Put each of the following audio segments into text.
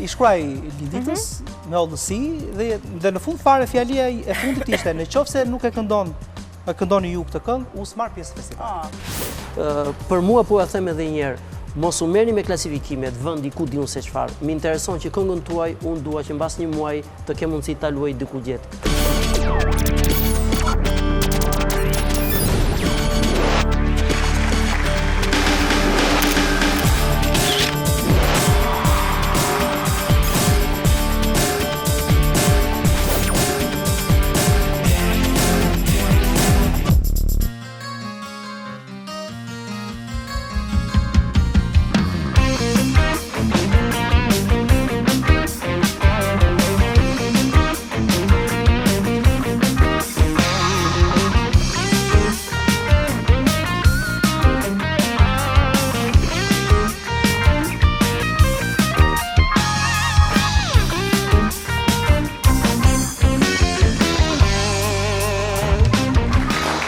I shkruaj Linditës mm -hmm. me hollësi dhe dhe në fund fare fjalia e fundit ishte në qoftë se nuk e këndon e këndoni ju këtë këngë, unë s'marr pjesë në festival. Ah. Për mua po e them edhe një herë, mos u merrni me klasifikimet, vendi ku di unë se çfarë. Më intereson që këngën tuaj unë dua që mbas një muaji të kem mundësi ta luaj diku gjetkë.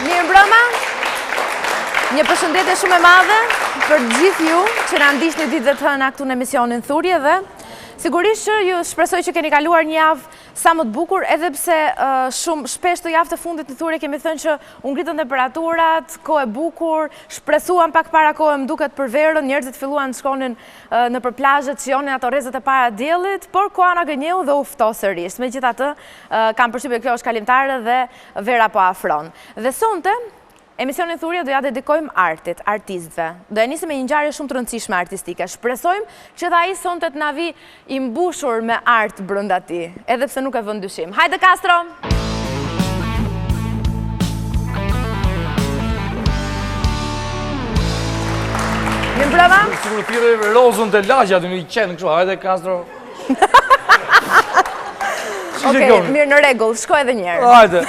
Mirëmbrëma, një përshëndetje shumë e madhe për gjithë ju që na ndiqni ditëve të hëna këtu në emisionin Thurje dhe sigurisht që ju shpresoj që keni kaluar një javë sa më të bukur edhe pse shumë shpesh këto javët e fundit në Thurje kemi thënë që u ngritën temperaturat, kohë e bukur, shpresuam pak para kohe më duket për verën, njerëzit filluan të shkonin nëpër plazhe të shijonin ato rrezet e para të diellit, por koha na gënjeu dhe u ftoh sërish. Megjithatë, kam përshtypjen kjo është kalimtare dhe vera po afron. Dhe sonte, emisionin Thurje do ja dedikojmë artit, artistëve. Do e nisim me një ngjarje shumë të rëndësishme artistike. Shpresojmë që dhe ai sonte të na vijë i mbushur me art brenda tij, edhe pse nuk e vë në dyshim. Hajde Kastro! Mirëmbrëma? Sikur thirre Rozën te lagja, të një qenë kështu, hajde Kastro. Okej, mirë në rregull, shko edhe një herë. Hajde.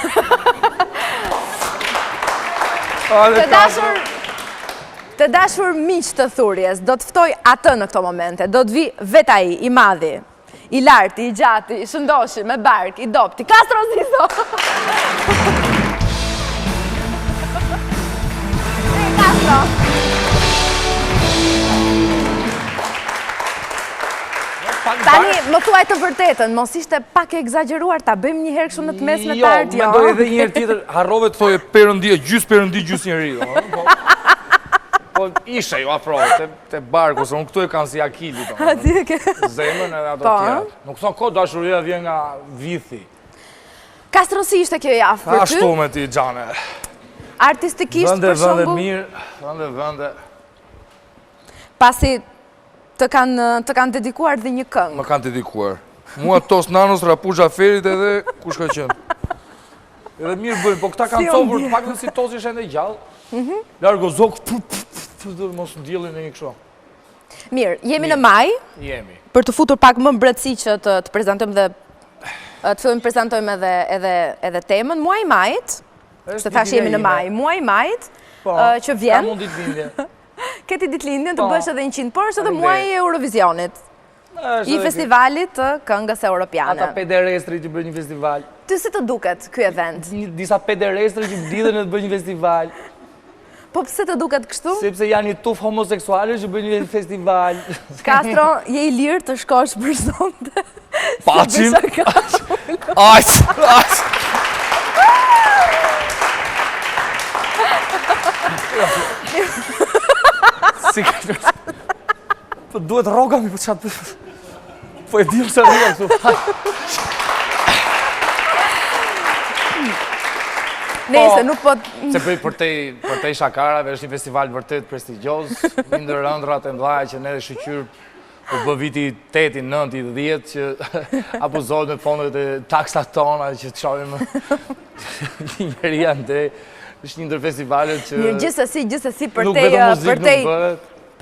Të dashur, të dashur miq të thurjes, do të ftoj atë në këto momente, do të vijë vetë ai, i madhi, i larti, i gjati, i shëndoshi, me bark, i dobti, Kastro Zizo! Kastro! Tani, më thuaj të vërtetën, mos ishte pak e ekzagjeruar ta bëjmë një herë kështu në të mesme të artë, jo? Jo, mendoj edhe një herë tjetër, harrove të thoje perëndi, gjysë perëndi, gjysë njeri, po, po ishe jo afro, te, te barku, se unë këtu e kam si Akili, zemrën edhe ato po. tjera. Nuk thonë kot dashuria vjen nga vithi. Kastro si ishte kjo javë për ty? Ashtu me ti, Xhane. Artistikisht, për shembull? Vende, vende, mirë, vende, vende. Pasi të kanë të kanë dedikuar dhe një këngë. Më kanë dedikuar. Mua Tos Nanos, Rrapush Xhaferit edhe kush ka qenë. Edhe mirë bëjnë, po këta kanë cofur, të paktën si Tosi është ende gjallë. Mhm. Largo zog, mos ndjellin në një kështu. Mirë, jemi në maj. Jemi. Për të futur pak më brendësi që të të prezantojmë dhe të fillojmë të prezantojmë edhe edhe edhe temën. Muaji i majit, se thashë jemi në maj, muaji i majit, po, që vjen. Kam unë ditëlindje. Ke ti ditëlindjen të po. bësh edhe 100, por është edhe muaji i Eurovisionit. I festivalit të këngës europiane. Ata pederestri që bëjnë një festival. Ty si të duket ky event? Disa pederestri që mblidhen e të bëjnë një festival. Po pse të duket kështu? Sepse janë një tufë homoseksuale që bëjnë një festival. Kastro, je i lirë të shkosh për sonte. Paçim. Ajt, ajt. Si ka Po duhet rroga mi, po ça të Po e dim se rroga këtu. Nejse, po, nuk po... Se për, për, te, për te shakarave është një festival vërtet prestigjioz, një ndër ëndrrat e mëdha që ne dhe shyqyr U bë viti i 8, 9, 10 që abuzohet me fondet e taksat tona që të shohim një njeri andej. Është një ndër festivalet që... Mirë, gjithsesi, gjithsesi, për te... Për te...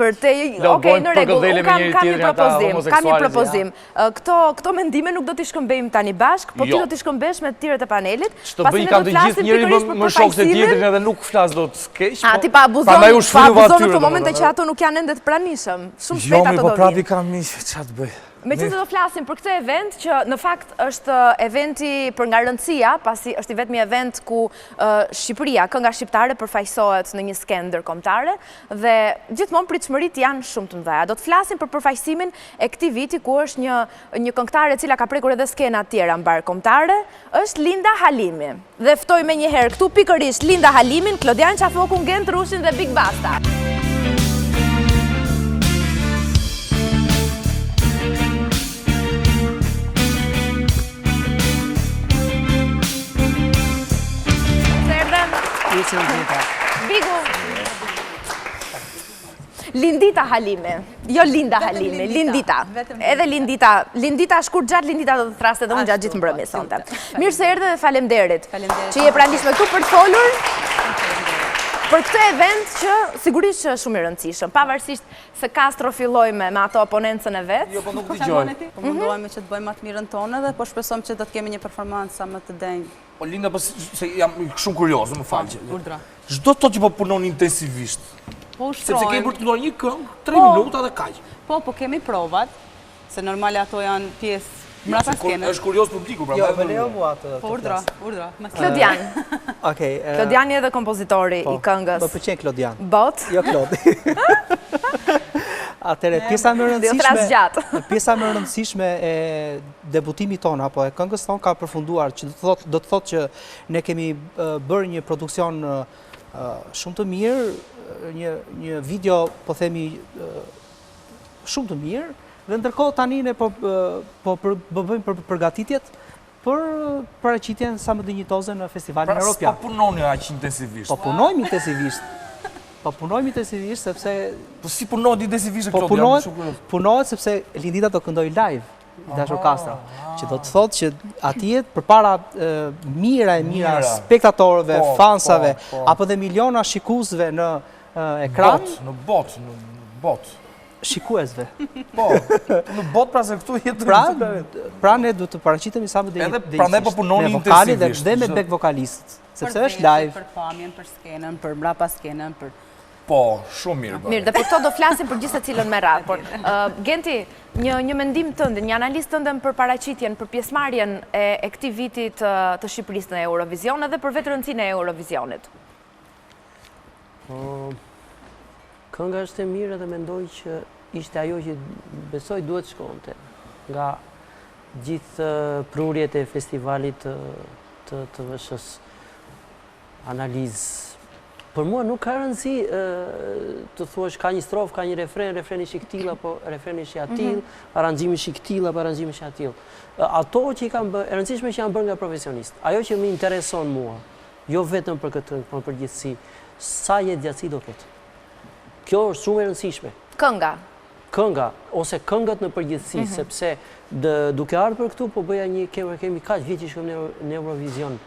Për te... Okej, në rregull, unë kam, kam një propozim, kam një propozim. Këto, këto mendime nuk do t'i shkëmbejmë tani bashkë, po ti jo. do t'i shkëmbesh me të tjerët e panelit. Ç'të bëj kam të gjithë njëri më më shok se tjetrin edhe nuk flas dot keq. A, po ti pa abuzon, pa abuzon në këto momente që ato nuk janë ende të pranishëm. Shumë shpejt jo, ato do vijnë. Jo, po prapë i kam miq, ça të bëj. Meqenëse do flasim për këtë event, që në fakt është eventi për nga rëndësia, pasi është i vetmi event ku Shqipëria, kënga shqiptare përfaqësohet në një skenë ndërkombëtare dhe gjithmonë pritshmëritë janë shumë të mëdha. Do të flasim për përfaqësimin e këtij viti ku është një një këngëtare e cila ka prekur edhe skena të tjera mbarëkombëtare, është Linda Halimi. Dhe ftoj menjëherë këtu pikërisht Linda Halimin, Klodian Qafokun, Gent Rushin dhe Big Basta. Bigu. Lindita Halimi, jo Linda Halimi, Lindita. Edhe Lindita, Lindita shkurt gjatë Lindita do të thërras edhe unë gjatë gjithë mbrëmjes sonte. Mirë se erdhe dhe faleminderit. Që je e pranishme këtu për të folur për këtë event që sigurisht që është shumë i rëndësishëm, pavarësisht se Kastro filloi me me ato oponencën e vet. Jo, po nuk dëgjoj. Po mundohemi që të bëjmë më të mirën tonë dhe po shpresojmë që do të kemi një performancë sa më të denjë. Po Linda, po se jam shumë kurioz, më fal. Po, urdhro. Ç'do të thotë që po punon intensivisht. Po ushtrojmë. Sepse kemi për të kënduar një këngë, 3 po. minuta dhe kaq. Po, po kemi provat, se normale ato janë pjesë mbrapa skenës. Është kurioz publiku, pra. Jo, më lejo mua të Po urdhro, urdhro. Klodian. Okej. Klodiani edhe kompozitori po, i këngës. Më pëlqen Klodian. Bot. Jo Klodi. Atëherë, pjesa më e rëndësishme, pjesa më e rëndësishme e debutimit tonë apo e këngës tonë ka përfunduar, që do të thotë do të thotë që ne kemi bërë një produksion shumë të mirë, një një video, po themi shumë të mirë dhe ndërkohë tani ne po po po bëjmë për përgatitjet për paraqitjen sa më dinjitoze në festivalin pra, Europian. Pra, s'po punoni aq intensivisht. Po punojmë intensivisht. Po punojmë intensivisht sepse Po si punohet intensivisht po punohet, punohet sepse Lindita do këndojë live. I dashur Kastro, që do të thotë që atje përpara mijëra e mijëra spektatorëve, po, fansave, po, po. apo dhe miliona shikuesve në ekran. Në botë, në botë. Shikuesve. Po, në botë pra se këtu jetë pra, pra ne duhet të paraqitemi sa më Edhe prandaj po punoni intensivisht. Dhe me back vokalistët, sepse është live. Për pamjen, për skenën, për mbrapa skenën, për Po, shumë mirë bëni. Mirë, dhe për këto do flasim për gjithsecilën me radhë, por Genti, një një mendim tëndin, një analizë tënden për paraqitjen, për pjesëmarrjen e e këtij viti të të Shqipërisë në Eurovision edhe për vetë rëndësinë e Eurovisionit. Po, kënga është e mirë dhe mendoj që ishte ajo që besoj duhet shkonte nga gjithë prurjet e festivalit të të TVSH-së. Analizë. Për mua nuk ka rëndësi të thuash ka një strofë, ka një refren, refreni është i këtillë apo refreni është i atillë, mhm. aranzhimi është i këtillë apo aranzhimi është i atillë. Ato që i kanë bërë, e rëndësishme që janë bërë nga profesionistë. Ajo që më intereson mua, jo vetëm për këtë, por në përgjithësi, sa jetëgjatësi do ketë. Kjo është shumë e rëndësishme. Kënga. Kënga, ose këngët në përgjithësi, mhm. sepse duke ardhur për këtu, po bëja një, kemi, kemi kaq vjet që shkojmë në Eurovision,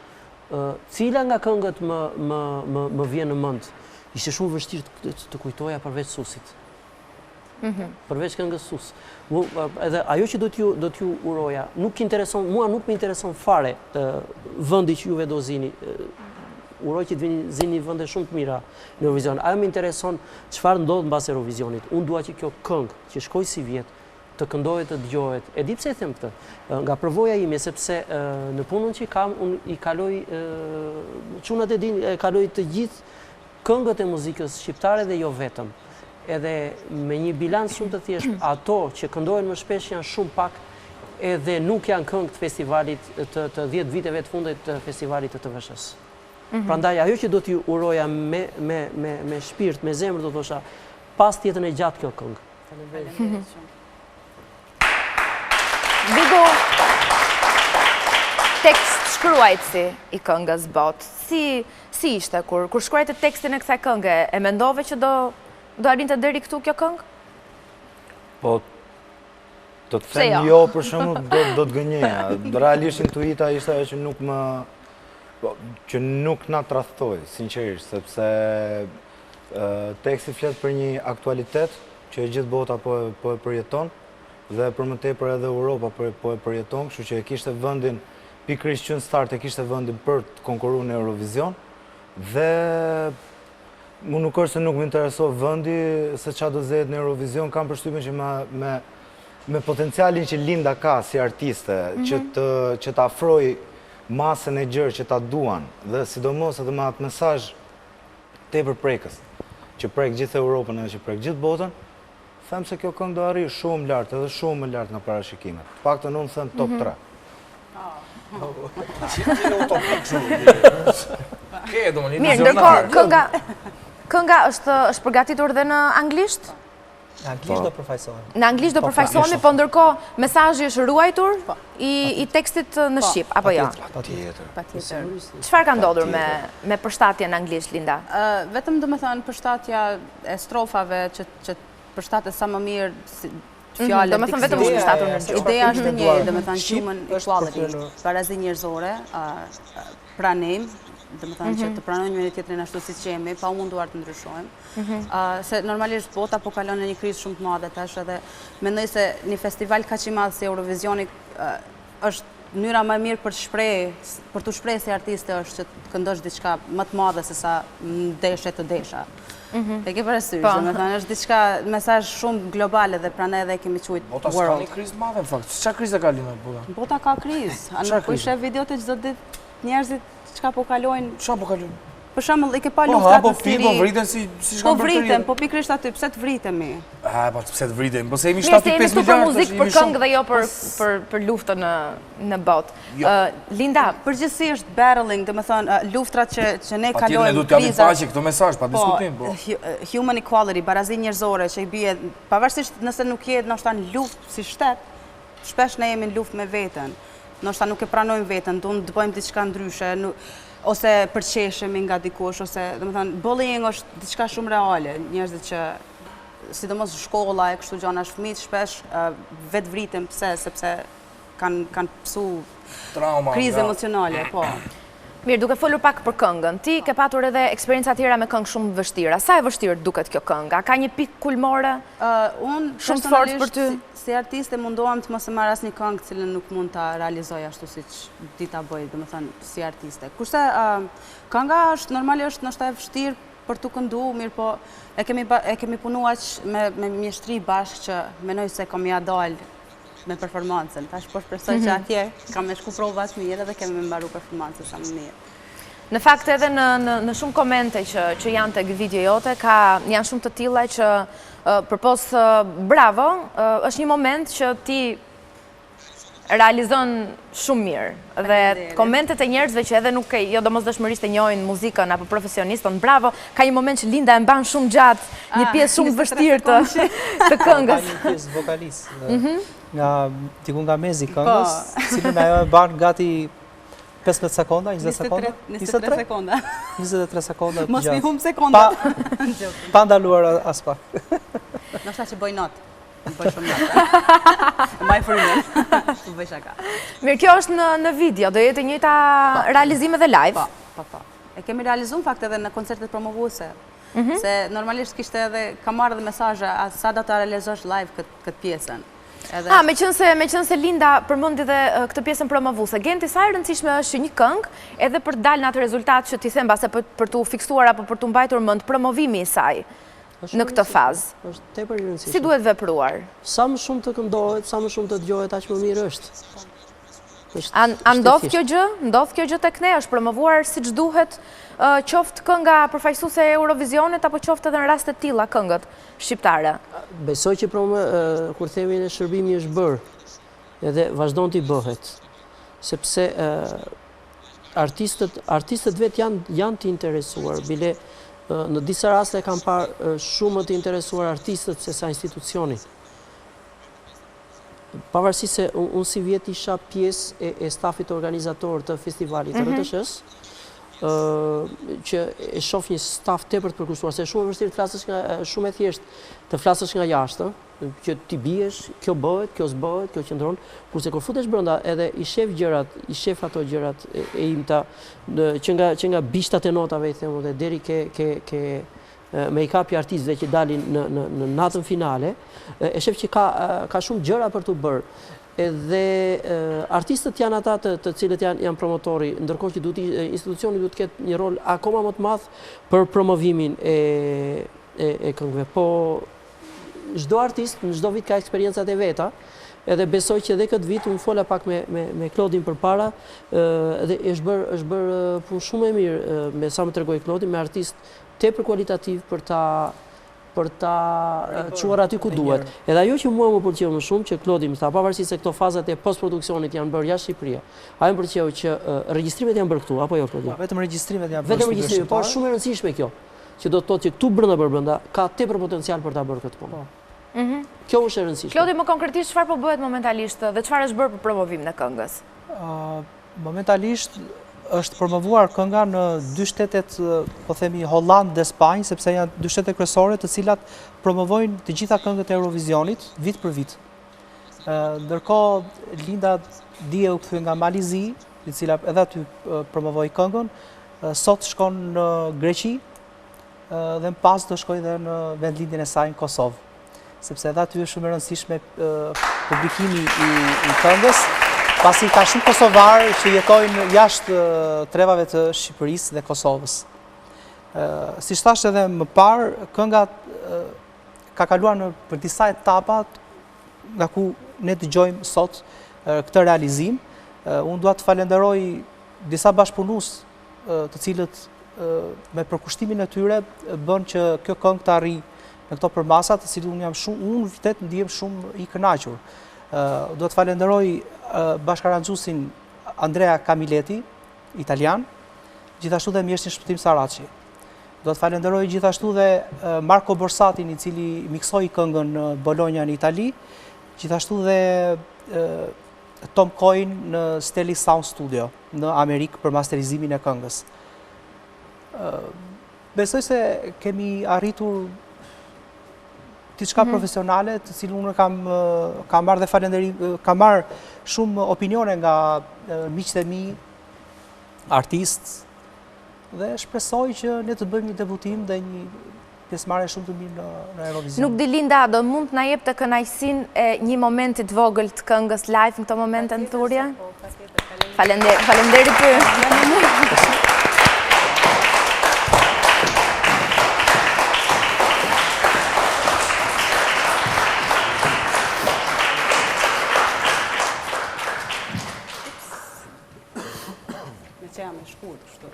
Cila nga këngët më më më më vjen në mend? Ishte shumë vështirë të, të kujtoja përveç Susit. Mhm. Përveç këngës Sus. Mu, edhe ajo që do t'ju do t'ju uroja, nuk intereson, mua nuk më intereson fare vendi që juve do zini. Uroj që të vini zini vende shumë të mira në Eurovision. Ajo më intereson çfarë ndodh mbas Eurovisionit. Unë dua që kjo këngë që shkoi sivjet, të këndohet të dëgjohet. E di pse e them këtë? Nga përvoja ime, sepse në punën që kam, unë i kaloj, çunat e dinë, e kaloj të gjithë këngët e muzikës shqiptare dhe jo vetëm. Edhe me një bilanc shumë të thjeshtë, ato që këndohen më shpesh janë shumë pak edhe nuk janë këngë të festivalit të, të 10 viteve të fundit të festivalit të TVSH-së. Mhm. Prandaj ajo që do t'ju uroja me me me me shpirt, me zemër do thosha, pastë jetën e gjatë kjo këngë. Faleminderit shumë. Bigu, tekstshkruajtësi i këngës Botë, si, si ishte kur, kur shkruajte tekstin e kësaj kënge, e mendove që do, do arrinte deri këtu kjo këngë? Po, të të them jo, jo për shembull, do, do të gënjeja. Realisht intuita ishte ajo që nuk më, po, që nuk na tradhtoi, sinqerisht, sepse Teksti flet për një aktualitet që e gjithë bota po e, po e përjeton dhe për më tepër edhe Europa po, po e përjeton, kështu që e kishte vendin pikërisht që në start e kishte vendin për të konkurruar në Eurovision dhe mu nuk është se nuk më intereson vendi se ça do zehet në Eurovision, kam përshtypjen që me, me. Me potencialin që Linda ka si artiste, që mhm. të që të afrojë masën e gjerë që ta duan dhe sidomos edhe me atë mesazh tepër prekës, që prek gjithë Europën edhe që prek gjithë botën, them se kjo këngë do arrijë shumë lart edhe shumë më lart nga parashikimet. Të paktën unë them top 3. Mhm. Mirë, ndërkohë kënga kënga është është përgatitur dhe në anglisht? Në anglisht po. do përfaqësohemi. Në anglisht do po, përfaqësohemi, po ndërkohë mesazhi është ruajtur po. i i tekstit në shqip apo jo? Patjetër. Patjetër. Çfarë ka ndodhur me me përshtatjen në anglisht Linda? Vetëm domethënë përshtatja e strofave që që përshtatet sa më mirë mhm, fjalët. Domethënë vetëm është përshtatur në gjuhë. Ideja është e njëjtë, domethënë human equality, barazi njerëzore, pranim, domethënë që mhm. të pranojmë njëri tjetrin ashtu siç jemi, pa u munduar të ndryshojmë. Mhm. Se normalisht bota po kalon në një krizë shumë të madhe tash edhe mendoj se një festival kaq i madh si Eurovisioni është mënyra më e mirë për të shpreh, për t'u shpreh si artiste është që të këndosh diçka më të madhe se sa deshe të desha. Mhm. E ke parasysh, po. domethënë është diçka mesazh shumë global edhe prandaj edhe e kemi quajtur Bota s'ka një krizë të madhe në fakt. Çfarë krize ka Linda bota? Bota ka krizë. A nuk po i sheh videot e çdo ditë njerëzit çka po kalojnë? Çka po kalojnë? Për shembull, i ke pa po, luftrat po, në Siri. Po, po vriten si si Po vriten, po pikërisht aty, pse të vritemi? Ah, po pse të vritemi? Po se jemi 75 miliardë. Mirë, se jemi këtu për muzikë, për këngë dhe jo për për për luftën në në botë. Jo. Linda, përgjithësi është battling, domethënë luftrat që që ne kalojmë. Patjetër ne duhet të japim paqe këtë mesazh, pa po, diskutim, po. Human equality, barazi njerëzore që i bie, pavarësisht nëse nuk je ndoshta në luftë si shtet, shpesh ne jemi në luftë me veten. Ndoshta nuk e pranojmë veten, duam të bëjmë diçka ndryshe, ose përqeshemi nga dikush, ose, domethënë, bullying është diçka shumë reale, njerëzit që, sidomos shkolla e kështu gjana, fëmijët shpesh vetëvriten, pse, sepse kanë kanë pësu trauma, krizë emocionale, po. Mirë, duke folur pak për këngën, ti ke patur edhe eksperienca tjera me këngë shumë të vështira. Sa e vështirë duket kjo këngë? A ka një pikë kulmore? Unë, shumë të fortë për ty? Si artiste mundohem të mos e marr asnjë këngë të cilën nuk mund ta realizoj ashtu siç di ta bëj, domethënë si artiste. Kurse kënga është normalisht është ndoshta e vështirë për t'u këndu, mirëpo e kemi e kemi punu aq me me mjeshtri bashkë që mendoj se kam me ia dal me performancën. Tash po shpresoj që mhm. atje kam me shku provat mirë edhe kemi me mbaru performancën sa më mirë. Në fakt edhe në në në shumë komente që që janë tek video jote ka janë shumë të tilla që përpos bravo, është një moment që ti realizon shumë mirë. Dhe komentet e njerëzve që edhe nuk e jo domosdoshmërisht e njohin muzikën apo profesionist, thonë bravo, ka një moment që Linda e mban shumë gjatë, një ah, pjesë shumë të vështirë të të këngës. Ka një pjesë vokalist. Mhm. Nga diku nga mesi i këngës, po. cilën ajo e mban gati 15 sekonda, 20 sekonda? 23 sekonda. 23 sekonda. Mos mi humb sekonda. Pa ndaluar aspak. Ndoshta që bëj not. Bëj shumë not. Mbaj frymën. Bëj shaka. Mirë, kjo është në në video, do jetë e njëjta po. realizim edhe live. Po, po, po. E kemi realizuar në fakt edhe në koncertet promovuese. Mhm. Se normalisht kishte edhe, kam marrë edhe mesazhe, a sa do ta realizosh live këtë këtë pjesën. Edhe... Ah, meqenëse, meqenëse Linda përmendi dhe këtë pjesën promovuese. Genti, sa e rëndësishme është që një këngë, edhe për të dalë në atë rezultat që ti the mbase për, për t'u fiksuar apo për t'u mbajtur mend promovimi i saj në këtë fazë. Është tepër i rëndësishme. Si duhet vepruar? Sa më shumë të këndohet, sa më shumë të dëgjohet, aq më mirë është. A, a ndodh kjo gjë? Ndodh kjo gjë tek ne? Është promovuar siç duhet, qoftë kënga përfaqësuese e Eurovisionit apo qoftë edhe në raste të tilla këngët? shqiptare. Besoj që promo, kur themi ne shërbimi është bërë edhe vazhdon të bëhet, sepse artistët, artistët vetë janë, janë të interesuar, bile në disa raste kam parë shumë më të interesuar artistët se sa institucioni. Pavarësisht se unë sivjet isha pjesë e, e stafit organizator të festivalit të mm -hmm. RTSH-së, që e shof një staf tepër të përkushtuar, se shumë e vështirë të flasësh nga shumë e thjeshtë të flasësh nga jashtë, që ti biesh, kjo bëhet, kjo s'bëhet, kjo qëndron, kurse kur futesh brenda edhe i shef gjërat, i shef ato gjërat e, e imta, që nga që nga bishtat e notave i them dhe deri ke ke ke make-up i artistëve që dalin në në në natën finale, e shef që ka ka shumë gjëra për t'u bërë. Edhe artistët janë ata të, të cilët janë janë promotori, ndërkohë që duhet institucioni duhet të ketë një rol akoma më të madh për promovimin e e, e këngëve. Po. Çdo artist në çdo vit ka eksperiencat e veta, edhe besoj që edhe këtë vit unë fola pak me me me Klodin përpara, edhe është bërë është bërë punë shumë e mirë me sa më tregoi Klodi me artistë tepër kualitativë për ta për ta çuar aty ku duhet. Edhe ajo që mua më pëlqeu më shumë që Klodi më tha, pavarësisht se këto fazat e postproduksionit janë bërë jashtë Shqipërie, ajo më pëlqeu që regjistrimet janë bërë këtu, apo jo Klodi? Po, vetëm regjistrimet janë bërë. Vetëm regjistrimet, po është shumë e rëndësishme kjo, që do të thotë që këtu brenda për brenda ka tepër potencial për ta bërë këtë punë. Po. Mhm. Kjo është e rëndësishme. Klodi, më konkretisht çfarë po bëhet momentalisht dhe çfarë është bërë për promovimin e këngës? Momentalisht është promovuar kënga në dy shtetet, po themi Hollandë dhe Spanjë, sepse janë dy shtete kryesore të cilat promovojnë të gjitha këngët e Eurovisionit vit për vit. Ndërkohë Linda dje u kthye nga Mali i Zi, e cila edhe aty promovoi këngën, sot shkon në Greqi dhe më pas do shkojë dhe në vendlindjen e saj në Kosovë. Sepse edhe aty është shumë e rëndësishme publikimi i, i këngës, pasi ka shumë kosovarë që jetojnë jashtë trevave të Shqipërisë dhe Kosovës. Siç thashë edhe më parë, kënga ka kaluar nëpër disa etapa nga ku ne dëgjojmë sot këtë realizim. Unë dua të falenderoj disa bashkëpunues të cilët me përkushtimin e tyre bënë që kjo këngë të arrijë në këto përmasa, të cilët unë jam shumë, unë vërtet ndihem shumë i kënaqur. Dua të falenderoj bashkaranxhuesin Andrea Camilletti, italian, gjithashtu dhe mjeshtrin Shpëtim Saraçi. Dua të falenderoj gjithashtu dhe Marco Borsatin, i cili miksoi këngën në Bologna në Itali, gjithashtu dhe Tom Coyne në Stelly Sound Studio në Amerikë për masterizimin e këngës. Besoj se kemi arritur diçka mhm. profesionale, të cilën unë kam kam marrë dhe falënderim, kam marrë shumë opinione nga miqtë e mi, artistë, dhe shpresoj që ne të bëjmë një debutim dhe një pjesëmarrje shumë të mirë në Eurovision. Nuk di Linda, do mund të na jepte kënaqësinë e një momenti të vogël të këngës live në këto momente në Thurje? Po, patjetër, faleminderit ty. Me që jam e shkurt, kështu.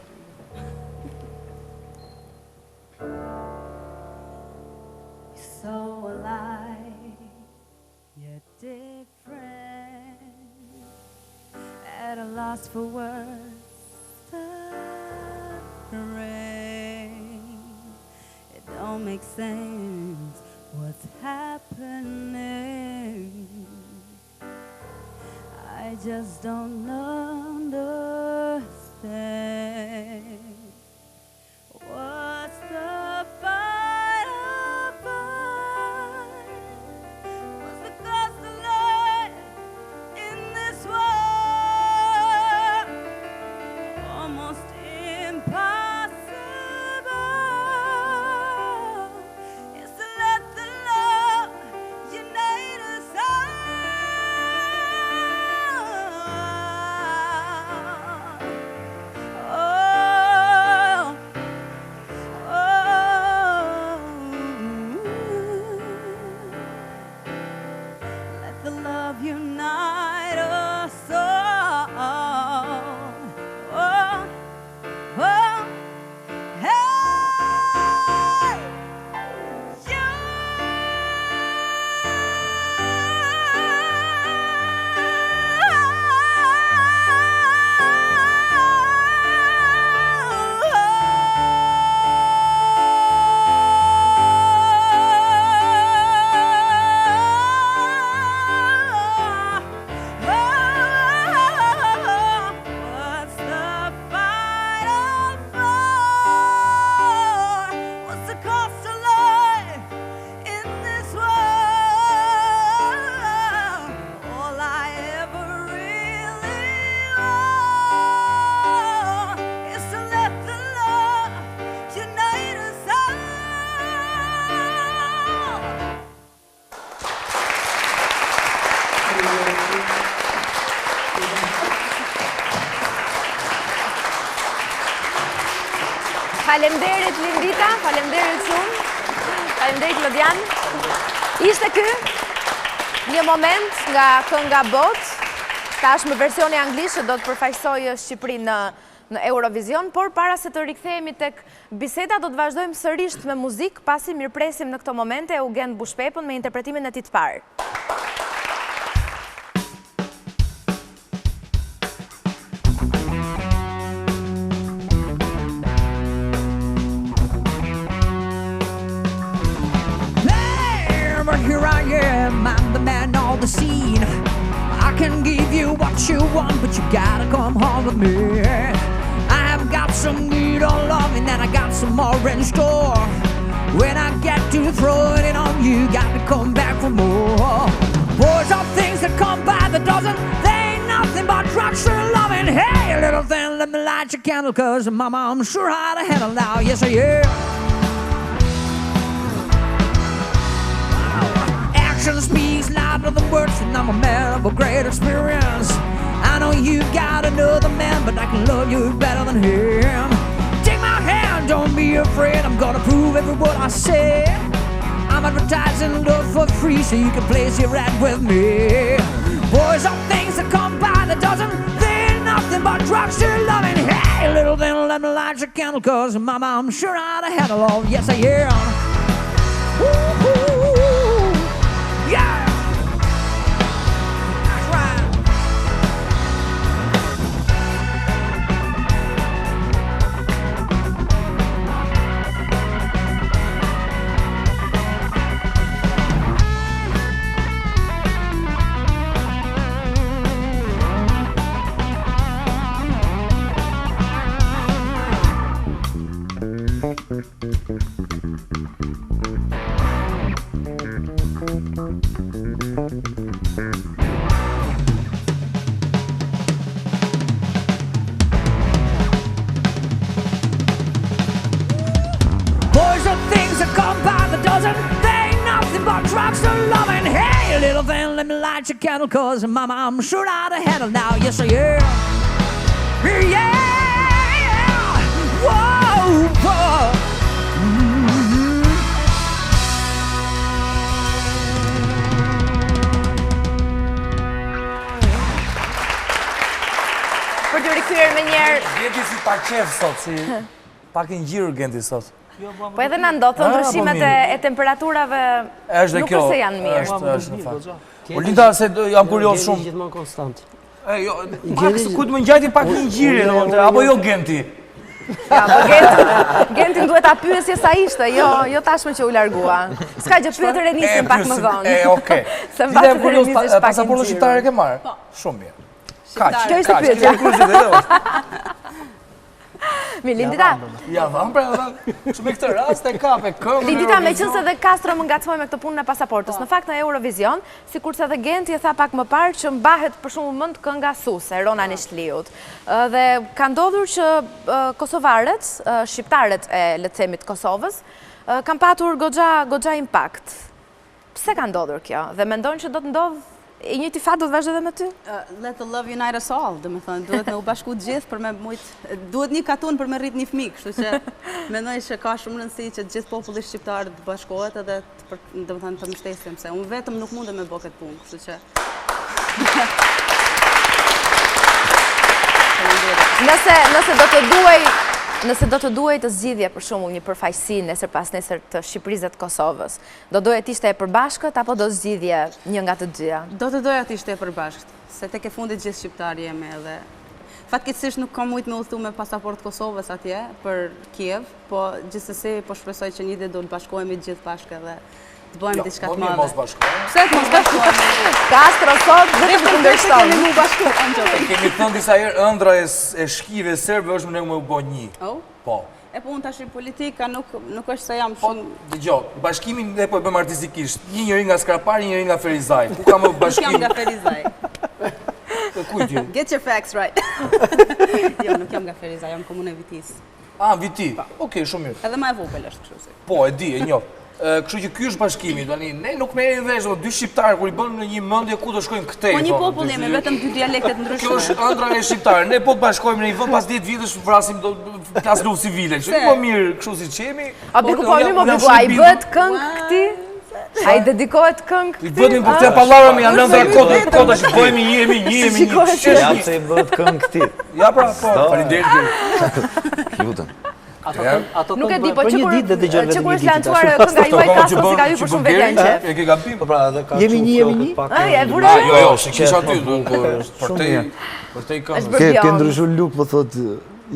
So alike, yet different At a loss for words, stuttering It don't make sense what's happening I just don't understand What's the final fight? What's the cost of life in this world? Almost impossible is to let the love unite us all. Oh, oh, let the love unite us all. Oh, oh, hey, you. What's the fight for? What's the cost of life in this world? All I ever really want is to let the love unite us all. Faleminderit Lindita, faleminderit shumë. Faleminderit Klodian. Ishte ky një moment nga kënga Botë, tashmë versioni anglisht që do të përfaqësojë Shqipërinë në në Eurovision, por para se të rikthehemi tek biseda do të vazhdojmë sërisht me muzikë, pasi mirëpresim në këto momente Eugent Bushpepën me interpretimin e tij të parë. Here I am, I'm the man on the scene. I can give you what you want, but you gotta come home with me. I've got some good old loving and I got some more in store. When I get to throwing it on you, got to come back for more. Boys are things that come by the dozen. They ain't nothing but drugs and loving. Hey, little thing, let me light your candle, cause mama, I'm sure how to handle now. Yes, I am. Action speaks louder than words, and I'm a man of a great experience. I know you've got another man, but I can love you better than him. Take my hand, don't be afraid. I'm gonna prove every word I say. I'm advertising love for free, so you can place your ad with me. Boys are things that come by the dozen. They ain't nothing but drugs to loving. Hey, little thing, let me light your candle, cause mama, I'm sure how to handle all. Yes, I am. Woo-hoo. Yeah! That's right. Boys are things that come by the dozen. They ain't nothing but drugs to loving. Hey, little thing, let me light your candle, cause mama, I'm sure how to handle now. Yes, I am. Yeah! Whoa, whoa. Mhm. Për t'u rikthyer menjëherë Genti si pa qef sot, si pak i ngjirur Genti sot. Po edhe na ndodh, Ah, po ndryshimet mirë. e temperaturave Është dhe nuk kjo. është se janë mirë. Është, është në fakt. Po Linda, se jam kurioz Genti shumë. gjithmonë konstant. E, jo, pak se kujt më ngjajti pak një ngjirje, domethënë, apo jo Genti? Ja, po Gentin, Gentin duhet ta pyesje sa ishte, jo, jo tashmë që u largua. S'ka gjë, pyet Renisin E, pak më pyesim, vonë. E, okej. Se Linda, mbase jam kurioz, Renisi pa- është pak i pasaportën ngjirur. shqiptare ke marrë? Shumë mirë. Kaq, Kjo ishte kaq, pyetja. kjo kuriozitet, e, Mi, Lindita, Ja dhamë pra, ja dhamë. Kështu me këtë rast e kape këngën. Lindita, me qenë se dhe Kastro më ngacmoi me këtë punën e pasaportës. Në fakt në Eurovision, sikurse edhe Genti e tha pak më parë që mbahet për shumë mend kënga Sus e Rona Nishliut. Dhe ka ndodhur që kosovarët, shqiptarët e le të themi të Kosovës, kanë patur goxha goxha impakt. Pse ka ndodhur kjo? Dhe mendon që do të ndodhë i njëjti fat do të vazhdojë edhe me ty? Let the love unite us all, dhe me thënë, duhet me u bashku të gjithë për me mujt, duhet një katun për me rrit një fëmijë, kështu që mendoj që ka shumë rëndësi që të gjithë populli shqiptar të bashkohet edhe të, për, dhe me thënë, të mbështesim, se unë vetëm nuk mundem me bë këtë punë, kështu që... Nëse, nëse do të duhej, nëse do të duhej të zgjidhje për shembull një përfaqësi nesër pas nesër të Shqipërisë dhe të Kosovës, do doje të ishte e përbashkët apo do zgjidhje një nga të dyja? Do të doja të ishte e përbashkët, se tek e fundit gjithë shqiptar jemi edhe. Fatkeqësisht nuk kam mujt me udhëtu me pasaportë Kosovës atje për Kiev, po gjithsesi po shpresoj që një ditë do të bashkohemi të gjithë bashkë edhe të bëjmë Jo, diçka po të mirë madhe. mos bashkohemi. Pse të mos bashkohemi? Kastro sot vetëm të kundërshton. Kemi mu bashku, E kemi thënë disa herë ëndra e, e shkive serbe është më ne me u bë një. Oh? Po. E po unë tash në politika nuk nuk është se jam Po, shumë dëgjoj, bashkimin ne po e bëjmë artistikisht. Një njeri nga Skrapari, një njeri nga Ferizaj. Ku ka më Nuk jam bashkim? nga Ferizaj. Të kujt ju? Get your facts right. jo, nuk jam nga Ferizaj, jam komunë e Vitisë. Ah, Viti. Okej, shumë mirë. Edhe më e vogël është kështu si. Po, e di, e njoh. Ë, Kështu që ky është bashkimi, tani ne nuk merremi vesh, do dy shqiptarë kur i bën në një mendje ku do shkojnë këtej. Po një thonë, popull dy- jemi, vetëm dy dialekte të ndryshme. Kjo është ëndra e shqiptarëve. Ne po të bashkohemi në një vend pas 10 vitesh vrasim do plas luftë civile. Kështu Pse? më mirë kështu siç jemi. A biku po unë jam- mirë, mo unë jam biku, a shumë i bindur- bëhet këngë këti? A i dedikohet këngë këtij? I bëhet po këta pallavra më janë lënë dhe kota, kota që bëhemi një, jemi një, jemi një. Ja pse i bëhet këngë këtij. Ja pra, po, faleminderit Geri. Lutem. Nuk e di, po që kur që kur është lançuar kënga juaj Kastro s'i ka hyrë shumë vetja në qejf. E ke gabim. Po pra, edhe ka Jemi një, jemi një. Ai, e vure. Jo, jo, s'e kisha aty, për te për te këngës. Ke ke ndryshuar look, po thotë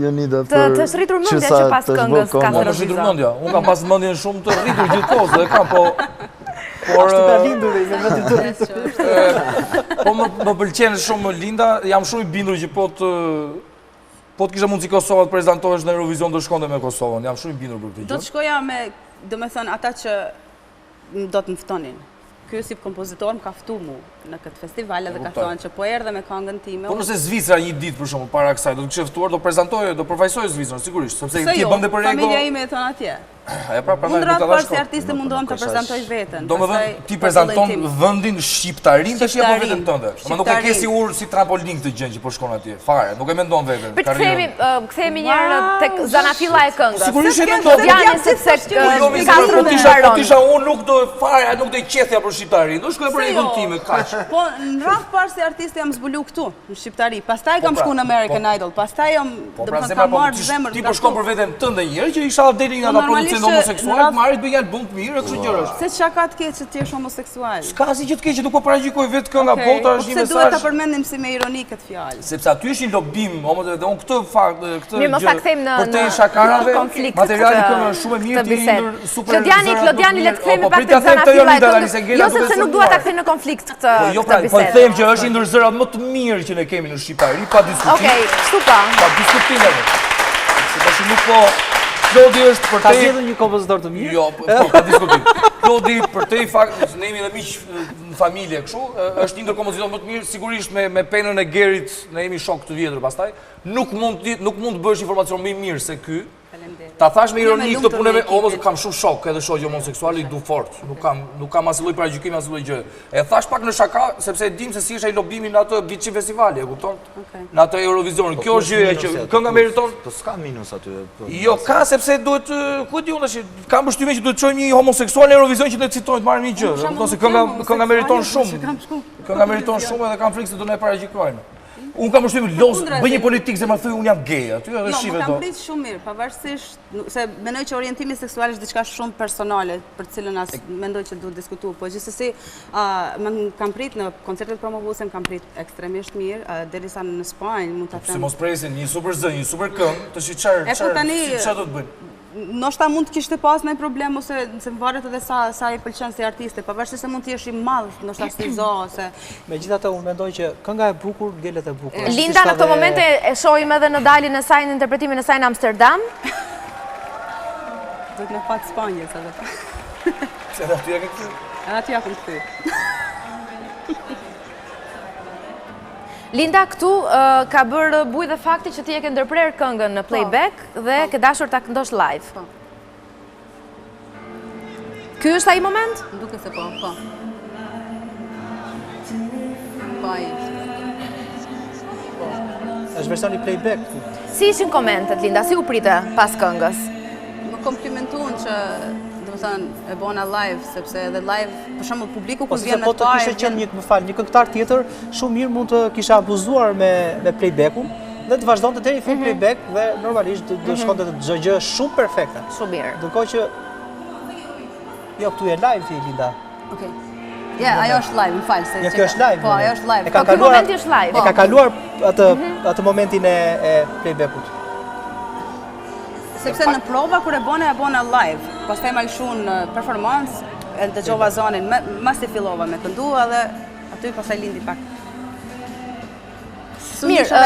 Jonida për Të është rritur mendja që pas këngës Kastro. Më është rritur mendja. Unë kam pas mendjen shumë të rritur gjithkohës dhe kam, po por Ashtu ka lindur me mendje të rritur. Po më më pëlqen shumë Linda, jam shumë i bindur që po të Po të kishte mundësi Kosova të prezantohesh në Eurovision do shkonte me Kosovën, jam shumë i bindur për këtë gjë. Do të shkoja me, domethënë, ata që do të më ftonin. Ky si kompozitor më ka ftu mu në këtë festival edhe ka thonë që po erdhe me këngën time. Po nëse Zvicra një ditë për shembull para kësaj do të kishte ftuar, do prezantoje, do përfaqësoje Zvicrën sigurisht, sepse ti e bën dhe për ego. Familja ime jeton atje. E pra, prandaj nuk ta dhash. Unë si artiste mundohem të prezantoj veten. Domethënë ti prezanton vendin shqiptarin tash apo veten tënde. Ama nuk e ke si urë si trampolin këtë gjë që po shkon atje. Fare, nuk e mendon veten. Po kthehemi, kthehemi një herë tek zanafilla e këngës. Sigurisht e mendon. Jani sepse po jo, Kastro po t'isha po t'isha unë nuk do fare, nuk do e qethja për shqiptarin. Do shkoja për egon time, kaq. Po në radhë parë si artiste jam zbulu këtu. Në Shqiptari, pastaj kam po pra, shku në American po. Idol, pastaj jam, po pra, do të kam po, marrë zemër. Ti po shkon për veten tënde një herë që isha deri nga ata producentë homoseksualë, të marrin bëj një album të mirë e kështu gjërash. Se çka ka të keqe të jesh homoseksual? S'ka asgjë të keqe, nuk po paragjykoj vetë kënga bota është një mesazh. Pse duhet ta përmendim si me ironi këtë fjalë? Sepse aty është një lobim, homo dhe unë këtë fakt, këtë gjë. Mirë, mos ta kthejmë në për te shakarave, materiali këngë është shumë e mirë, ti ndër super. Klodiani, Klodiani le të kthehemi pak te zanafilla e këngës. Jo sepse nuk dua ta kthej në konflikt këtë Po jo pra, po them që është një ndër zërat më të mirë që ne kemi në Shqipëri, pa diskutim. Okej, kështu pa. Pa diskutim edhe. Se tash nuk po Klodi është për te... Ka zgjedhur një kompozitor të mirë? Jo, po, po pa diskutim. Klodi për te fakt, ne jemi edhe miq në familje kështu, është një ndër kompozitorët më të mirë, sigurisht me me penën e Gerit, ne jemi shokë të vjetër pastaj. Nuk mund të nuk mund të bësh informacion më i mirë se ky. Ta thash me ironi këtë punë me homo, kam shumë shok edhe shoqe homoseksuale i du fort. Nuk kam nuk kam asnjë lloj paragjykimi asnjë lloj gjëje. E thash pak në shaka sepse e dim se si është ai lobimi në atë biçim festivali, e kupton? Në atë Eurovision. Po, Kjo është gjëja që kënga meriton. Po s'ka minus aty. Po, jo, ka sepse duhet ku e di unë tash, kam përshtypjen që duhet të çojmë një homoseksual në Eurovision që ne të citojmë të marrim një gjë. E kupton se kënga kënga meriton shumë. Kënga meriton shumë edhe kam frikë se do na e paragjykojnë. Unë kam përshtypjen los, bëj një politikë se më thuj unë jam gay aty edhe jo, shive do. Jo, më kam prit shumë mirë, pavarësisht se mendoj që orientimi seksual është diçka shumë personale për të cilën as mendoj që duhet diskutu, po gjithsesi më kam prit në koncertet promovuese më kam prit ekstremisht mirë, derisa në Spanjë mund ta them. Si mos presin një super zë, një super këngë, të shi çfarë po çfarë çfarë do të bëjnë? Ndoshta mund të kishte pas ndonjë problem ose se varet edhe sa sa i pëlqen si artiste, pavarësisht se mund të jesh i madh, ndoshta si zo ose Megjithatë unë mendoj që kënga e bukur ngelet e bukur. Linda në këto momente e shohim edhe në daljen e saj në interpretimin e saj në Amsterdam. Do të më fat Spanjës edhe. Pse edhe aty ja ke kthy? Edhe aty ja kam kthy. Linda, këtu ka bërë bujë dhe fakti që ti e ke ndërprerë këngën në po. playback dhe po. ke dashur ta këndosh live. Po. Ky është ai moment? Më duket se po, po. Po ai është. Po. Është versioni playback këtu. Si ishin komentet, Linda? Si u prite pas këngës? Më komplimentuan që domethënë, e bona live, sepse edhe live, për shembull publiku po, kur vjen me po të Po të kishte qenë një, më fal, një këngëtar tjetër, shumë mirë mund të kishe abuzuar me me playbackun dhe të vazhdonte deri në fund mhm. playback dhe normalisht do mhm. shkonte të çdo gjë shumë perfekte. Shumë mirë. Ndërkohë që Jo, këtu je live ti Linda. Okej. Ja, ajo është live, më fal se. Jo, kjo është live. Po, ajo është live. E ka po, kaluar. Momenti është live. E ka kaluar atë mhm. atë momentin e e playbackut. Sepse në prova kur e bona e bona live, pastaj ma lëshun në performancë, e dëgjova zanin, masi fillova me këndu edhe aty pastaj lindi pak. Mirë,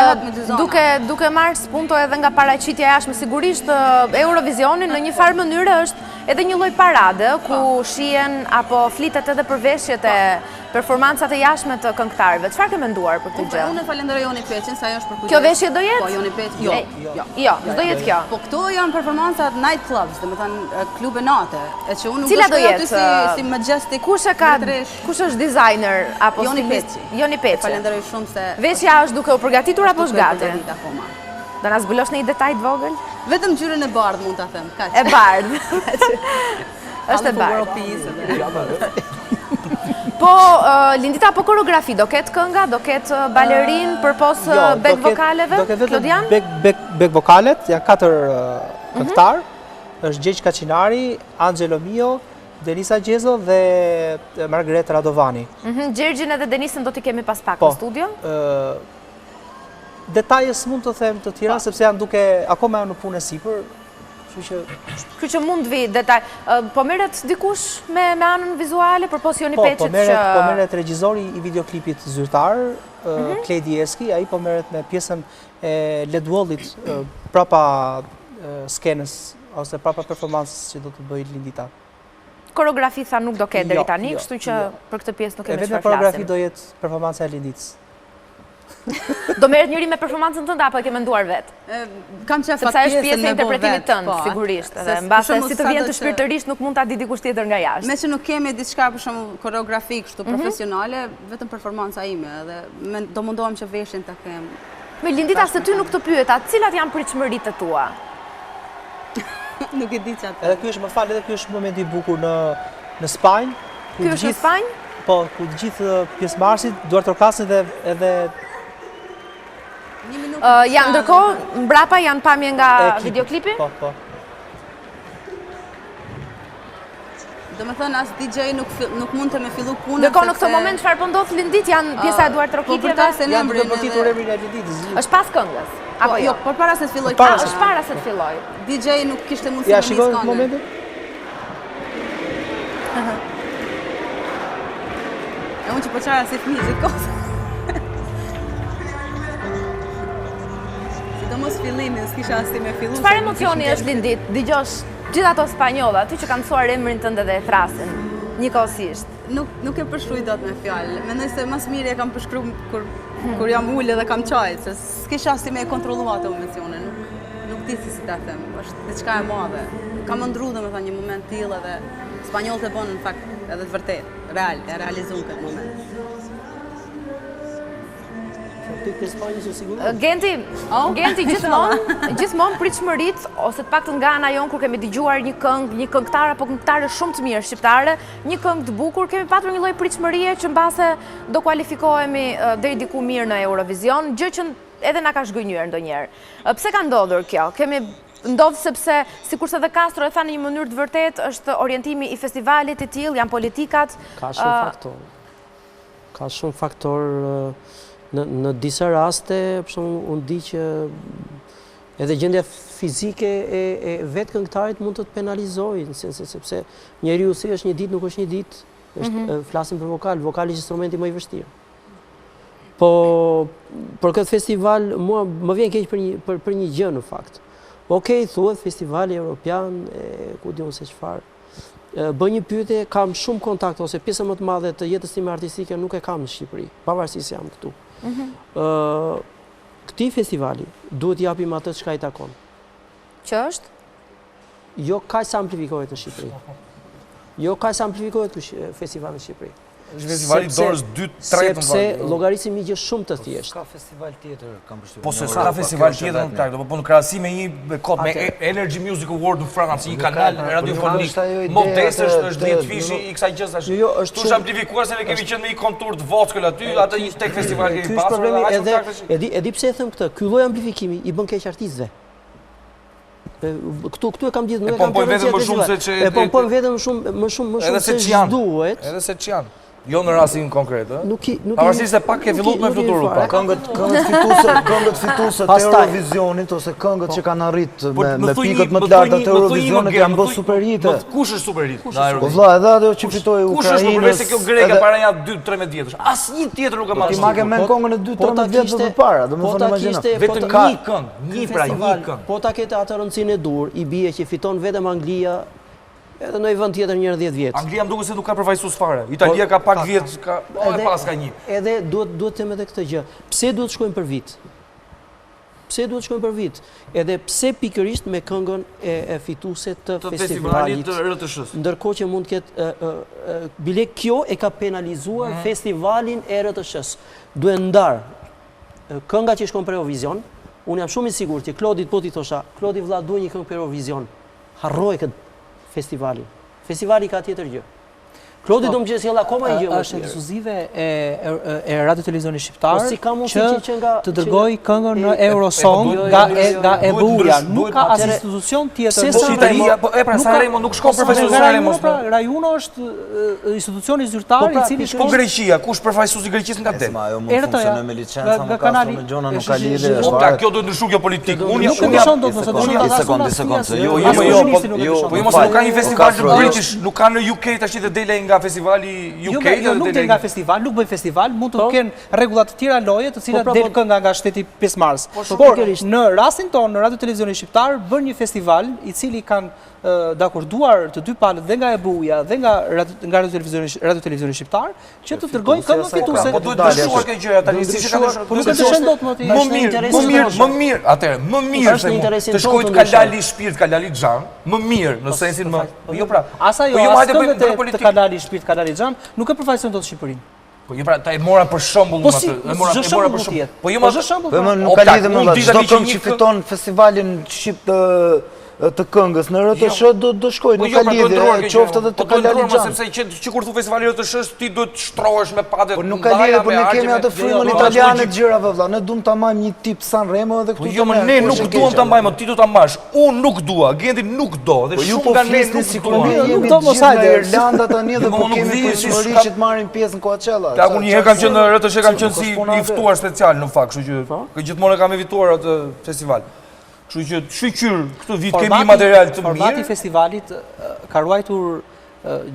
duke, duke marrë spunto edhe nga paraqitja e jashtme, sigurisht Eurovisioni në një farë mënyre është edhe një lloj parade, ku po. shihen apo flitet edhe për veshjet e po. performancat e jashtme të këngëtarëve. Çfarë ke menduar për këtë gjë? Unë e falenderoj Joni Peçin, se ajo është përkujdesur. Kjo veshje do jetë? Po, Joni Peçi, jo. Jo, jo, s'do jetë kjo. Po këto janë performancat night clubs, domethënë klube nate, e që unë nuk do shkoj aty si si majestic. Kush e ka Kush është designer apo Joni Peçi. Joni Peçi. E falenderoj shumë se Veshja është duke u përgatitur apo është gati? Do na zbulosh një detaj të vogël? Vetëm ngjyrën e bardhë mund ta them, kaq. E bardhë. Është e bardhë. Po, Lindita, po koreografi, do ketë kënga, do ketë balerinë, përpos jo, back vokaleve? Do ketë vetëm back, back, back vokalet, janë katër mhm. këngëtarë, është Gjergj Kaçinari, Angelo Mio, Denisa Gjezo dhe Margaret Radovani. Mhm, Gjergjin edhe Denisën do t'i kemi pas pak po, në studio? Detaje s'mund të them të tjera, po. sepse janë duke, akoma janë në punë e sipër, kështu që... Kështu që mund të vijë detaj. Po merret dikush me anën vizuale, përpos Joni po, po Peçit që... Po merret regjizori i videoklipit zyrtar, mhm. Kledi Eski, ai po merret me pjesën e LED wall-it prapa skenës, ose prapa performancës që do të bëjë Lindita. Koreografi tha nuk do ketë deri jo, tani, jo, kështu që jo. për këtë pjesë nuk kemi çfarë flasim. E vetmja koreografi do jetë performanca e Linditës. Do merret njeri me performancën tënde apo e ke menduar vetë? Kam qejf atë pjesën pjesë e interpretimit tënd, po, sigurisht. Edhe mbase si të vjen ty shpirtërisht nuk mund ta di dikush tjetër nga jashtë. Meqë nuk kemi diçka për shembull koreografi kështu mhm. profesionale, vetëm performanca ime edhe do mundohem që veshjen ta kem. Me Lindita se ty nuk të pyeta, cilat janë pritshmëritë e tua? Nuk e di çfarë. Edhe ky është, më fal, edhe ky është momenti i bukur në në Spanjë. Ky është në Spanjë? Po, ku të gjithë pjesëmarrësit duartrokasin dhe edhe Ja, ndërkohë, mbrapa janë pamje nga videoklipi? Po, po. Domethënë, as DJ nuk, nuk mund të me fillu punën. Ndërkohë në këtë moment, çfarë po ndodh Lindit, janë pjesa e duartrokitjeve? Po, janë duke bërtitur emrin e Linditës. është pas këngës, po, apo jo? Jo, por para se të fillojë. A, është para se të fillojë. DJ nuk kishte mundësi me nisë këngën. Ja, shiko momentin. E unë që po qaja si fëmijë gjithë kohës. Sidomos fillimin, s'kisha si me fillu. Çfarë emocioni është Lindit? Dëgjosh gjithë ato spanjolla, aty që kanë mësuar emrin tënd dhe e thrasin njëkohësisht. Nuk nuk e përshkruaj dot me fjalë. Mendoj se më së miri e kam përshkru kur kur jam ulë dhe kam qajt, se s'kisha si me e kontrollu ato emocione. Nuk nuk di si si ta them. Është diçka e madhe. Kam ëndrru domethënë një moment të tillë edhe spanjollët e bënë në fakt edhe të vërtetë, real, e realizuan këtë moment. Genti, oh. Genti gjithmonë, gjithmonë pritshmëritë ose të paktën nga ana jonë kur kemi dëgjuar një këngë, një këngëtar apo këngëtare shumë të mirë shqiptare, një këngë të bukur, kemi patur një lloj pritshmërie që mbase do kualifikohemi deri diku mirë në Eurovision, gjë që edhe na ka zhgënjyer ndonjëherë. Pse ka ndodhur kjo? Kemi ndodh sepse sikurse dhe Castro e tha në një mënyrë të vërtetë, është orientimi i festivalit i tillë, janë politikat. Ka shumë faktorë. Ka shumë faktorë në në disa raste, për shembull, unë di që edhe gjendja fizike e e vetë këngëtarit mund të të penalizojë, në sensin sepse njeriu si është një ditë nuk është një ditë, është mm -hmm. flasim për vokal, vokali është instrumenti më i vështirë. Po për këtë festival mua më vjen keq për një për për një gjë në fakt. Okej, thuhet festivali europian, e ku di unë se çfarë. Bëj një pyetje, kam shumë kontakt ose pjesën më të madhe të jetës time artistike nuk e kam në Shqipëri, pavarësisht se jam këtu. Mhm. Ë këtij festivali duhet t'i japim atë çka i takon. Që është? Jo kaq sa amplifikohet në Shqipëri. Jo kaq sa amplifikohet ky festival në Shqipëri. Është festivali i dorës dytë, tretë në Sepse llogarisim një gjë shumë të po thjeshtë. S'ka festival tjetër, kam përshtypjen. Po se s'ka festival tjetër në plak, po në krahasim me një me kot me Energy Music Award në Francë, një kanal po radiofonik. Modest është është 10 fishi i kësaj gjësë tash. Jo, jo, është shumë amplifikuar se ne kemi qenë me një kontur të vockël aty, atë një tek festival kemi pasur. Ky është problemi edhe e di e di pse e them këtë. Ky lloj amplifikimi i bën keq artistëve. Këtu këtu e kam gjithë, nuk e kam pompojnë veten më shumë se që e pompojnë veten më shumë më shumë më shumë se ç'duhet. Edhe se ç'janë. Jo në rastin konkret, ë? Nuk i nuk i Pavarësisht se pak ke filluar me fluturu pak. Këngët këngët fituese, këngët fituese të Eurovisionit ose këngët që kanë arrit po, me me pikët më të larta të Eurovisionit janë bërë super hite. Kush është super hit në Eurovision? Po vlla, edhe ajo që fitoi Ukrainës. Kush është përveç se kjo greke para nja 2-13 vjetësh? Asnjë tjetër nuk e marrë. Ti ma ke mend këngën e 2-13 vjetëve përpara, domethënë imagjino. Vetëm një këngë. Një pra, një këngë. Po ta ketë atë rëndësinë e duhur, i bie që fiton vetëm Anglia, edhe ndonjë vend tjetër një herë 10 vjet. Anglia më duket se nuk ka përfaqësues fare. Italia po, ka pak vjet, ka po e pas ka një. Edhe duhet duhet të them edhe këtë gjë. Pse duhet të shkojmë për vit? Pse duhet të shkojmë për vit? Edhe pse pikërisht me këngën e, e fituese të, të festivalit të RTSH-së. Ndërkohë që mund të ketë bile kjo e ka penalizuar mm. festivalin e RTSH-së. Duhet ndarë Kënga që shkon për Eurovision, unë jam shumë i sigurt që Klodit po t'i thosha, Klodi vlla duhet një këngë për Eurovision. Harroje këtë festivalin. Festivali ka tjetër gjë. Klodi do më gjë sjell akoma një gjë më të Është ekskluzive e e Radio Televizionit Shqiptar po si ka mundësi që që nga të dërgojë këngën në Eurosong nga nga EBU-ja. Nuk ka as institucion tjetër. Po Italia, po e pra Sanremo nuk shkon përfaqësuesi i Sanremos. Pra, Rai Uno është institucioni zyrtar po pra, i cili shkon. Po Greqia, kush përfaqësuesi i Greqisë nga del? Ajo mund të funksionojë me licenca, më ka me gjona nuk ka lidhje. Po pra, kjo duhet ndryshuar kjo politikë. Unë nuk e ndryshon dot, mos e ndryshon dot. Një sekondë, një sekondë. Jo, jo, jo, po jo, po jo, mos nuk ka një festival të British, nuk ka në UK tash dhe del nga festivali UK jo, jo, nuk del nga festival, nuk bëjnë festival, mund të po. kenë rregulla të tjera loje, të cilat po, pra, del po. kënga nga shteti pjesëmarrës. Por në rastin tonë në Radio Televizionin Shqiptar bën një festival i cili kanë dakorduar të dy palët dhe nga EBU-ja dhe nga nga Radio Televizioni Radio Televizioni Shqiptar që të dërgojnë këngën fituese. Po duhet ndryshuar kjo gjëja tani si që ka ndryshuar. Po nuk e ndryshon dot më ti. Më mirë, më mirë, më mirë, atëherë, më mirë është në interesin të shkojë të Kalali shpirt, Kalali xhan, më mirë në po, sensin më. Po jo pra. As ajo, po jo, as këngët e të Kalali shpirt, Kalali xhan, nuk e përfaqësojnë dot Shqipërinë. Po jo pra, ta e mora për shembull po si, atë, e mora, e mora për shembull. Po jo më po shembull. Po më nuk ka lidhje më vëlla. Çdo këngë që fiton festivalin shqip të të këngës në RTS jo. do do shkojë, po nuk jo, ka pra, lidhje, qoftë edhe të po Kalali xhan. Sepse që që kur thu festivali RTS ti duhet të shtrohesh me pade. Po nuk ka lidhje, po ne kemi atë frymën italiane të gjërave vëlla. Ne duam ta mbajmë një tip Sanremo edhe këtu. Po jo, më ne nuk duam ta mbajmë, ti do ta mbash. Unë nuk dua, Genti nuk do dhe po shumë po nga ne nuk duan. Po nuk do mos hajde. Irlanda tani dhe po kemi pritshmëri që të marrim pjesë në Coachella. Ta unë një herë kam qenë në RTS kam qenë si i ftuar special në fakt, kështu që po? gjithmonë e kam evituar atë festival. Kështu që shyqyr këtë vit kemi një material të mirë. Formati i festivalit ka ruajtur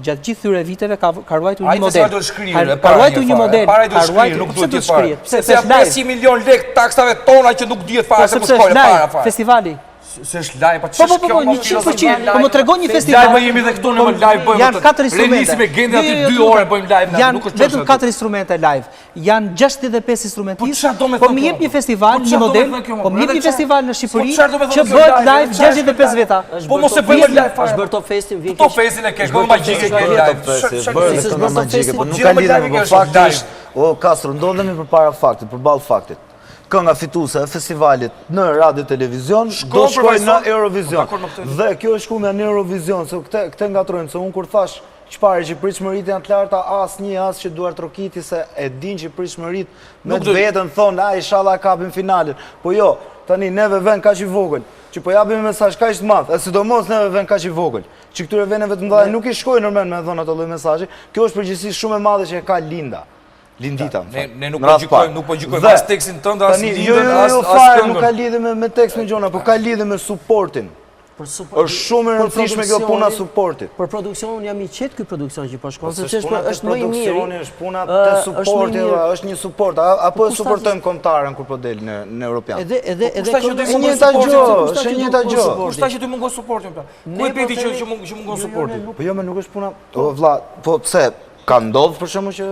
gjatë gjithë këtyre viteve ka ka ruajtur një model. Ai shkrirë, ka ruajtur një model, ka ruajtur nuk duhet të shkrihet. Pse se janë 500 milion lek taksave tona që nuk dihet fare po, se ku shkojnë para fare. Festivali. Se është live, pa po, po, po, po, 100%. Po më tregon një festival. Live jemi dhe këtu në më live bëjmë. Janë katër instrumente. Renisim me Gentin aty 2 jo, jo, orë bëjmë live, nuk është vetëm katër instrumente live. Janë 65 instrumentistë. Po, po më jep një festival, po një model, po më jep një festival në Shqipëri që bëhet live 65 veta. Po mos e bëjmë live fare. Është bërë Top Festin, vjen. Top Festin e ke, këngë magjike ke live. Është bërë këngë magjike, po nuk ka lidhje, po fakti është, o Kastro, ndodhemi përpara faktit, përballë faktit. Kënga fituese e festivalit në radio televizion do shkojë në Eurovision. Dhe kjo është shkumja në Eurovision, se këtë këtë ngatërrojmë, se unë kur thash Çfarë që pritshmëritë janë të larta, asnjë as që duartrokiti se e din që pritshmëritë me të vetën thonë, a ishalla kapim finalen. Po jo, tani neve vend kaq i vogël, që po japim mesazh kaq të madh, e sidomos neve vend kaq i vogël, që këtyre vendeve të mëdha nuk i shkojnë në mend me dhënë ato lloj mesazhi, kjo është përgjegjësi shumë e madhe që e ka Linda. Lindita, më fal. Ne nuk po gjykojmë, nuk po gjykojmë as tekstin tënd, as jo, jo, Lindën, as jo, as këngën. Nuk ka lidhje me me tekstin gjona, po ka lidhje me suportin. Është shumë e rëndësishme kjo puna e suportit. Për produksionin jam i qetë ky produksion që po shkon, po, sepse është është më i miri. Është puna te suporti, është një suport. Apo e suportojmë kombëtaren kur po del në në Europian. Edhe edhe po, edhe e njëjta gjë, është e njëjta gjë. Kush tha që ty mungon suporti pra? Ku e pe ti që që mungon jo, suporti? Po jo, më nuk është puna. O vlla, po pse ka ndodhur për shembull që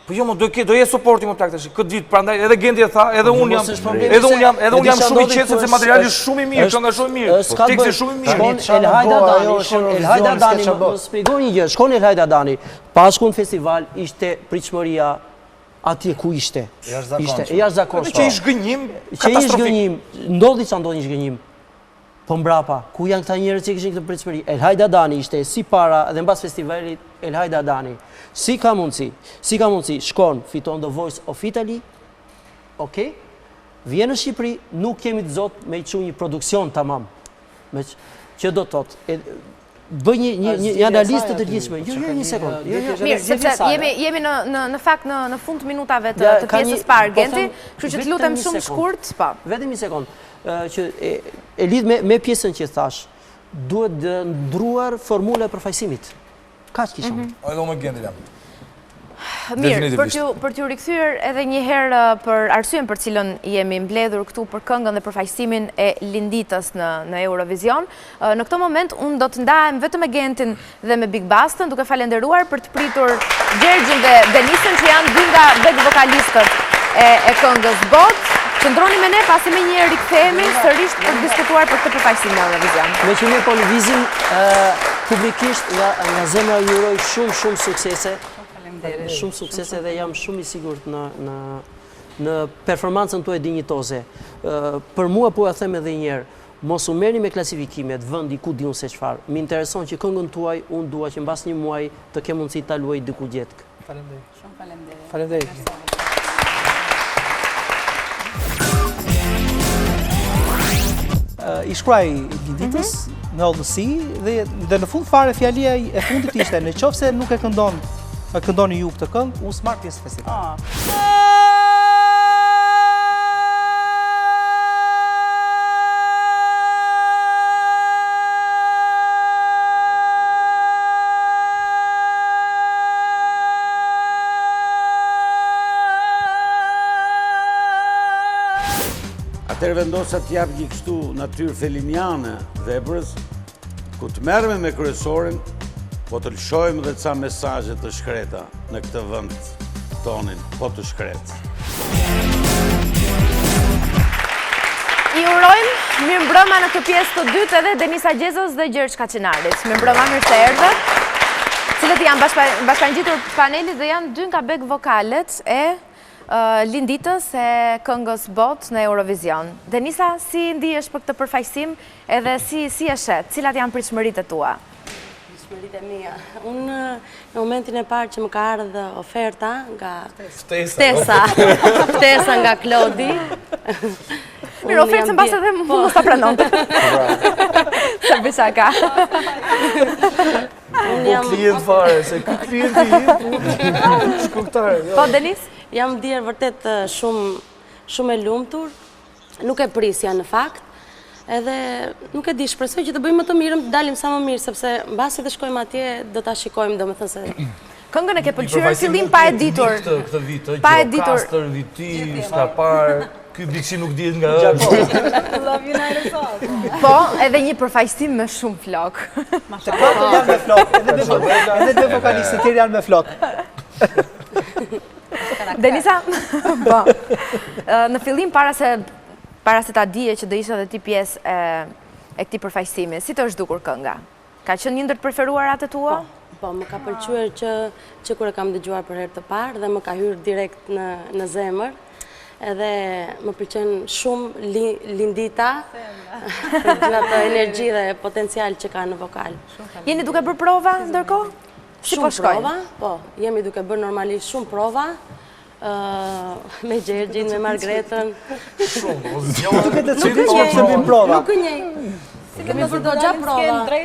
Po jo, më do ke do jetë suporti më plak tash. Këtë vit prandaj edhe Genti e tha, edhe unë jam, edhe unë jam, edhe unë jam shumë i qetë sepse materiali është shumë i mirë, kënga shumë i mirë, teksti është shumë i mirë. Shkon Elhaida Dani, shkon Elhaida Dani, më shpjego një gjë, shkon Elhaida Dani. Pa shku në festival ishte pritshmëria atje ku ishte. Ishte e jashtëzakonshme. Që ish gënjim, që ish gënjim, ndodhi ça ndodhi një zhgënjim. Po mbrapa, ku janë këta njerëz që kishin këtë pritshmëri? Elhaida Dani ishte si para dhe mbas festivalit Elhaida Dani. Si ka mundësi? Si ka mundësi? Shkon, fiton The Voice of Italy. Okej. Vjen në Shqipëri, nuk jemi të zot me i çu një produksion tamam. Me që do të thotë, bëj një një një analizë të përgjithshme. Jo, jo, një sekond. Jo, jo, Mirë, sepse jemi jemi në në në fakt në në fund të minutave të të pjesës së parë, po Genti, kështu që të lutem shumë shkurt, po. Vetëm një sekond. Që e, e lidh me me pjesën që thash. Duhet ndruar formula e përfaqësimit. Kaq kisha. Mhm. Edhe unë me Gentin jam. Mirë, për t'ju për t'ju rikthyer edhe një herë për arsyen për cilën jemi mbledhur këtu për këngën dhe përfaqësimin e Linditës në në Eurovision. Në këtë moment unë do të ndahem vetëm me Gentin dhe me Big Bastën, duke falenderuar për të pritur Gjergjin dhe Denisën që janë dy nga back vokalistët e, e këngës Botë. Qëndroni me ne pasi menjëherë rikthehemi sërish për të diskutuar për këtë përfaqësim në Eurovision. Meqë ne po lëvizim publikisht nga, nga zemra ju uroj shumë shumë suksese. Faleminderit. Shumë suksese dhe jam shumë i sigurt në në në performancën tuaj dinjitoze. Për mua po e them edhe një herë, Mos u merrni me klasifikimet, vendi, ku di unë se çfarë. Më intereson që këngën tuaj unë dua që mbas një muaji të kem mundësi ta luaj diku gjetkë. Faleminderit. Shumë faleminderit. Faleminderit. I shkruaj Linditës mm -hmm. në hollësi dhe dhe në fund fare fjalia e fundit ishte në qoftë se nuk e këndon e këndoni ju këtë këngë, unë s'marr pjesë në festival. Ah. Atëherë vendosa t'i jap një kështu natyrë feliniane veprës, ku të merremi me kryesoren, po të lëshojmë dhe ca mesazhe të shkreta në këtë vend tonin, po të shkretë. I urojmë mirëmbrëma në këtë pjesë të dytë edhe Denisa Gjezos dhe Gjergj Kaçinarit. Mirëmbrëma, mirë se erdhët. Cilët janë bashkangjitur panelit dhe janë dy nga back vokalet e Linditës e këngës botë në Eurovision. Denisa, si ndihesh për këtë përfaqësim edhe si, si e sheh, cilat janë pritshmëritë e tua? Pritshmëritë e mia. Unë në momentin e parë që më ka ardhë oferta nga ftesa, ftesa nga Klodi. Mirë, ofertën mbase dhe mund mos ta pranonte. Sa bëj shaka. Unë jam klient fare, se ky klienti im, shkruktare. Jo. Po Denis? Jam ndier vërtet shumë shumë e lumtur. Nuk e prisja në fakt. Edhe nuk e di, shpresoj që të bëjmë më të mirën, të dalim sa më mirë, sepse mbasi të shkojmë atje do ta shikojmë, domethënë se Këngën e ke pëlqyer në fillim pa e ditur. Këtë këtë vit, pa e ditur. Gjirokastër, Viti, s'ka parë. Ky Bixhi nuk dihet nga është. Love United South. Po, edhe një përfaqësim me shumë flokë. Të katër janë me flokë, edhe me edhe me vokalistët tjerë janë me flokë. Denisa, po. Në fillim para se para se ta dije që do ishe edhe ti pjesë e e këtij përfaqësimi, si të është dukur kënga? Ka qenë një ndër të preferuarat e tua? Po, po, më ka pëlqyer që që kur e kam dëgjuar për herë të parë dhe më ka hyrë direkt në në zemër. Edhe më pëlqen shumë Lindita, për gjithë atë energji dhe potencial që ka në vokal. Jeni duke bërë prova ndërkohë? Si po shkojnë? Shumë prova, po, jemi duke bërë normalisht shumë prova, me Gjergjin, me Margretën. Shumë, po zgjohen. Nuk e të që të prova. Nuk e njej. Kemi bërë goxha prova.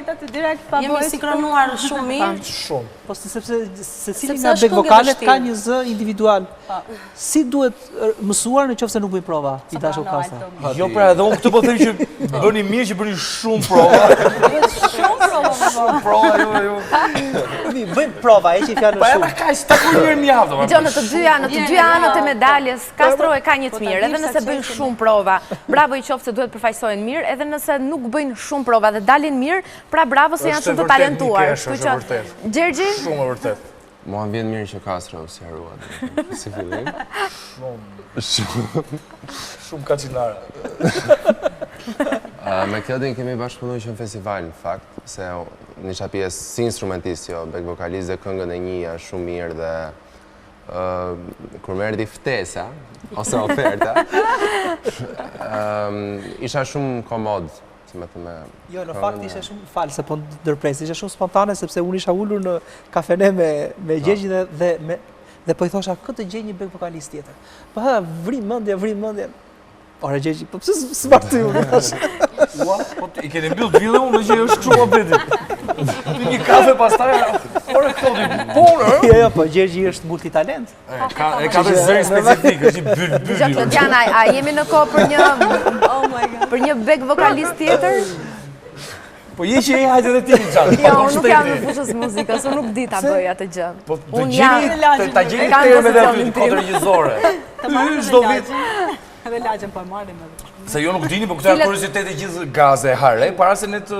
Jemi sinkronuar shumë mirë. Shumë. Po sepse secili nga back vokalet ka një zë individual. Si duhet mësuar në qoftë se nuk bëjmë prova, i dashur Kastro? Jo pra edhe unë këtë po them që bëni mirë që bëni shumë prova. Shumë prova. Shumë prova, jo, jo. Mi, bëjmë prova, e që i fjalën po, shumë. Po e kaq, takoj një herë në javë. Dëgjo, në të dyja, në të dyja anët e medaljes, Kastro e ka një të po, mirë, edhe nëse bëjnë shumë prova. Bravo i qoftë se duhet përfaqësojnë mirë, edhe nëse nuk bëjnë shumë prova dhe dalin mirë, pra bravo se janë shumë të talentuar. Është e vërtetë. Gjergji? Shumë e vërtetë. Mua më vjen mirë që Kastro u sqarua, si fillim. Shumë. Shumë. Shumë kaçinara. Me Klodin kemi bashkëpunu që në festival, në fakt, se unë isha pjesë si instrumentist, jo, back vokalist dhe këngën e njihja shumë mirë dhe kur më erdhi ftesa, ose oferta, isha shumë komod Si me thënë me... Jo, në fakt ishe shumë fal, se po ndërpres, ishe shumë spontane, sepse unë isha ulur në kafene me, me po. Gjergjin dhe, dhe, me, dhe po i thosha, kë të gjej një back vokalist tjetër. Po ha, vri mendjen, vri mendjen. Ore Gjergji, po pse s'marr ty unë? Ua, po i keni mbyll të unë që është kështu muhabeti. Pi një kafe pastaj, ore këto di. Po, Jo, jo, po Gjergji është multitalent. Ka, e ka dhe zërin specifik, është një bylbyl. Dëgjo, Klodiana, a jemi në kohë për një, oh my God. për një back vokalist tjetër? Po je që je hajde dhe ti një qatë. Jo, unë nuk jam në fushës muzikës, unë nuk di ta bëj atë gjë. Po të gjeni, ta gjeni terme dhe aty të kodër regjizore. Të marrim Çdo vit. Edhe lagjen po e marrim edhe. Se jo nuk dini, po këto janë kuriozitete gjithë gaze e hare, para se ne të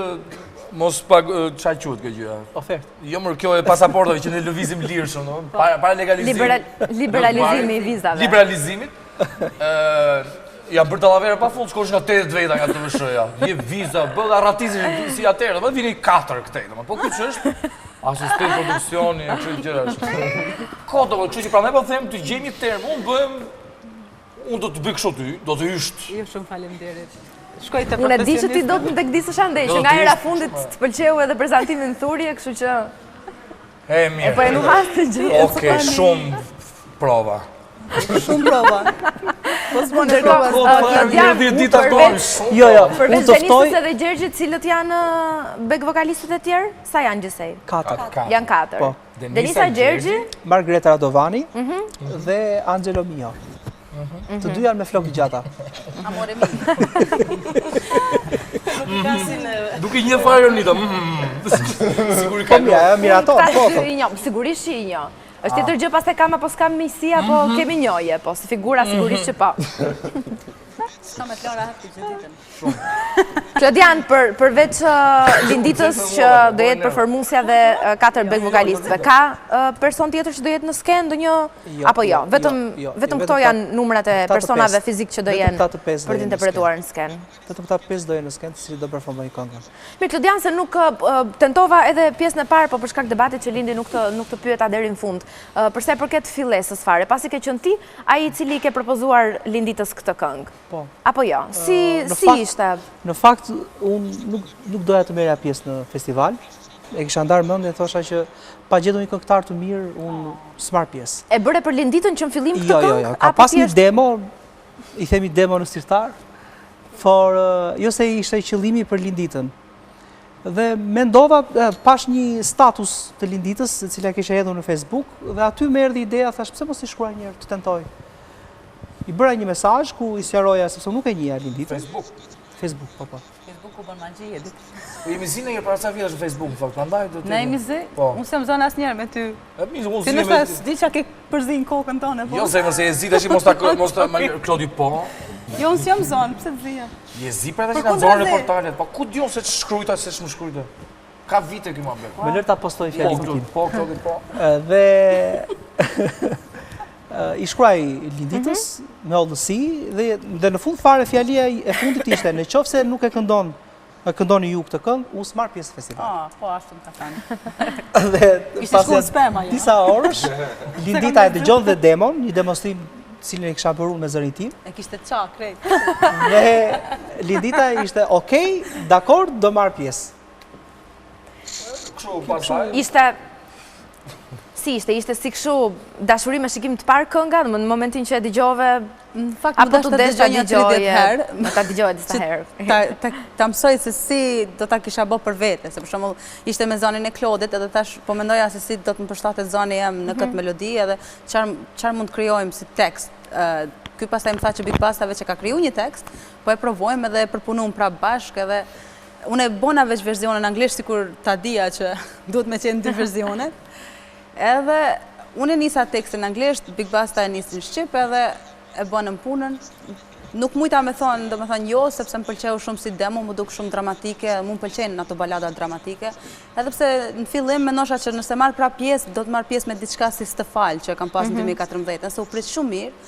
mos pag ça quhet kjo gjë. Ofertë. Jo mër kjo e pasaportave që ne lëvizim lirshëm, no? Po. para para legalizimit. Liberalizimi i vizave. Liberalizimit. Ë janë bërë dallavere pa fund, shkosh nga 80 veta nga TVSH-ja. Je viza, bë dhe arratisesh si atëherë, domethënë vini katër këtej, domethënë. Po ky ç'është? Asistent produksioni, kështu gjërash. Kot, domethënë, kështu që prandaj po them të gjejmë një term, unë bëhem unë do të bëj kështu ty, do të hysh. Jo shumë faleminderit. Shkoj te Unë e di që ti do të më degdisësh andej, që nga hera fundit të pëlqeu edhe prezantimi në Thurje, kështu që... E, mirë. E po e nuk as të gjithë. Oke, shumë prova. Shumë prova. Po s'bën e prova. Po, po, përveç, jo, jo, përveç Denisës edhe Gjergjit, cilët janë back vokalistët e tjerë? Sa janë gjithsej? Katër. Janë katër. Po. Denisa Gjergji, Margareta Radovani mhm. dhe Angelo Mio. Mhm. Të dy janë me flokë gjata. Amore mi. Duke një fare Jonida. Mm. Siguri Po ka. mira, mira ato, po. Këta i njoh, sigurisht që i njoh. Është tjetër gjë pastaj kam apo s'kam miqësi apo mhm. kemi njohje, po si figura sigurisht që po. S'ka me të lënë rahat gjithë ditën. Klodian, për, përveç uh, Linditës që do jetë performuesja dhe uh, katër back vokalistëve, ka uh, person tjetër që do jetë në skenë, ndonjë, jo, apo jo, jo, vetëm, jo, vetëm këto janë numrat e personave fizik që do jenë për të interpretuar në skenë. Vetëm këta pesë do jenë në skenë, të cilët do performojnë këngën. Mirë, Klodian, se nuk tentova edhe pjesën e parë, po për shkak debatit që lindi nuk të, nuk të pyeta deri në fund. Përsa i përket fillesës fare, pasi ke qenë ti, ai i cili i ke propozuar Linditës këtë këngë. Po. Apo jo, si, si ishte? Në fakt, unë nuk, nuk doja të merrja pjesë në festival. E kisha ndarë mendjen, thosha që pa gjetur një këngëtar të mirë, unë s'marr pjesë. E bëre për Linditën që në fillim këtë jo, këngë? Jo, jo, ka pas një demo, i themi demo në sirtar, por jo se ishte qëllimi për Linditën. Dhe mendova, pash një status të Linditës, e cila kishte hedhur në Facebook, dhe aty më erdhi ideja, thash, pse mos i shkruaj një herë të tentoj. I bëra një mesazh ku i sqaroja sepse nuk e njihja Linditën. Facebook. Facebook, po po. Facebooku bën magji, e di. Po jemi zi një para ca vjetësh në Facebook, në fakt, prandaj do të. Ne jemi zi? Po. Unë s'jam zënë asnjëherë me ty. E mi, unë zi me ty. Ti s'di çka ke përzi në kokën tënde, po. Jo, zemër se je zi tash mos ta mos ta Klodi po. Jo, unë s'jam zënë, pse të zihem? Je zi pra tash na nxorën në portalet, po ku di unë se ç'shkruajta se ç'më shkruajta. Ka vite ky muhabet. Më lër ta postoj fjalinë po, tim. Po, Klodi, po. Dhe i shkruaj Linditës mhm. me hollësi dhe dhe në fund fare fjalia e fundit ishte në qoftë se nuk e këndon e këndoni ju këtë këngë, unë s'marr pjesë në festival. Ah, po ashtu më ka thënë. Dhe pas disa orësh, Lindita e dëgjon dhe demon, një demonstrim të cilin e kisha bërë unë me zërin tim. E kishte qa, krejt. Dhe Lindita ishte, okej, dakord, do marr pjesë. Kështu, pastaj. Ishte Si ishte? Ishte si kështu dashuri me shikim të parë kënga, në momentin që e dëgjove, në fakt më desh ta dëgjoj një 30 herë. Ta dëgjoje disa herë. Ta, ta, ta mësoj se si do ta kisha bë për vete, se për shembull ishte me zanin e Klodit edhe tash po mendoja se si do të më përshtatet zani jem në këtë mhm. melodi edhe çfarë çfarë mund të krijojmë si tekst. Ky pastaj më tha që Big Basta veç e ka kriju një tekst, po e provojmë edhe e përpunojmë prapë bashkë edhe Unë e bona veç versionin anglisht, sikur ta dija që duhet me qenë dy versionet. Edhe unë e nisa tekstin anglisht, Big Basta e nisi në shqip edhe e bonëm punën. Nuk mujta me thonë, do me thonë jo, sepse më pëlqeu shumë si demo, m'u duk shumë dramatike, mu më pëlqejnë ato balada dramatike. Edhe pse në fillim mendosha që nëse marr pra pjesë, do të marr pjesë me diçka si S'të fal, që e kam pas në 2014, nëse u prit shumë mirë,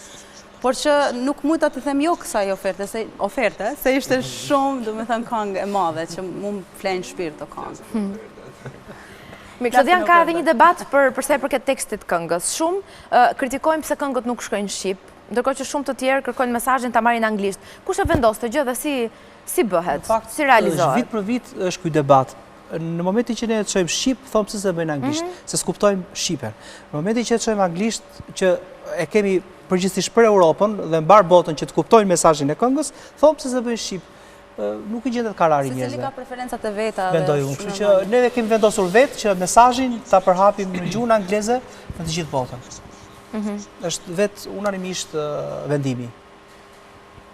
Por që nuk mujta të them jo kësaj oferte, se, oferte, se ishte shumë, do me thënë, këngë e madhe, që mu më flenë shpirt ato këngë. Hmm. Mirë, Klodian ka edhe një debat për përsa i përket tekstit këngës. Shumë kritikojnë pse këngët nuk shkojnë shqip, ndërkohë që shumë të tjerë kërkojnë mesazhin ta marrin anglisht. Kush e vendos këtë gjë dhe si si bëhet? Si realizohet? Vit për vit është ky debat. Në momentin që ne e çojmë shqip, thonë pse s'e bëjnë anglisht, mhm. se s'kuptojmë shqipen. Në momentin që e çojmë anglisht, që e kemi përgjithsisht për Europën dhe mbarë botën që të kuptojnë mesazhin e këngës, thonë pse s'e bëjnë shqip. Nuk i gjendet karari njerëzve. Secili ka preferencat e veta. Mendoj unë, kështu që neve kemi vendosur vetë që mesazhin ta përhapim në gjuhën angleze në të gjithë botën. Mhm. Është vetë unanimisht vendimi.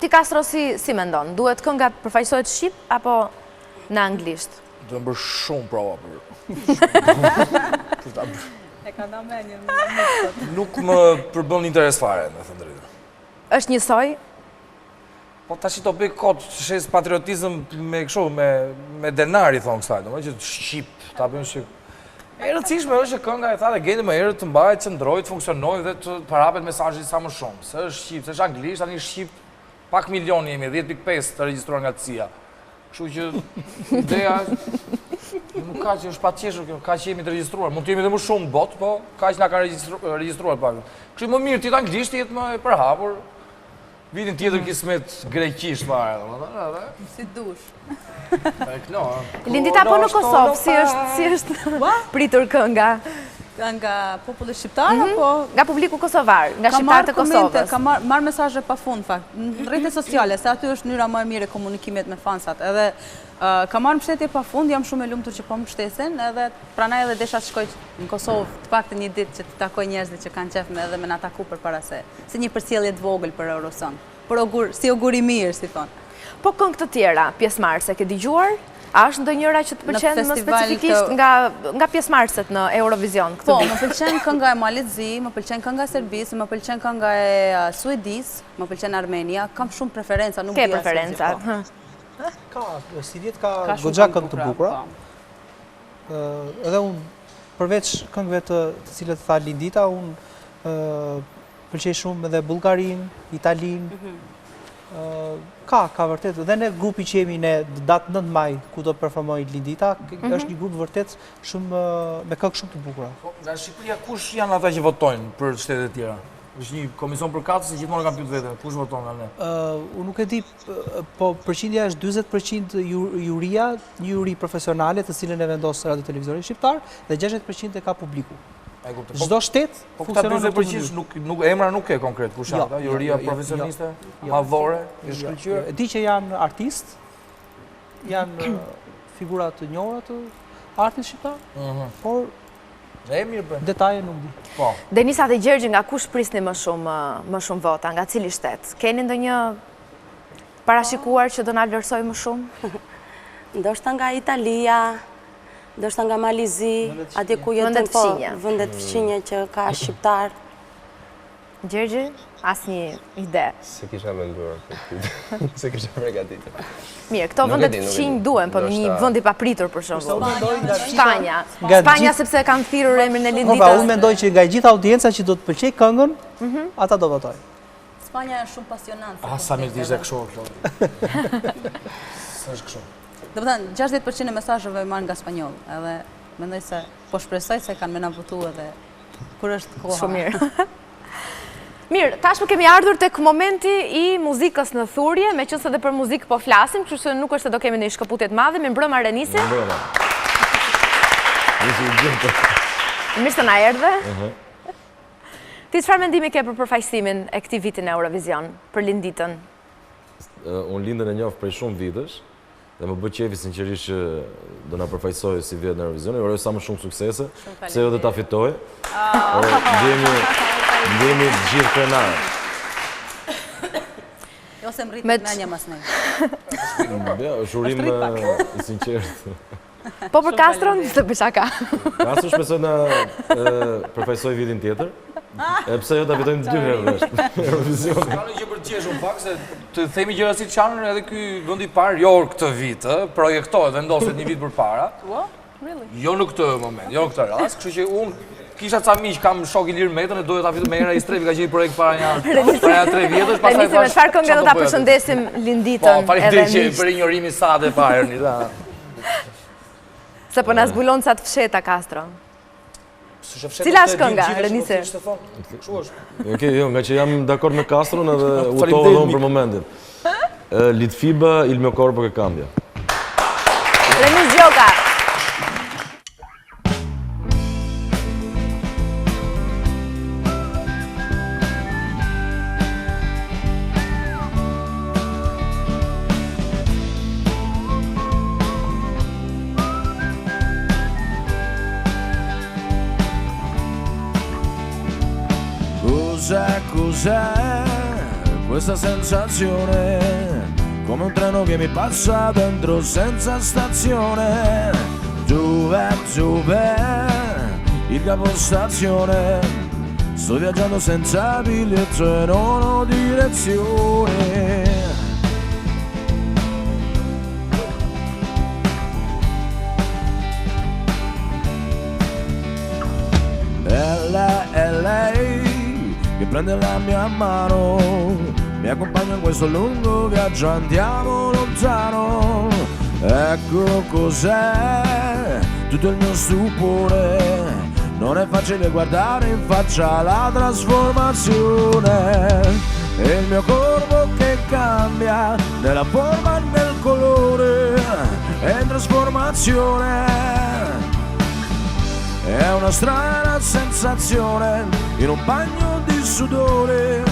Ti Kastro si si mendon? Duhet kënga të përfaqësohet shqip apo në anglisht? Duhen bërë shumë prova për. Për ta bërë. E ka da mendjen. Nuk më përbën interes fare, me thënë drejtën. Është njësoj? Po tash do bëj kot, të shes patriotizëm me kështu, me me denar i thonë kësaj, domethënë që shqip, ta bëjmë shqip. E rëndësishme është që kënga e tha dhe Genti më herët të mbahet, të qëndrojë, të funksionojë dhe të përhapet mesazhi sa më shumë. Se është shqip, se është anglisht, tani shqip pak milion jemi, 10.5 të regjistruar nga CIA. Kështu që ideja nuk ka që është pa qeshur kjo, kaq jemi të regjistruar. Mund të jemi dhe më shumë në botë, po kaq na kanë regjistruar pak. Kështu më mirë të jetë anglisht, të jetë më e përhapur. Vitin tjetër kismet greqisht fare, domethënë, edhe. Si dush. E kno, Lindita po në Kosovë, si është, si është pritur kënga? Nga populli shqiptar, mhm. apo? Nga publiku kosovar, nga shqiptarët e Kosovës. Kam marrë marrë mesazhe pa fund, fakt, në rrjetet sociale, se aty është mënyra më e mirë e komunikimit me fansat. Edhe kam marrë mbështetje pa fund, jam shumë e lumtur që po më mbështesin, edhe prandaj edhe desha të shkoj në Kosovë, të paktën një ditë që të takoj njerëzit që kanë qejf me edhe me na taku përpara se, si një përcjellje të vogël për Eurosong. Për ogur, si ogur i mirë, si thonë. Po këngë të tjera, pjesëmarrëse, ke dëgjuar? A është ndonjëra që të pëlqen më specifikisht nga nga pjesëmarrëset në Eurovision këtë po, vit? Po, më pëlqen kënga e Malit Zi, më pëlqen kënga e Serbisë, më pëlqen kënga e Suedisë, më pëlqen Armenia, kam shumë preferenca, nuk di asgjë. Ke preferenca. Po. Ka, sivjet ka goxha këngë të bukura. Po. Edhe unë përveç këngëve të të cilat tha Lindita, unë Pëlqej shumë edhe Bullgarinë, Italinë. Mhm. Ka, ka vërtet. Dhe ne grupi që jemi ne datë 9 maj ku do performojë Lindita, mhm. është një grup vërtet shumë me këngë shumë të bukura. Po, nga Shqipëria kush janë ata që votojnë për shtetet e tjera? Është një komision përkatës se gjithmonë kam pyetur veten, kush voton nga ne? Unë nuk e di, po përqindja është 40% juria, një juri profesionale të cilën e vendos Radio Televizioni Shqiptar dhe 60% e ka publiku. Çdo shtet po funksionon në këtë mënyrë. Nuk nuk emra nuk ke konkret kush janë jo, ata, jo, juria jo, profesioniste, madhore, e shkëlqyer. E di që janë artistë, janë figura të njohura të artit shqiptar, mhm. por E mirë për. Detaje nuk di. Po. Denisa dhe Gjergji nga kush prisni më shumë më shumë vota, nga cili shtet? Keni ndonjë parashikuar që do na vlerësojë më shumë? Ndoshta nga Italia, Ndoshta nga Mali i Zi, atje ku jetojnë po, vendet fqinje që ka shqiptar. Gjergji, asnjë ide. S'e kisha menduar për këtë. S'e kisha përgatitur. Mirë, këto vendet fqinje duhen, po një vend i papritur për shembull. Spanja. Spanja sepse kanë thirrur emrin e Linditës. Po, unë mendoj që nga gjithë audienca që do të pëlqejë këngën, mhm. ata do votojnë. Spanja është shumë pasionante. Ah, sa mirë të ishte kështu, Klodi. S'është kështu. Domethënë, 60% e mesazheve marr nga spanjollë, edhe mendoj se po shpresoj se kanë me na votu edhe kur është koha. Shumë mirë. Mirë, tashmë kemi ardhur tek momenti i muzikës në thurje, meqenëse edhe për muzikë po flasim, kështu që nuk është se do kemi ndonjë shkëputje të madhe. Mirëmbrëma Renisi. Mirëmbrëma. Mirë se na erdhe. Ti çfarë mendimi ke për përfaqësimin e këtij viti në Eurovision, për Linditën? Unë Lindën e njoh prej shumë vitesh dhe më bë qejfi sinqerisht që do na përfaqësojë sivjet në Eurovision. I uroj sa më shumë suksese, pse jo dhe ta fitojë. Ah. Ndjehemi ndjehemi të gjithë krenarë. Jo se më rritet mendja mas ne. Ja, është urim i sinqertë. Po për Kastron, se për shaka. Kastro shpresoj na përfaqësojë vitin tjetër. E pse jo ta fitojmë dy herë rresht. Eurovision. Ka një gjë për të qeshur pak se të themi gjëra siç janë edhe ky vendi i parë, jo këtë vit, ë, projektohet, vendoset një vit përpara. Really? Jo në këtë moment, jo në këtë rast, kështu që unë kisha ca miq, kam shok Ilir Metën e doja ta fitoj me Era Istrefi, ka qenë një projekt para një para një tre vjetësh, pastaj thashë. Me çfarë këngë do ta përshëndesim Linditën po, edhe miqtë. Po, për injorimin sa të parë, Nita. Se po na zbulon ca të fshehta Kastro. Cila është kënga, Renisi? Kështu është. Okej, jo, ngaqë jam dakord me Kastron edhe u hutova dhe unë për momentin. Litfiba, Il mio corpo che cambia. Renis Gjoka. Cos'è, cos'è questa sensazione? Come un treno che mi passa dentro senza stazione. Dov'è, dov'è il capostazione? Sto viaggiando senza biglietto e non ho direzione. È lei, è lei che prende la mia mano, mi accompagna in questo lungo viaggio, andiamo lontano. Ecco cos'è tutto il mio stupore, non è facile guardare in faccia la trasformazione. E il mio corpo. cambia nella forma e nel colore, è in trasformazione. È una strana sensazione in un bagno di sudore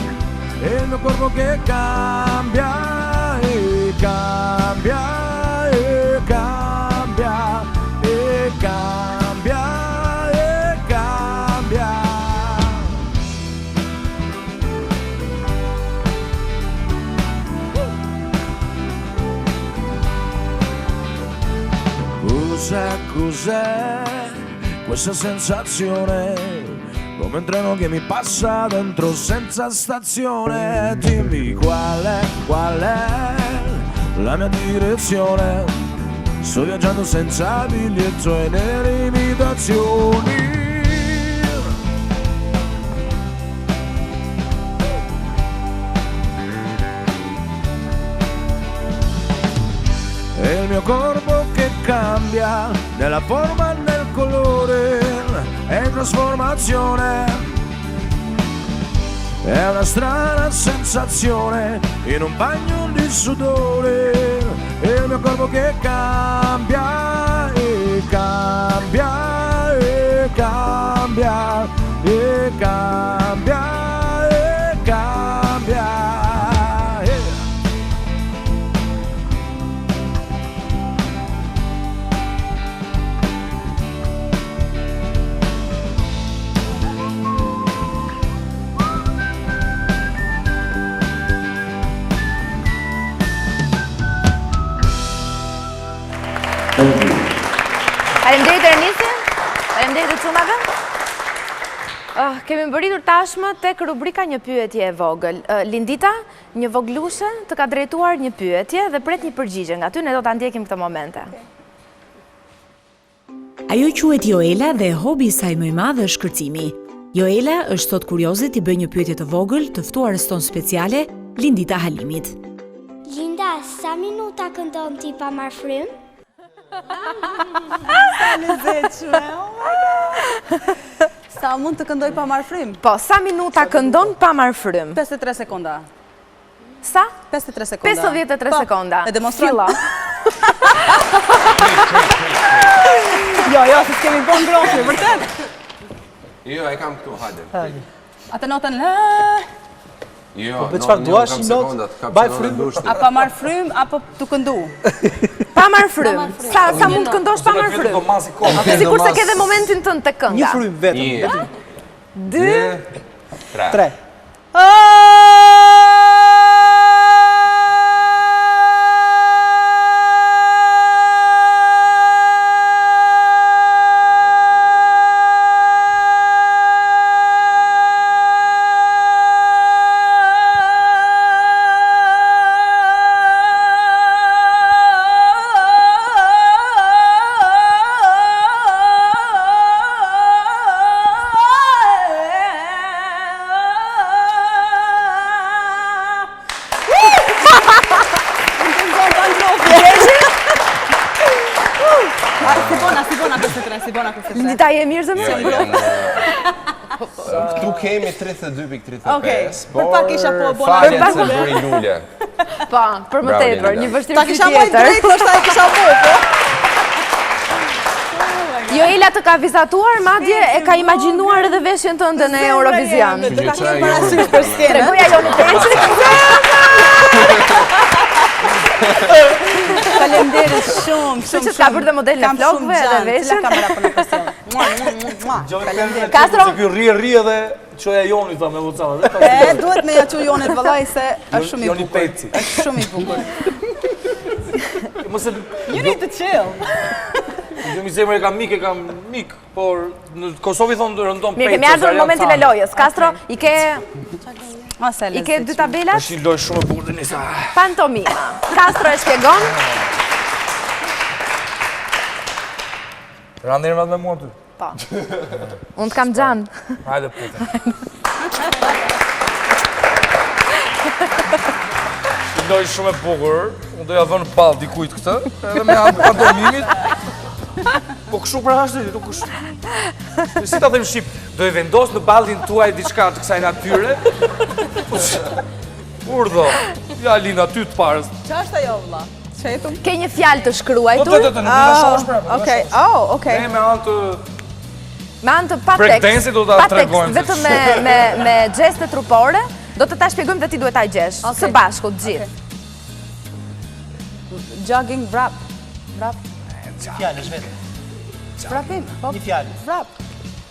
e il mio corpo che cambia e cambia e cambia e cambia e cambia. Cos'è, cos'è questa sensazione? Come un treno che mi passa dentro senza stazione Dimmi qual è, qual è la mia direzione Sto viaggiando senza biglietto e né limitazioni E il mio corpo che cambia nella forma e nel colore, è in trasformazione. È una strana sensazione in un bagno di sudore. E il mio corpo che cambia e cambia e cambia e cambia e cambia. Yeah. Faleminderit Ernisi, faleminderit dhe çunave. Ah, kemi mbërritur tashmë tek rubrika një pyetje e vogël. Eh, Lindita, një vogëlushe të ka drejtuar një pyetje dhe pret një përgjigje nga ty, ne do ta ndjekim këto momente. Ajo quhet Joela dhe hobi i saj më i madh është kërcimi. Joela është sot kurioze t'i bëjë një pyetje të vogël të ftuarës tonë speciale, Lindita Halimit. Linda, sa minuta këndon ti pa marrë frymë? Sa lezetshme, oh my god! Sa mund të këndoj pa marrë frymë? Po, sa minuta këndon pa marrë frymë? 53 sekonda. Sa? 53 sekonda. 53 po, sekonda. E demonstrojmë. Filla. Jo, jo, se s'kemi bo ngrohje, vërtet? Jo, e kam këtu, hajde. Atë notën lë... Jo, po, çfarë duash një notë, baj frymë. A pa marrë frymë, apo tu këndu? Pa marrë frymë. Sa, sa mund të këndosh pa marrë frymë? Sikurse ke dhe momentin tënd te kënga. Një frymë vetëm. Një, Dy, tre. Tre. Lindita je mirë zemër? Jo, Këtu kemi 32.35, Okej, por për pak isha po bona. Faljet se bëri lule. Po, për më Bravo, tepër, Linda. një Ta vështirësi kisha mbajt tjetër. drejt, ndoshta e kisha bërë, po. Joela të ka vizatuar, madje e ka imagjinuar edhe veshjen tënde në Eurovision. Do ta kem parasysh për skenën. Tregoja Joni Peçi. Faleminderit shumë, shumë. që s'ka bërë dhe modelin e Kam shumë flokëve edhe xhan, veshjen. Cila kamera po na përcjell? Mua, mua, mua. Faleminderit. Kastro? Se ky rri rri edhe çoja Joni tha me WhatsApp, edhe E, duhet me ja çu Jonit vëllai se është shumë i Joni bukur. Peci. Është shumë i bukur. Mos e You need to chill. Jo mi zemër e kam mik, e kam mik, por në Kosovë i thonë rëndon Mirë, kemi ardhur në momentin e lojës. Kastro, i ke Mos e i ke dy tabelat? Është një lojë shumë e bukur Denisa. Pantomima. Kastro e shpjegon. Ra nervat me mua ty. Po. Unë të kam xhan. Hajde putem. Një lojë shumë e bukur. Unë do ja vë në ballë dikujt këtë, edhe me anë pantomimit. Po kështu pra është, nuk është. Si ta them shqip, do e vendos në ballin tuaj diçka të kësaj natyre. Urdhëro. Ja Linda ty të parës. Ça është ajo vëlla? Çetum. Ke një fjalë të shkruajtur? Po, po, po, nuk ta shohësh pra. Ah, okej. Oh, okej. Ne me anë të me anë të pa tekst. Breakdance do ta tregojmë. Vetëm me me me gjeste trupore, do të ta shpjegojmë dhe ti duhet ta gjesh së bashku të gjithë. Jogging vrap. Vrap. Fjalë është vetëm. Vrapim, po. Një fjalë. Vrap.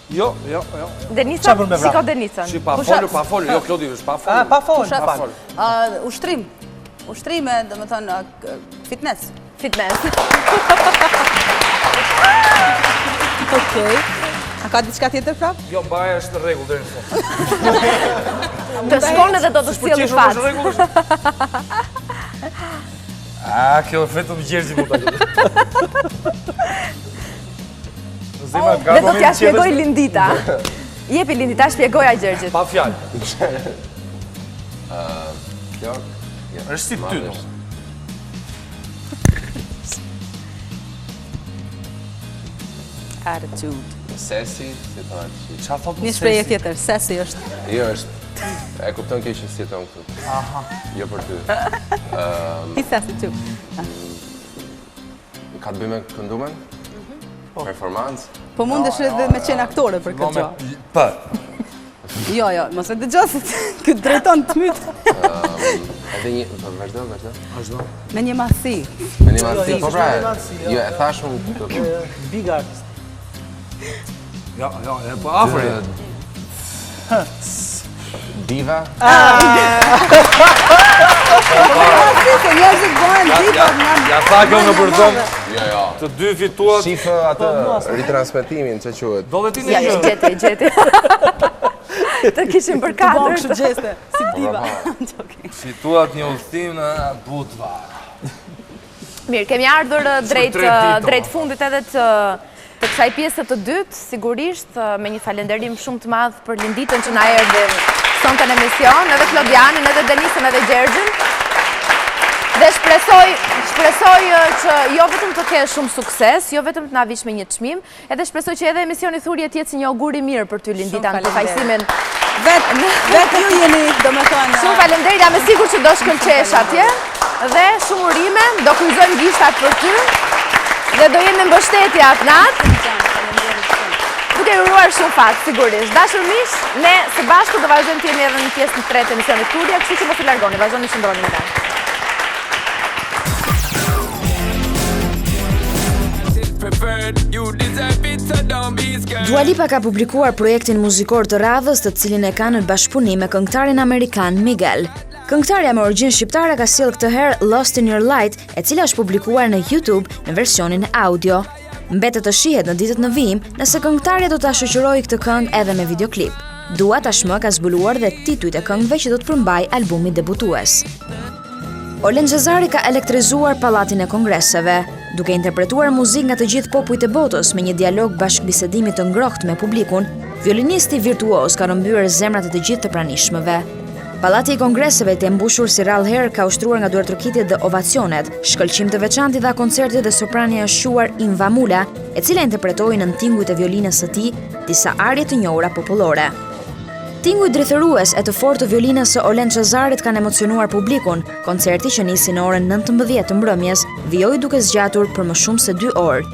Jo, jo, jo. Denisa, shiko Denisën. Si pa folur, pa folur, jo Klodi, është pa folur. Ah, pa folur, pa folur. Ushtrim. Ushtrime, domethënë fitness. Fitness. Okej. A ka diçka tjetër prap? Jo, mbaje është në rregull deri në fund. Të shkon edhe do të sjellë fat. A, kjo vetëm Gjergji mund ta gjejë. Dhe do t'ja shpjegoj Lindita. Jepi Lindita, shpjegoja Gjergjit. Pa fjalë. Kjo? Është si ty, do. Attitude. Sesi, si thonë që... Ça thotë Një shprehje tjetër, sesi është. Jo, është... E kupton kjo që si thonë këtu. Aha. Jo për ty. Hi sesi too. Ka të bëjë me këndumen? Mhm. Po. Performancë? Po mundesh edhe me qenë aktore për këtë gjë. P. Jo, jo, mos e dëgjo se këtë drejton të myt. Edhe një, po, vazhdo, vazhdo. Vazhdo. Me një madhësi. Me një madhësi, po pra, jo, e thash unë këtë. Big artist. Jo, jo, e po afër. Diva? Se njerëzit bëhen diva nga... Ja tha kjo në përdom. Jo, jo. Të dy fituat... Shifë atë ritransmetimin, që quhet. Do dhe ti në Ja, një. gjeti, gjeti. Të kishim për Të bëhen katër. kështu gjeste, si diva. Fituat një udhëtim në Budva. Mirë, kemi ardhur drejt drejt fundit edhe të Të kësaj pjese të dytë, sigurisht, me një falenderim shumë të madh për Linditën që na erdhi sonte në emision, edhe Klodianin, edhe Denisën, edhe Gjergjin. Dhe shpresoj, shpresoj që jo vetëm të kesh shumë sukses, jo vetëm të na vish me një çmim, edhe shpresoj që edhe emisioni Thurje të jetë si një ogur i mirë për ty Lindita në përfaqësimin. Vetë, vetë ju jeni, domethënë. Shumë faleminderit, jam e sigurt që do shkëlqesh atje. Dhe shumë urime, do kryqëzojmë gishtat për ty. Dhe do jemi mbështetje atë natë. Duke uruar shumë fat, sigurisht. Dashur miq, ne së bashku do vazhdojmë të jemi edhe në pjesën e tretë të emisionit Thurje, kështu që mos u largoni, vazhdoni qëndroni me ne. Dua Lipa ka publikuar projektin muzikor të radhës të cilin e ka në bashkëpunim me këngëtarin amerikan Miguel. Këngëtarja me origjinë shqiptare ka sjellë këtë herë Lost in Your Light, e cila është publikuar në YouTube në versionin audio. Mbetet të shihet në ditët në vijim nëse këngëtarja do ta shoqërojë këtë këngë edhe me videoklip. Dua tashmë ka zbuluar dhe titujt e këngëve që do të përmbajë albumi debutues. Olen Cezari ka elektrizuar Pallatin e Kongreseve, duke interpretuar muzikë nga të gjithë popujt e botës me një dialog bashkëbisedimi të ngrohtë me publikun, violinisti virtuoz ka rrëmbyer zemrat e të gjithë të pranishmëve. Pallati i Kongreseve i mbushur si rrallë herë ka ushtruar nga duartrokitjet dhe ovacionet. Shkëlqim të veçantë i dha koncertit dhe soprania e shquar Inva Mula, e cila interpretoi nën tingujt e violinës së tij disa arie të njohura popullore. Tingujt drithërues e të fortë të violinës së Olen Cezarit kanë emocionuar publikun. Koncerti që nisi në orën 19 të mbrëmjes vijoi duke zgjatur për më shumë se 2 orë.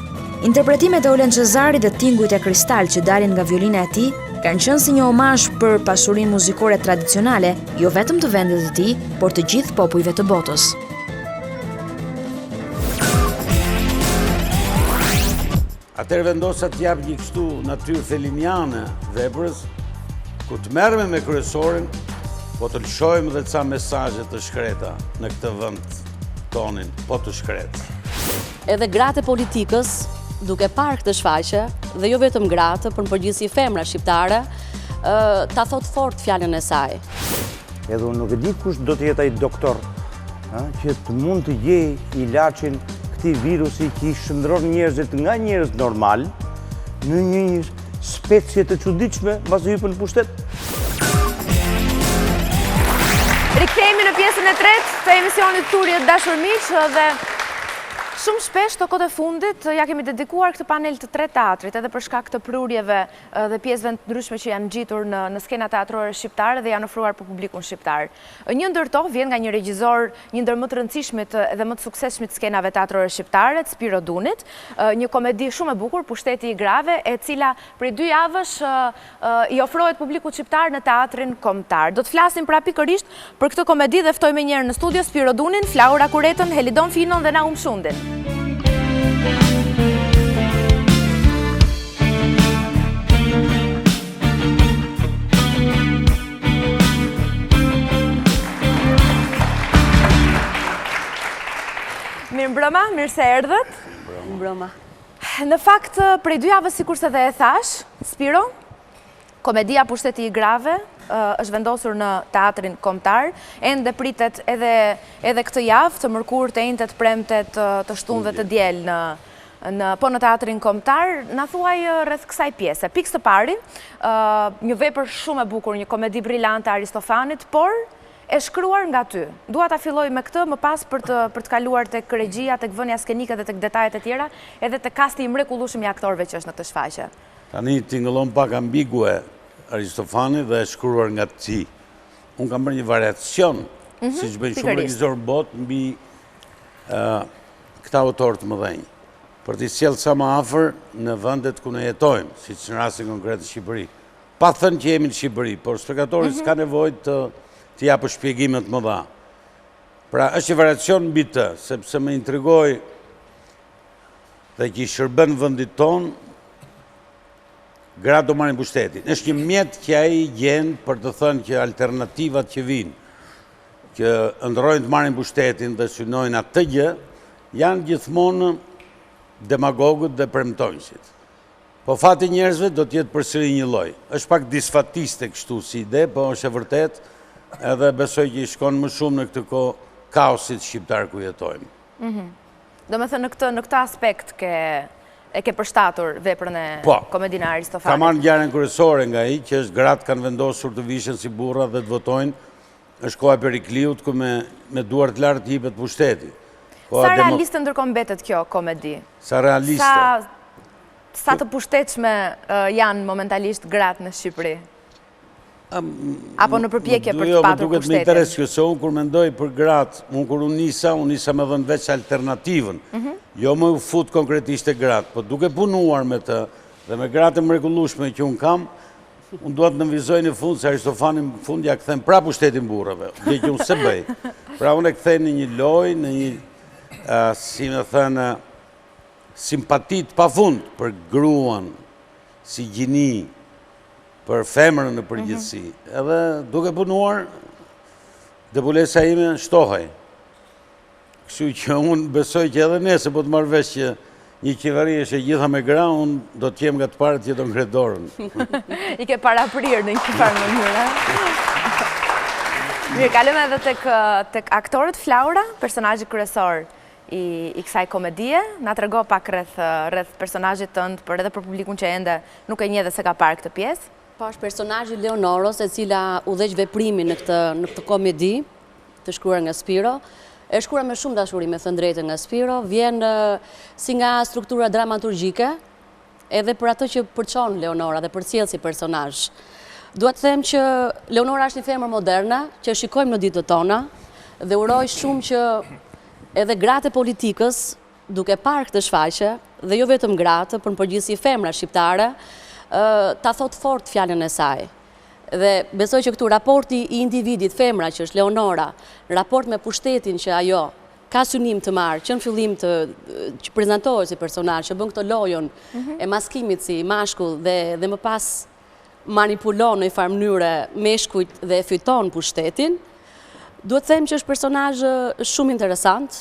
Interpretimet e Olen Cezarit dhe tingujt e kristal që dalin nga violina e tij kanë qenë si një omazh për pasurinë muzikore tradicionale, jo vetëm të vendit të tij, por të gjithë popujve të botës. Atëherë vendosa t'i jap një kështu natyrë feliniane veprës, ku të merremi me kryesoren, po të lëshojmë dhe ca mesazhe të shkreta në këtë vend tonin, po të shkretë. Edhe gratë e politikës, duke parë këtë shfaqje, dhe jo vetëm gratë, por në përgjithësi femra shqiptare, ta thotë fort fjalën e saj. Edhe unë nuk e di kush do të jetë ai doktor, që të mund të gjejë ilaçin këtij virusi që i shndërron njerëzit nga njerëz normal në një specie të çuditshme mbasi hypën në pushtet. Rikthehemi në pjesën e tretë të emisionit Thurje të dashur miq dhe. Shumë shpesh këto kohët e fundit ia kemi dedikuar këtë panel të tretë teatrit edhe për shkak të prurjeve dhe pjesëve të ndryshme që janë ngjitur në në skena teatrore shqiptare dhe janë ofruar për publikun shqiptar. Një ndër to vjen nga një regjizor, një ndër më të rëndësishmit dhe më të suksesshmit të skenave teatrore shqiptare, Spiro Dunit, një komedi shumë e bukur, Pushteti i grave, e cila prej dy javësh i ofrohet publikut shqiptar në Teatrin Kombëtar. Do të flasim pra pikërisht për këtë komedi dhe ftoj menjëherë në studio Spiro Dunin, Flaura Kuretën, Helidon Finon dhe Naum Shundin. Mirëmbrëma, mirë se erdhët. Mirëmbrëma. Në fakt, prej dy javës sikurse dhe e thashë, Spiro, komedia Pushteti i Grave është vendosur në Teatrin Kombëtar, ende pritet edhe edhe këtë javë, të mërkurë, të enjte, të premte, të, të shtunë dhe të diel në në po në Teatrin Kombëtar, na thuaj rreth kësaj pjese. Pikë së pari, një vepër shumë e bukur, një komedi brilante e Aristofanit, por E shkruar nga ty. Dua ta filloj me këtë, më pas për të për të kaluar tek regjia, tek vënia skenike dhe tek detajet e tjera, edhe tek kasti i mrekullueshëm i aktorëve që është në këtë shfaqje. Tani tingëllon pak ambigue Aristofani dhe e shkruar nga ti. Unë kam bërë një variacion, mhm, siç bëjnë shumë regjizorë në botë, mbi këta autorë të mëdhenj, për t'i sjellë sa më afër në vendet ku ne jetojmë, siç në rastin konkret në Shqipëri. Pa thënë që jemi në Shqipëri, por spektatori mhm. s'ka nevojë të t'i japë shpjegime të mëdha. Pra, është një variacion mbi të, sepse më intrigoi dhe që i shërben vendit tonë, gratë do marrin pushtetin. është një mjet që ai gjen për të thënë që alternativat që vijnë, që ëndërrojnë të marrin pushtetin dhe synojnë atë gjë, janë gjithmonë demagogët dhe premtonjësit. Po fati i njerëzve do të jetë përsëri njëlloj. Është pak disfatiste kështu si ide, po është e vërtetë, edhe besoj që i shkon më shumë në këtë kohë kaosit shqiptar ku jetojmë. Mhm. Domethënë në këtë në këtë aspekt ke e ke përshtatur veprën e po. komedinë e Aristofanit. Kam marrë ngjarjen kryesore nga ai, që është gratë kanë vendosur të vishen si burra dhe të votojnë. Është koha e Perikliut ku me me duart lart jepet pushteti. Sa realiste ndërkohë mbetet kjo komedi? Sa realiste? Sa Sa të pushtetshme janë momentalisht gratë në Shqipëri? Apo në përpjekje për të jo, patur pushtetin? Më duket me interes kjo, se unë kur mendoj për gratë, unë kur unë nisa, unë nisa me dhënë veç alternativën. Mhm. Jo me u fut konkretisht te gratë, po duke punuar me të, dhe me gratë e mrekullueshme që unë kam, unë dua të nënvizoj në fund, se Aristofani në fund ia kthen prapë pushtetin burrave, gjë që unë s'e bëj. Pra unë e kthej në një lojë, në një, si me thënë, simpati të pafund për gruan si gjini, për femrën në përgjithësi. Mhm. Edhe duke punuar, debulesa ime shtohej. Kështu që unë besoj që edhe nesër po të marr vesh që një qeveri është e gjitha me gra, unë do të jem nga të parët që do ngre dorën. I ke paraprirë në një farë mënyre. Mirë, kalojmë edhe tek, tek aktorët Flaura, personazhi kryesor i i kësaj komedie. Na trego pak rreth rreth personazhit tënd, por edhe për publikun që ende nuk e njeh dhe s'e ka parë këtë pjesë. Po është personazhi i Leonoros, e cila udhëheq veprimin në këtë në këtë komedi të shkruar nga Spiro. E shkruar me shumë dashuri, me thënë drejtën nga Spiro, vjen si nga struktura dramaturgjike, edhe për atë që përçon Leonora dhe përcjell si personazh. Dua të them që Leonora është një femër moderne, që e shikojmë në ditët tona, dhe uroj shumë që edhe gratë e politikës, duke parë këtë shfaqje, dhe jo vetëm gratë, por në përgjithësi femra shqiptare, ta thotë fort fjalën e saj. Dhe besoj që këtu raporti i individit, femra që është Leonora, në raport me pushtetin që ajo ka synim të marrë, që në fillim të që prezantohet si personazh, që bën këtë lojën mhm. e maskimit si mashkull dhe, dhe më pas manipulon në një farë mënyre meshkujt dhe e fiton pushtetin, duhet të them që është personazh shumë interesant,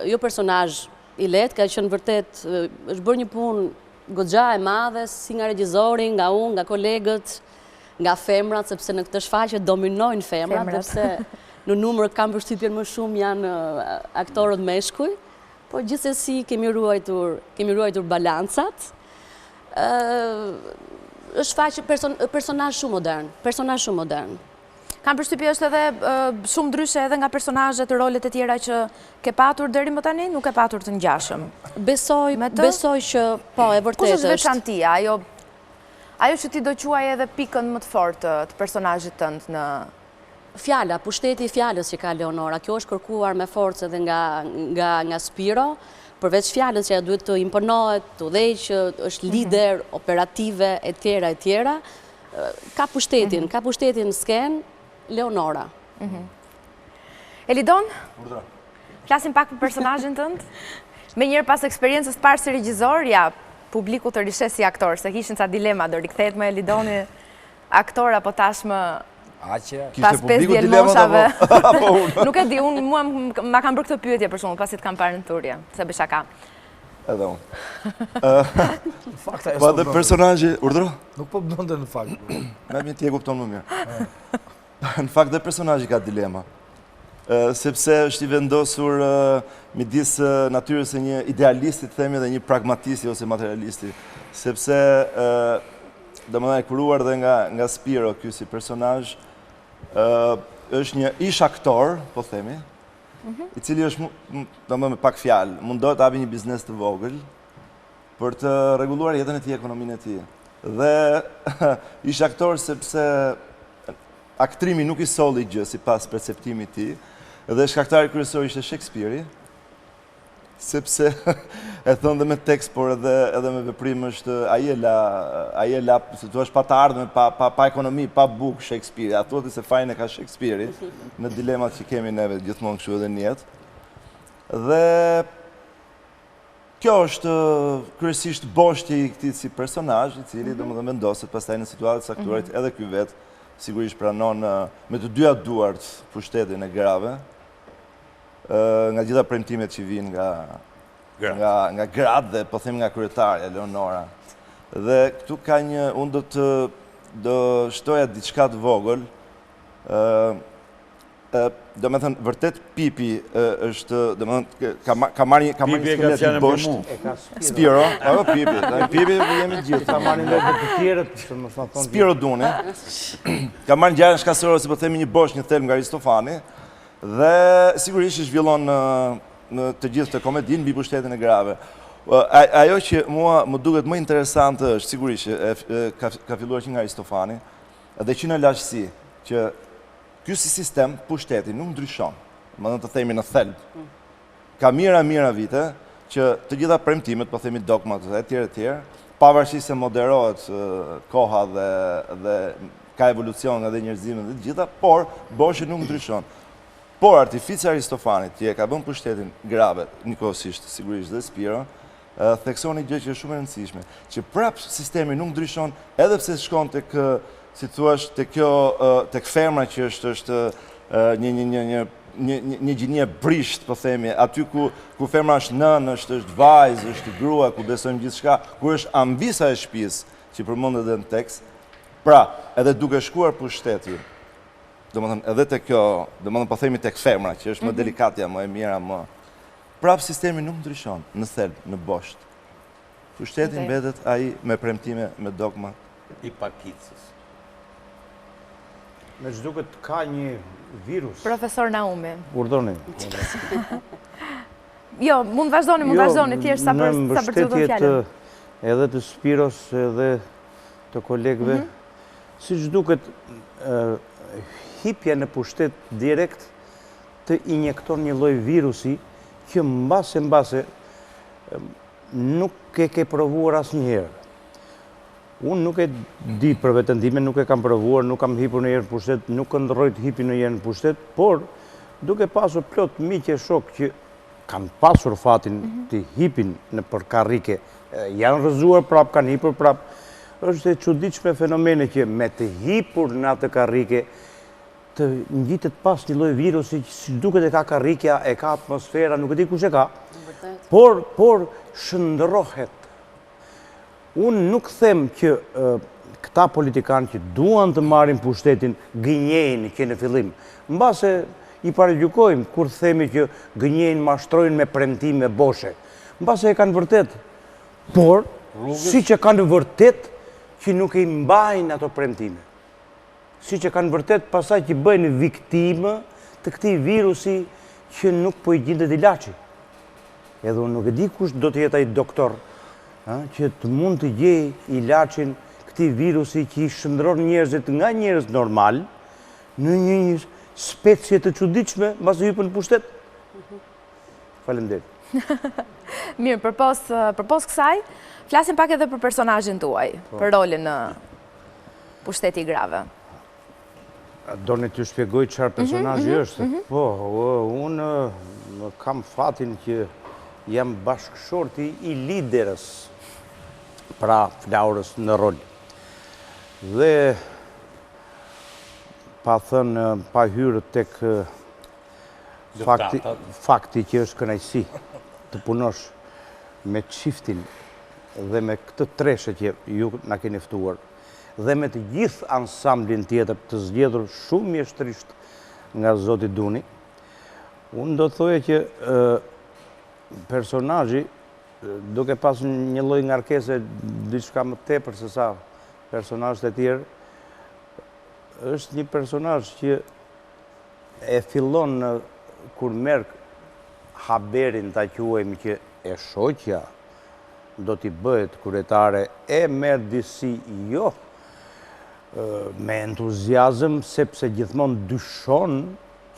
jo personazh i lehtë, ka qenë vërtet, është bërë një punë goxha e madhe, si nga regjizori, nga unë, nga kolegët, nga femrat, sepse në këtë shfaqje dominojnë femrat, dhe pse në numër kam përshtypjen më shumë janë aktorët meshkuj, po gjithsesi kemi ruajtur, kemi ruajtur balancat. Është shfaqje personazh shumë modern, personazh shumë modern. Kam përshtypje është edhe shumë ndryshe edhe nga personazhet, rolet e tjera që ke patur deri më tani, nuk ke patur të ngjashëm. Besoj, besoj që po, e vërtetë është. Kush është veçantia, ajo ajo që ti do quaje edhe pikën më të fortë të personazhit tënd në Fjala, pushteti i fjalës që ka Leonora, kjo është kërkuar me forcë edhe nga nga nga Spiro, përveç fjalës që ajo duhet të imponohet, të udhëheqë, është mhm. lider, operative etj etj. Ka pushtetin, mhm. ka pushtetin në skenë Leonora. Mhm. Elidon? Flasim pak për personazhin tënd? Menjëherë pas eksperiencës të parë si regjizor, ja, publiku të risheh si aktor, se kishin ca dilema, do rikthehet më Elidoni aktor apo tashmë pas 5 djelmoshave. Nuk e di, unë mua ma kanë bërë këtë pyetje për shembull, pasi të kam parë në Thurje, se bëj shaka. Edhe unë. Në fakt ajo. Po dhe personazhi, urdhëro? Nuk po bënte në fakt. Më mirë ti e kupton më mirë. Në fakt dhe personazhi ka dilema. Sepse është i vendosur midis natyrës së një idealisti, të themi, dhe një pragmatisti ose materialisti. Sepse domethënë e kuruar dhe nga nga Spiro ky si personazh, është një ish aktor, po themi, mhm. i cili është domethënë me pak fjalë, mundohet të hapi një biznes të vogël për të rregulluar jetën e tij, ekonominë e tij. Dhe ish aktor sepse aktrimi nuk i solli gjë sipas perceptimit të tij, dhe shkaktari kryesor ishte Shekspiri, sepse e thënë dhe me tekst, por edhe edhe me veprim është ai e la, ai e la, si thua, pa të ardhme, pa pa pa ekonomi, pa bukë Shekspiri. A thua ti se fajin e ka Shekspiri në dilemat që kemi neve gjithmonë kështu edhe në jetë. Dhe kjo është kryesisht boshti i këtij si personazh, i cili mm -hmm. domethënë vendoset pastaj në situata të caktuara mm -hmm. edhe ky vetë sigurisht pranon me të dyja duart pushtetin e grave, nga gjitha premtimet që vijnë nga nga nga gratë dhe po them nga kryetarja Leonora. Dhe këtu ka një unë do të do shtoja diçka të vogël. ë domethënë vërtet Pipi është, domethënë ka ka marrë një ka marrë një skelet një bosht. Spiro, apo Pipi, tani Pipi jemi të gjithë. Ka marrë një të tjerët, që mos na thonë. Spiro Duni. Ka marrë ngjarjen shkasërore, si po themi një bosht, një thelb nga Aristofani. Dhe sigurisht që zhvillon në të gjithë këtë komedinë mbi pushtetin e grave. Ajo që mua më duket më interesante është, sigurisht që ka filluar që nga Aristofani, dhe që në lashtësi, që ky si sistem pushteti nuk ndryshon, domethënë të themi në thelb. Ka mijëra mijëra vite që të gjitha premtimet, po themi dogmat e tjerë e tjerë, pavarësisht se moderohet koha dhe dhe ka evolucion edhe njerëzimi dhe të gjitha, por boshti nuk ndryshon. Por artifica e Aristofanit, që e ka vënë pushtetin grave, njëkohësisht, sigurisht dhe Spiro, thekson një gjë që është shumë e rëndësishme, që prapë sistemi nuk ndryshon edhe pse shkon tek, si thuash, tek kjo, tek femra që është është një një një një një një një gjini e brishtë, po themi, aty ku ku femra është nënë, është është vajzë, është grua, ku besojmë gjithçka, ku është amvisa e shtëpisë, që përmendet edhe në tekst. Pra, edhe duke shkuar pushteti, domethënë edhe te kjo, domethënë po themi tek femra, që është më mhm. delikatja, më e mira, më Prapë sistemi nuk ndryshon në thelb, në bosht. Pushteti mbetet ai me premtime, me dogma. I pakicës. Me ç'duket ka një virus. Profesor Naumi. Urdhëroni. Jo, mund vazhdoni, mund jo, vazhdoni, thjesht sa për sa për të dhënë fjalën. Edhe të Spiros, edhe të kolegëve, mhm. siç duket hipja në pushtet direkt të injekton një lloj virusi që mbase mbase nuk e ke provuar asnjëherë. Unë nuk e di për veten time, nuk e kam provuar, nuk kam hipur ndonjëherë në pushtet, nuk ëndërroj të hipi ndonjëherë në pushtet, por duke pasur plot miq e shokë që kanë pasur fatin mhm. të hipin nëpër karrike, janë rrëzuar prapë, kanë hipur prapë, është e çuditshme fenomeni që me të hipur në atë karrike, të ngjitet pas një lloj virusi që si duket e ka karrikja, e ka atmosfera, nuk e di kush e ka, por, por shndërrohet. Unë nuk them që këta politikanë që duan të marrin pushtetin gënjejnë që në fillim. Mbase i paragjykojmë kur themi që gënjejnë, mashtrojnë me premtime boshe. Mbase e kanë vërtet, por siç e kanë vërtet që nuk i mbajnë ato premtime. Siç e kanë vërtet pastaj që bëhen viktimë të këtij virusi që nuk po i gjindet ilaçi. Edhe unë nuk e di kush do të jetë ai doktor, ë, që të mund të gjejë ilaçin këtij virusi që i shndërron njerëzit nga njerëz normal në një një specie të çuditshme mbasi hypën në pushtet. Faleminderit. Mirë, përpos përpos kësaj, flasim pak edhe për personazhin tuaj, po. për rolin në Pushteti i grave. A doni t'ju shpjegoj çfarë mhm, personazhi mhm, është? Mhm. Po, unë kam fatin që jam bashkëshorti i lideres, pra Flaurës në rol. Dhe pa thënë, pa hyrë tek fakti, fakti që është kënaqësi të punosh me çiftin dhe me këtë treshe që ju na keni ftuar dhe me të gjithë ansamblin tjetër të zgjedhur shumë mjeshtërisht nga zoti Duni, unë do të thoja që personazhi duke pas një lloj ngarkese diçka më tepër se sa personazhet e tjerë, është një personazh që e fillon kur merr haberin ta quajmë që e shoqja do t'i bëhet kryetare e merr disi jo me entuziazëm sepse gjithmonë dyshon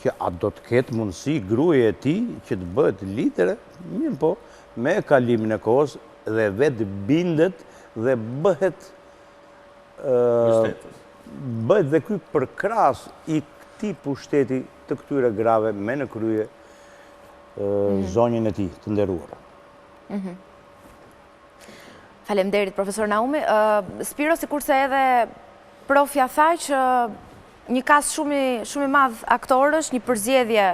që a do të ketë mundësi gruaja e tij që të bëhet lidere, mirëpo, me kalimin e kohës dhe vetë bindet dhe bëhet bëhet dhe ky përkrahës i këtij pushteti të këtyre grave me në krye mhm. zonjën e tij të nderuar. Mhm. Faleminderit, profesor Naumi. Spiro, sikurse edhe profja tha që një kast shumë shumë i madh aktorësh, një përzgjedhje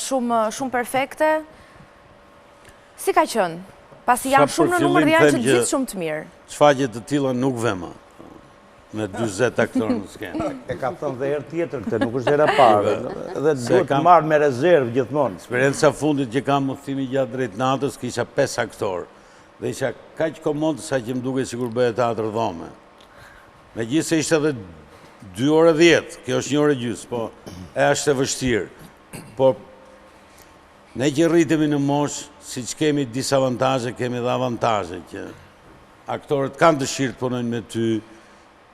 shumë shumë perfekte. Si ka qenë? Pasi janë shumë në numër dhe janë që të gjithë shumë të mirë. Shfaqje të tilla nuk vë më me 40 aktorë në skenë. E ka thënë dhe herë tjetër këtë, nuk është hera e parë. Dhe duhet të marrë me rezervë gjithmonë. Eksperienca e fundit që kam Udhëtimi i gjatë drejt natës, kisha 5 aktorë. Dhe isha kaq komod sa që më dukej sikur bëja teatër dhome. Megjithëse ishte edhe 2 orë 10, kjo është një orë e gjysë, po e është e vështirë. Po ne që rritemi në moshë, siç kemi disavantazhe, kemi dhe avantazhe që Aktorët kanë dëshirë të punojnë me ty,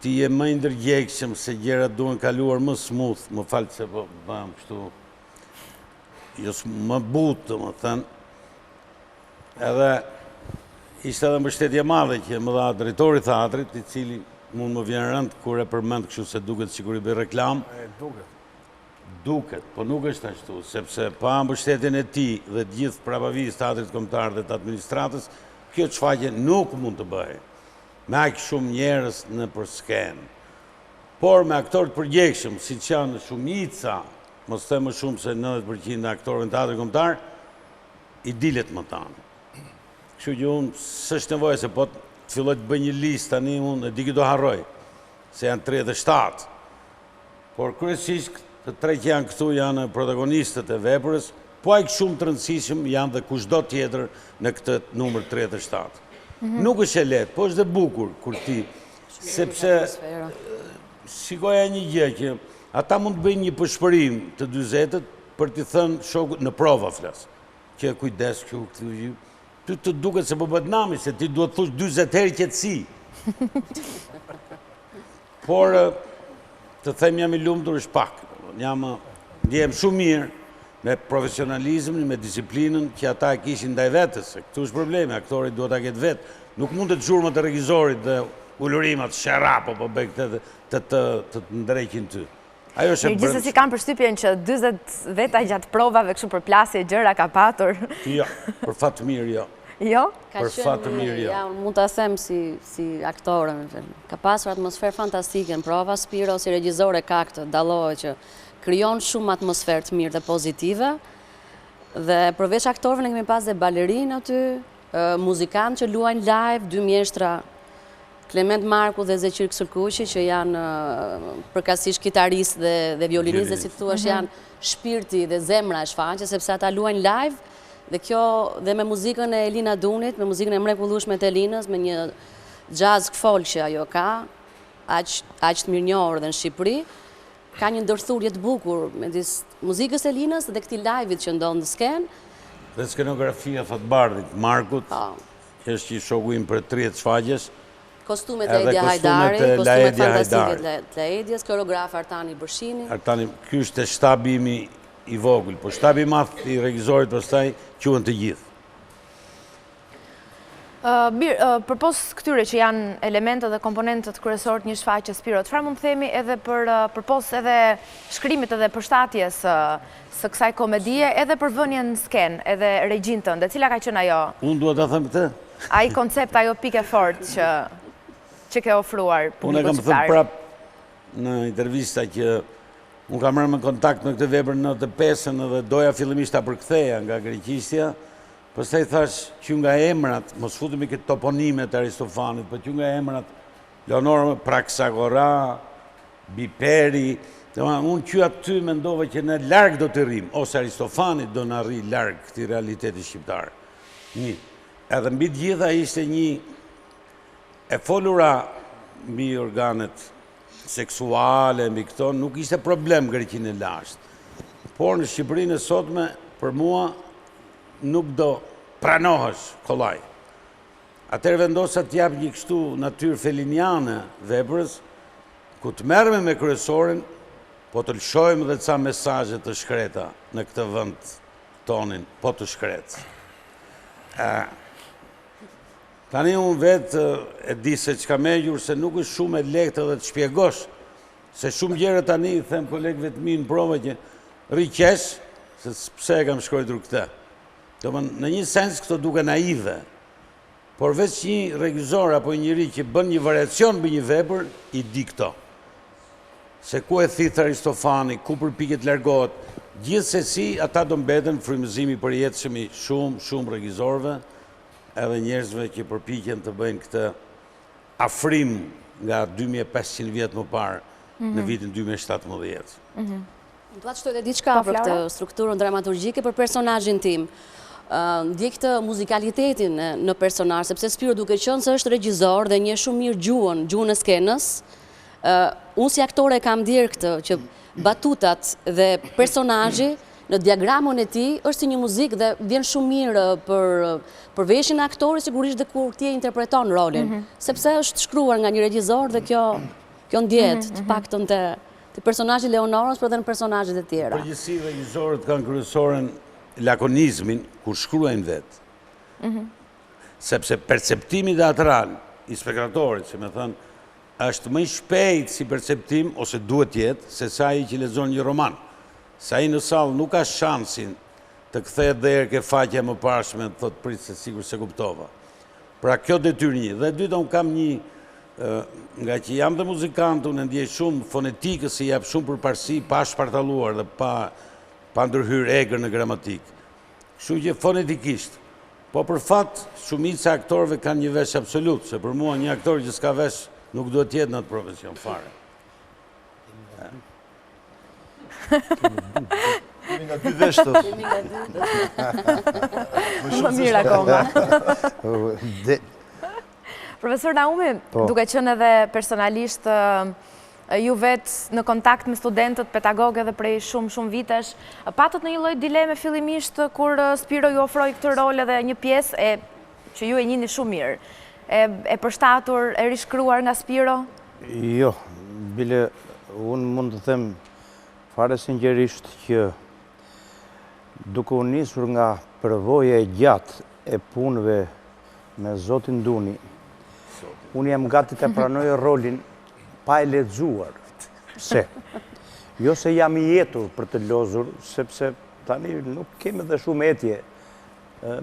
ti je më i ndërgjegjshëm se gjërat duhen kaluar më smooth, më fal se po bëhem kështu, jo më butë, domethënë. Edhe ishte edhe mbështetje e madhe që më dha drejtori i teatrit, i cili mund më vjen rëndë kur e përmend kështu se duket sikur i bëj reklamë. E duket. Duket, po nuk është ashtu, sepse pa mbështetjen e tij dhe të gjithë prapavijës të Teatrit Kombëtar dhe të administratës, kjo shfaqje nuk mund të bëhej me aq shumë njerëz nëpër skenë. Por me aktorë të përgjegjshëm, siç janë shumica, mos them më shumë se 90% e aktorëve në Teatrin Kombëtar, i dilet matanë. Kështu që unë s'është nevoja se po të filloj të bëj një listë tani unë e di që do harroj, se janë 37. Por kryesisht të tre që janë këtu janë protagonistët e veprës, po aq shumë të rëndësishëm janë dhe kushdo tjetër në këtë numër 37. Mhm. Nuk është e lehtë, po është dhe bukur kur ti, sepse shikoja një gjë që ata mund të bëjnë një pëshpërim të dyzetët për t'i thënë shokut në prova flas, që kujdes kështu këtu ty të duket se po bëhet nami, se ti duhet të thush 40 herë qetësi. Por, të them jam i lumtur është pak. Jam, ndjehem shumë mirë me profesionalizmin, me disiplinën që ata e kishin ndaj vetes. Se këtu është problemi, aktori duhet ta ketë vetë. Nuk mundet zhurmat e regjisorit dhe ulurimat, sherra, po po bëj këtë të të të të ndreqin ty. Ajo është e brendshme. Gjithsesi kam përshtypjen që 40 veta gjatë provave kështu përplasje gjëra ka patur. Jo, për fat të mirë jo. Jo? Për fat të mirë jo. Ja, unë mund ta them si si aktore, më fal. Ka pasur atmosferë fantastike në prova, Spiro si regjisor e ka këtë, dallohet që krijon shumë atmosferë të mirë dhe pozitive. Dhe përveç aktorëve ne kemi pas dhe balerinë aty, muzikantë që luajnë live, dy mjeshtra Klement Marku dhe Zeqir Kësulkuqi që janë përkatësisht kitaristë dhe, dhe violinistë dhe si të thuash mhm. janë shpirti dhe zemra e shfaqjes, sepse ata luajnë live dhe kjo dhe me muzikën e Elina Dunit, me muzikën e mrekullueshme të Elinës, me një jazz folk që ajo ka. aq aq të mirënjohur dhe në Shqipëri, ka një ndërthurje të bukur midis muzikës së Elinës dhe këtij live-it që ndodh në skenë. Dhe skenografia e Fatbardhit, Markut, po. që është një shoku im për 30 shfaqjesh, Kostumet e Laedia Hajdari, kostumet fantastike të Laedias, koreograf Artani Bërshini. Artani, ky është shtabi im i vogël, po shtabi i madh i regjisorit pastaj quhen të gjithë. Mirë, përpos këtyre që janë elementët dhe komponentët kryesorë të një shfaqje Spiro, çfarë mund të themi edhe për përpos edhe shkrimit edhe përshtatjes së kësaj komedie, edhe për vënien në skenë, edhe regjinë tënde, cila ka qenë ajo? Unë dua ta them këtë. Ai koncept, ajo pikë e fortë që që ke ofruar publikut shqiptar. Unë e kam thënë prapë në intervista që unë kam rënë në kontakt me këtë vepër në 95-ën dhe doja fillimisht ta përktheja nga greqishtja, pastaj thashë që nga emrat, mos futemi ke toponimet e Aristofanit, po që nga emrat Leonora Praksagora, Biperi, domethënë unë që aty mendova që ne larg do të rrimë, ose Aristofani do na rri larg këtij realiteti shqiptar. Një, edhe mbi të gjitha ishte një e folura mbi organet seksuale, mbi këto, nuk ishte problem Greqinë e lashtë. Por në Shqipërinë e sotme, për mua, nuk do pranohesh kollaj. Atëherë vendosa t'i jap një kështu natyrë feliniane veprës, ku të merremi me kryesoren, po të lëshojmë dhe ca mesazhe të shkreta në këtë vend tonin, po të shkretë. Tani unë vetë e di se ç'kam hequr, se nuk është shumë e lehtë edhe të shpjegosh, se shumë gjëra tani i them kolegëve të mi në prova që rri qesh, se pse e kam shkruajtur këtë. Domethënë, në një sens këto duken naive, por veç një regjisor apo një njeri që bën një variacion mbi një vepër, i di këto. Se ku e thith Aristofani, ku përpiqet të largohet, gjithsesi ata do mbeten frymëzim i përjetshëm i shumë, shumë regjisorëve, edhe njerëzve që përpiqen të bëjnë këtë afrim nga 2500 vjet më parë në mhm. vitin 2017. Mhm. Dua të shtoj edhe diçka po, për këtë strukturën dramaturgjike për personazhin tim. Ndjej këtë muzikalitetin në personazh, sepse Spiro duke qenë se është regjisor dhe njeh shumë mirë gjuhën, gjuhën e skenës, unë si aktore e kam ndjerë këtë, që batutat dhe personazhi në diagramën e tij është si një muzikë dhe vjen shumë mirë për për veshin e aktorit sigurisht dhe kur ti e interpreton rolin, mhm. sepse është shkruar nga një regjisor dhe kjo kjo ndjehet, mhm, të mhm. paktën te Te personazhi i Leonorës, por edhe në personazhet e tjera. Përgjithësi regjisorët kanë kryesoren lakonizmin kur shkruajnë vetë. Mhm. Sepse perceptimi teatral i spektatorit, si me thënë, është më i shpejtë si perceptim, ose duhet të jetë, se sa ai që lexon një roman. Se ai në sallë nuk ka shansin të kthehet dhe herë ke faqja e mëparshme, të thotë prit se sikur s'e kuptova. Pra kjo detyrë një. Dhe e dyta unë kam një, nga që jam dhe muzikant, unë e ndjej shumë fonetikës i jap shumë përparësi pa shpartalluar dhe pa, pa ndërhyrë egër në gramatikë. Kështu që fonetikisht, po për fat, shumica e aktorëve kanë një vesh absolut, se për mua një aktor që s'ka vesh nuk duhet të jetë në atë profesion fare. Kemi nga dy vesh të. Kemi nga dy. Më mirë akoma. Profesor Naumi, po. duke qenë edhe personalisht ju vetë në kontakt me studentët, pedagogë edhe prej shumë shumë vitesh, patët ndonjë lloj dileme fillimisht kur Spiro ju ofroi këtë rol edhe një pjesë e që ju e njihni shumë mirë, e, e përshtatur, e rishkruar nga Spiro? Jo, bile unë mund të them fare sinqerisht që duke u nisur nga përvoja e gjatë e punëve me zotin Duni, unë jam gati të pranoj rolin pa e lexuar. Pse? Jo se jam i etur për të lozur, sepse tani nuk kemi dhe shumë etje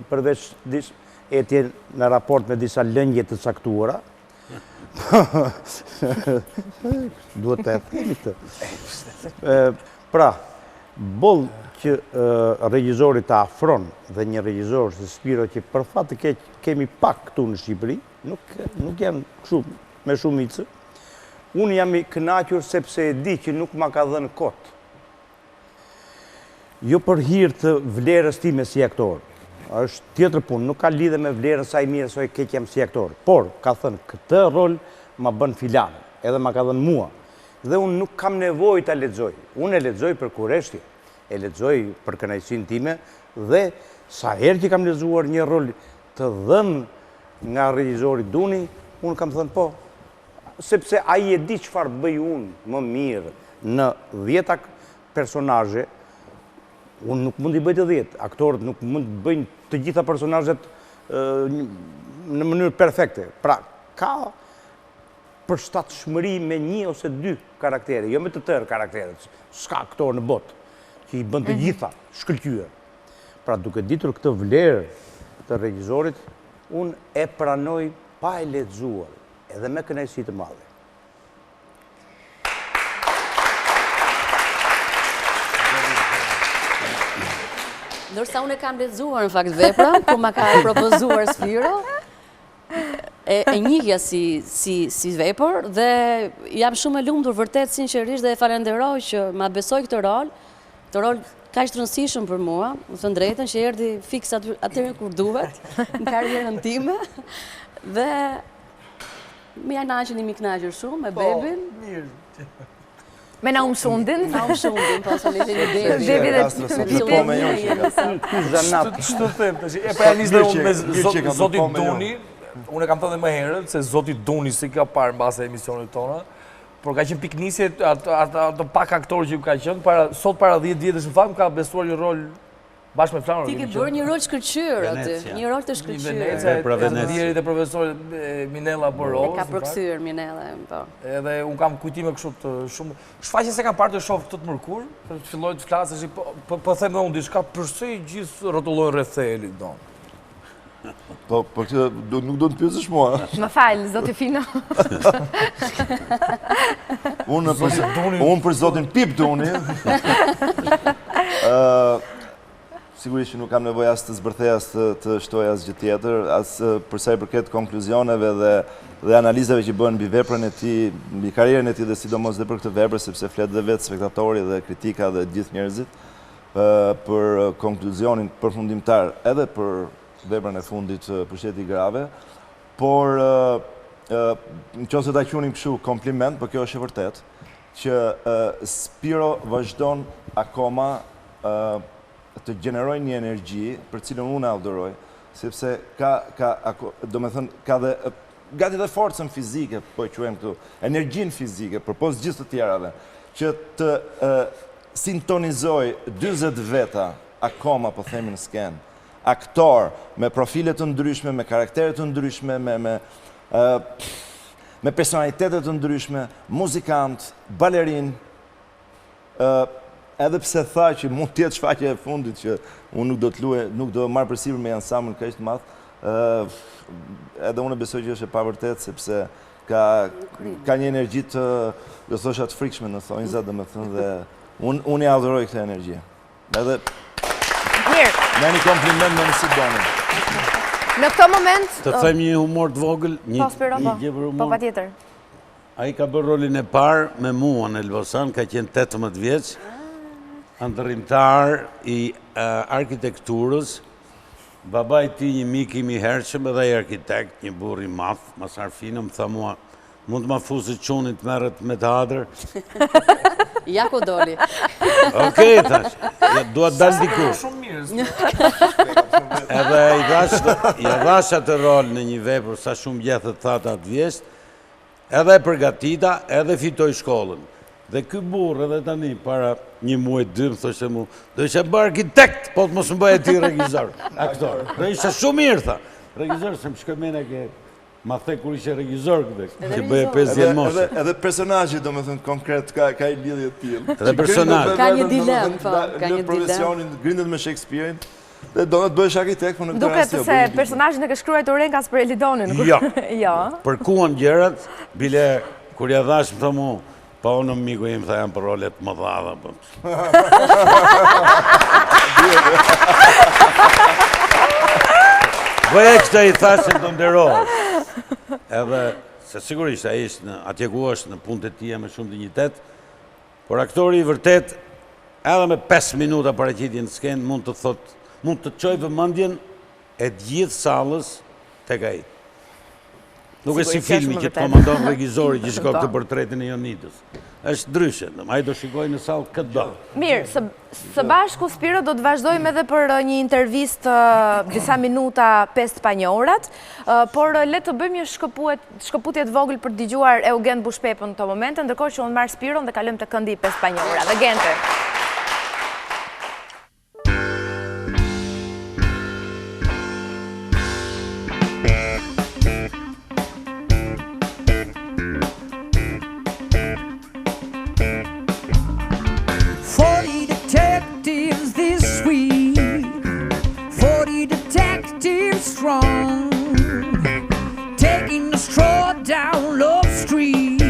përveç etje në raport me disa lëngje të caktuara, duhet të e themi këtë. Pra, boll që regjizori të afron dhe një regjizor si Spiro që për fat të keq kemi pak këtu në Shqipëri, nuk, nuk janë kështu me shumicë, unë jam i kënaqur sepse e di që nuk ma ka dhënë kot. Jo për hir të vlerës time si aktor. Është tjetër punë, nuk ka lidhje me vlerën sa i mirë sa i keq jam si aktor. Por, ka thënë, këtë rol ma bën filani. edhe ma ka dhënë mua. Dhe unë nuk kam nevojë ta lexoj. Unë e lexoj për kureshtje, e lexoj për kënaqësinë time dhe sa herë që kam lexuar një rol të dhënë nga regjizori Duni, unë kam thënë po, sepse ai e di çfarë bëj unë më mirë në dhjeta personazhe, unë nuk mund t'i bëj të dhjetë, aktorët nuk mund të bëjnë të gjitha personazhet në mënyrë perfekte. Pra, ka përshtatshmëri me një ose dy karaktere, jo me të tërë karakteret, s'ka aktor në botë që i bën të mhm. gjitha, shkëlqyer. Pra, duke ditur këtë vlerë të regjizorit, unë e pranoj pa e lexuar, edhe me kënaqësi të madhe. Ndërsa unë e kam lexuar në fakt veprën, ku ma ka propozuar Spiro, e, e njihja si, si, si vepër dhe jam shumë e lumtur vërtet sinqerisht dhe e falenderoj që ma besoi këtë rol, këtë rol kaq të rëndësishëm për mua, me thënë të drejtën që erdhi fiks aty atëherë kur duhet në karrierën time dhe Me Janaqin jemi kënaqur shumë, me po, Bebin. Mirë. Me Naum Shundin. Naum Shundin, po, se ne kemi Bebin. Bebi dhe Bebi. Po me jo që Ky zanat. Ç'të them tash? E pa ja nis dhe unë me zoti Duni. Unë e kam thënë dhe më herët se zoti Duni s'i ka parë mbase emisionet tona. Por ka qenë pikënisje ato pak aktorë që ka qenë para sot para 10 vjetësh në fakt më ka besuar një rol Bashkë me Flamurin. Ti ke bërë një rol shkëlqyer aty, një rol të shkëlqyer. Venecia, e të ndjerit e profesorit Minella Borovës. E ka përkthyer Minella, po. Edhe unë kam kujtime kështu të shumë. Shfaqjen s'e kam parë të shoh këtë të mërkurë, të filloj të flasë, po, po, po them dhe unë diçka, përse gjithë rrotullojnë rreth Thelit, don. Po, po këtë nuk do të pyesësh mua. Më fal, zoti Fino. Unë për, unë për zotin Pip Duni. Ë sigurisht që nuk kam nevojë as të zbërthej as të, të shtoj asgjë tjetër, as për sa i përket konkluzioneve dhe dhe analizave që bëhen mbi veprën e tij, mbi karrierën e tij dhe sidomos dhe për këtë vepër sepse flet dhe vetë spektatori dhe kritika dhe gjithë njerëzit për konkluzionin përfundimtar edhe për veprën e fundit Pushteti i grave, por në qoftë se ta quanim kështu kompliment, por kjo është e vërtetë, që Spiro vazhdon akoma të gjenerojë një energji për cilën unë e adhuroj, sepse ka, ka, domethënë, ka dhe gati dhe forcën fizike, po e quajmë këtu, energjinë fizike, përpos gjithë të tjerave, që të sintonizojë 40 veta akoma, po themi në skenë, aktorë me profile të ndryshme, me karaktere të ndryshme, me, me, me personalitete të ndryshme, muzikantë, balerinë, edhe pse tha që mund të jetë shfaqja e fundit që unë nuk do të luaj, nuk do marr përsipër me ansambël kaq të madh, edhe unë besoj që është e pavërtetë sepse ka ka një energji të, do thosha të frikshme në thonjza, domethënë dhe unë unë e adhuroj këtë energji. Edhe Mirë. Me një kompliment me një si doni. Në këtë moment Të them një humor të vogël, një po, Spiro, një po. gjë për humor. Po patjetër. Ai ka bërë rolin e parë me mua në Elbasan, ka qenë 18 vjeç, ëndërrimtar i arkitekturës, babai i tij një mik im i hershëm edhe ai arkitekt, një burrë i madh, Masar Fino, më tha mua, mund të ma fusësh çunin të merret me teatër? Ja ku doli. Okej, thashë, ja, dua të dal diku. Shumë mirë. Edhe i dhashë, ia dhashë atë rol në një vepër, sa shumë gjethe të thata atë vjeshtë, Edhe e përgatita, edhe fitoi shkollën. Dhe ky burrë edhe tani, para një muaj dy, më thoshte mu, do isha bërë arkitekt, po të mos më bëje ti regjisor, aktor. Do isha shumë mirë, tha. Regjisor, se më shkoi mendja ke, ma the kur ishe regjisor këtë, që bëje 50 moshe. Edhe personazhi, domethënë, konkret, ka, ka një lidhje të tillë. Edhe personazhi. Ka një dilemë, po, ka një dilemë. Profesionin, grindet me Shakespeare-in, Dhe do të bëhesh arkitekt, po në këtë rast jo. Duket se personazhin e ke shkruar renkas për Elidonin. Jo. Jo. Përkuan gjërat, bile kur ia dhashë më tha mu, pa po unë miku im tha jam për role të mëdha dhe po. Bëje këtë i thashë se do nderohesh. Edhe, se sigurisht, ai është në, atje ku është në punët e tija me shumë dinjitet, Por aktori i vërtetë, edhe me 5 minuta paraqitje në skenë, mund të thotë, mund të çojë vëmendjen e gjithë sallës tek ai. Nuk është si filmi që të komandon regjizori që shiko këtë portretin e Jonidës. Është ndryshe, ai do shikojë në sallë këtë do. Mirë, së bashku Spiro do të vazhdojmë edhe për një intervistë disa minuta pesë të panjohurat, por le të bëjmë një shkëputje të vogël për të dëgjuar Eugent Bushpepën në këto momente, ndërkohë që unë marr Spiron dhe kalojmë te këndi i pesë të panjohurave. Genti. Detectives this week, 40 detectives strong, taking a stroll down Love Street,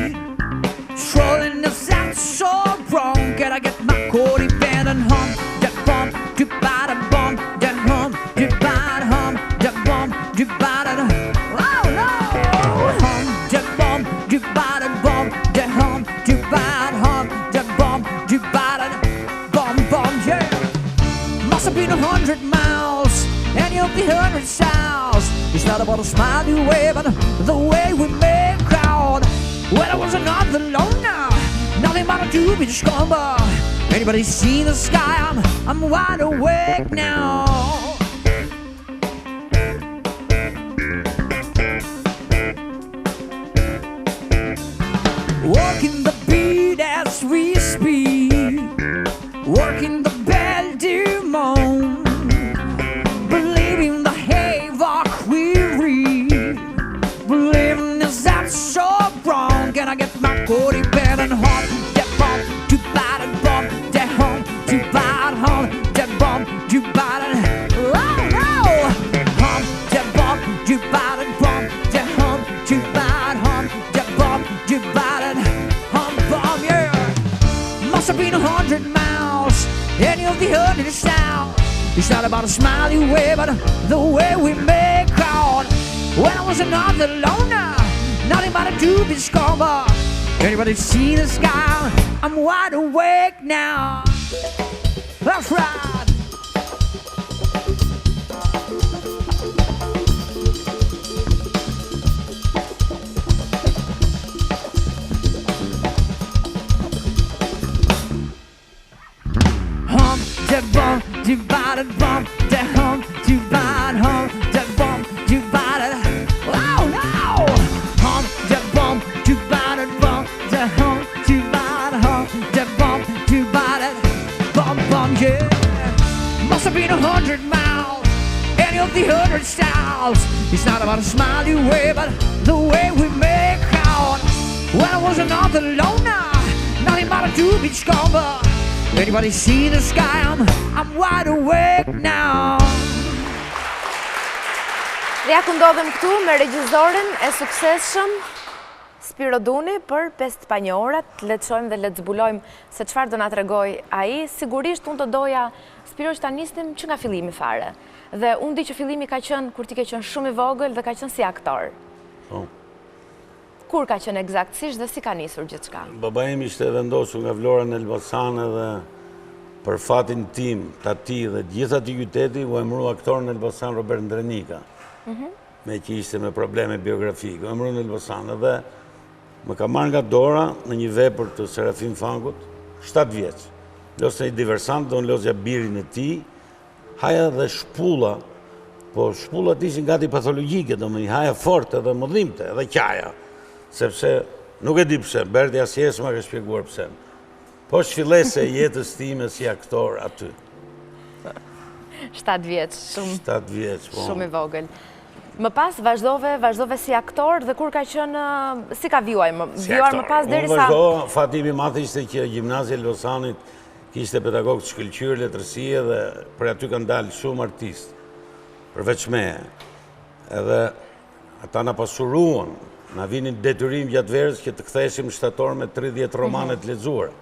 strolling the south so wrong. Can I get my Cody band and hum that bump to ba da bump that hum to ba da hum that bump to ba da oh no hum that bump to ba da bump that hum to ba da hum that bump to ba da bum bum yeah. Must have been 100 miles, any of the hundred styles. It's not about a smile you wave, but the way we make out. Well, I was another loner, nothing but a doobie scumber. Anybody see the sky? I'm, I'm wide awake now. Working the beat as we speak, working the bell demon, believing the havoc we reap, believing is that so wrong? Can I get my Cody bed and home? That bump to bite and bump, that home to bite home, that bump to bite and oh no, hum that bump to bite and bump, that hum to bite hum, that bump to bite and hum bump yeah. Must have been 100 miles, any of the hundred sound. It's not about a smile you wear, but the way we make out. When I was another loner, nothing but a doobie scumber. Anybody see the sky? I'm wide awake now. That's right. Hump, the bump, divided bump, the hump, divide, hump, the bump, divided. Oh no! Hump, the bump, divided bump, the hump, divide, hump, the bump, divided, bump, bump, yeah. Must have been 100 miles, any of the hundred styles. It's not about a smile you wear, but the way we make out. When I was another loner, nothing but a two-beach scumber. Anybody see the sky? I'm, I'm wide awake now. Dhe ja ku ndodhem këtu me regjizorin e suksesshëm Spiro Duni për pesë të panjohurat, le të shohim dhe le të zbulojmë se çfarë do na tregojë ai. Sigurisht unë do doja Spiro që ta nisnim që nga fillimi fare. Dhe unë di që fillimi ka qenë kur ti ke qenë shumë i vogël dhe ka qenë si aktor. Po. Kur ka qenë ekzaktësisht dhe si ka nisur gjithçka? Baba im ishte vendosur nga Vlora në Elbasan edhe për fatin tim, të atij dhe gjithë atij qyteti, u emërua aktor në Elbasan Robert Ndrenika, mhm. meqë ishte me probleme biografike, u emërua në Elbasan edhe më ka marrë nga dora në një vepër të Serafim Fangut, 7 vjeç. Lozte një diversant, dhe unë lozja birin e tij, Haja dhe shpulla, po shpullat ishin gati patologjike, domethënë i haja fort edhe më dhimbte, edhe qaja, sepse nuk e di pse, Berti asnjëherë s'ma ka shpjeguar pse. Po është fillesë e jetës time si aktor aty. 7 vjeç, shumë 7 vjeç, po. Shumë i vogël. Më pas vazhdove, vazhdove si aktor dhe kur ka qenë, si ka vijuar më, vijuar më pas derisa Unë vazhdova, fati im i madh ishte që gjimnazi i Elbasanit Kishte pedagogë të shkëlqyer letërsie dhe prej aty kanë dalë shumë artistë, përveç meje. Edhe ata na pasuruan, na vinin detyrim gjatë verës që të ktheheshim në shtator me 30 romane të lexuara.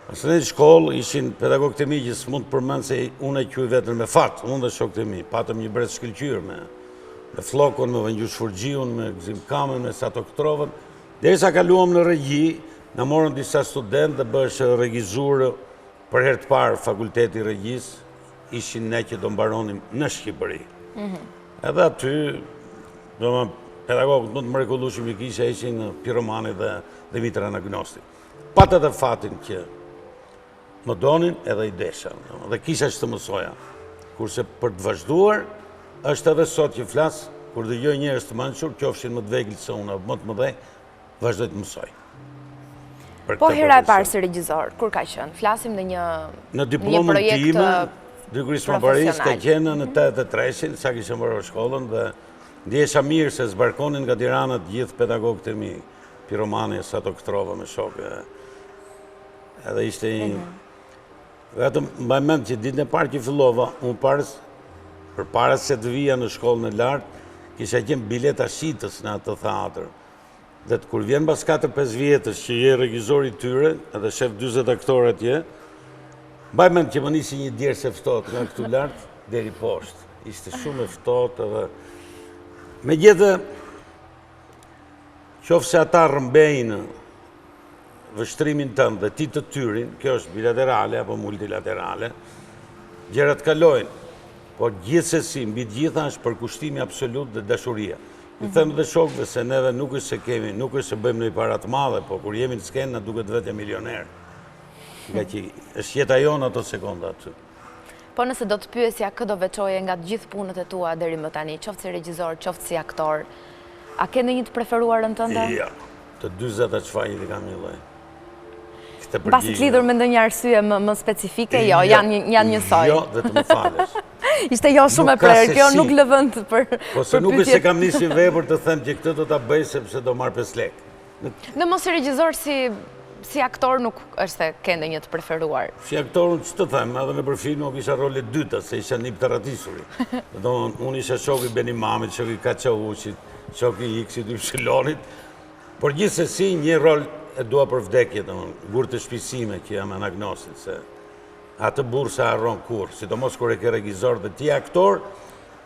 Pastaj në shkollë ishin pedagogët e mi që s'mund të përmend se unë e quaj veten me fat, unë dhe shokët e mi, patëm një brez shkëlqyer me, me Fllokon, me Vangjush Furxhiun, me Gëzim Kamën, me Sato Ktrovën, Derisa kaluam në regji, na morën disa studentë dhe bëhesh regjizurë për herë të parë fakulteti i regjisë, ishin ne që do mbaronim në Shqipëri. Mhm. Edhe aty, domethënë, Pedagogët më të mrekullueshëm që kisha ishin Pirro Mani dhe Dhimitër Anagnosti. Pata edhe fatin që më donin edhe i desha, dhe kisha ç'të mësoja. Kurse për të vazhduar, është edhe sot që flas, kur dëgjoj njerëz të mençur, qofshin më të vegjël se unë apo më të mëdhenj, vazhdoj të mësoj. Po hera e parë si regjizor, kur ka qenë? Flasim në një Në diplomën time, Dy Krisma Paris, ka qenë në 83-shin, sa kisha mbaruar shkollën dhe ndihesha mirë se zbarkonin nga Tirana të gjithë pedagogët e mi, Pirro Mani, Sato Këtrova me shokë. Edhe ishte një... Mhm. Vetëm mbaj mend që ditën e parë që fillova, unë parës, përpara se të vija në shkollën e lartë, kisha qenë biletashitës në atë theatër. Dhe kur vjen mbas 4-5 vjetësh që je regjizor i tyre, edhe shef 40 aktorë atje, mbaj mend që më nisi një djersë e ftohtë nga këtu lart deri poshtë. Ishte shumë e ftohtë edhe megjithatë qoftë se ata rrëmbejnë vështrimin tënd dhe ti të tyrin, kjo është bilaterale apo multilaterale, gjërat kalojnë. Por gjithsesi, mbi të gjitha është përkushtimi absolut dhe dashuria. I them dhe shokëve se neve nuk është se kemi, nuk është se bëjmë ndonjë para të madhe, po kur jemi në skenë na duket vetja milioner. Ngaqë është jeta jonë ato sekonda aty. Po nëse do të pyesja kë do veçoje nga të gjithë punët e tua deri më tani, qoftë si regjizor, qoftë si aktor, a ke ndonjë të preferuarën tënde? Jo, të dyzeta shfaqjet i kam njëlloj. Mbase të lidhur me ndonjë arsye më specifike, jo, jo, janë njësoj. Jo, dhe të më falësh. Ishte jo shumë e prerë, kjo nuk lë vend për pyetje. Po se nuk është se kam nisë një vepër të them që këtë do ta bëj sepse do marr 5 lekë. Në mos si regjizor, si aktor nuk është se ke ndonjë të preferuar. Si aktor, unë ç'të them, edhe nëpër filma unë kisha role të dyta, se isha nip të arratisuri. Unë isha shoku i Beni Mamit, shoku i Kaçaushit, shoku i X-it, Y-it, Por gjithsesi një rol e dua për vdekje, domethënë, Gurët e shtëpisë sime që jam Anagnostin, se atë burrë s'e harron kurrë, sidomos kur e ke regjizor dhe ti je aktor,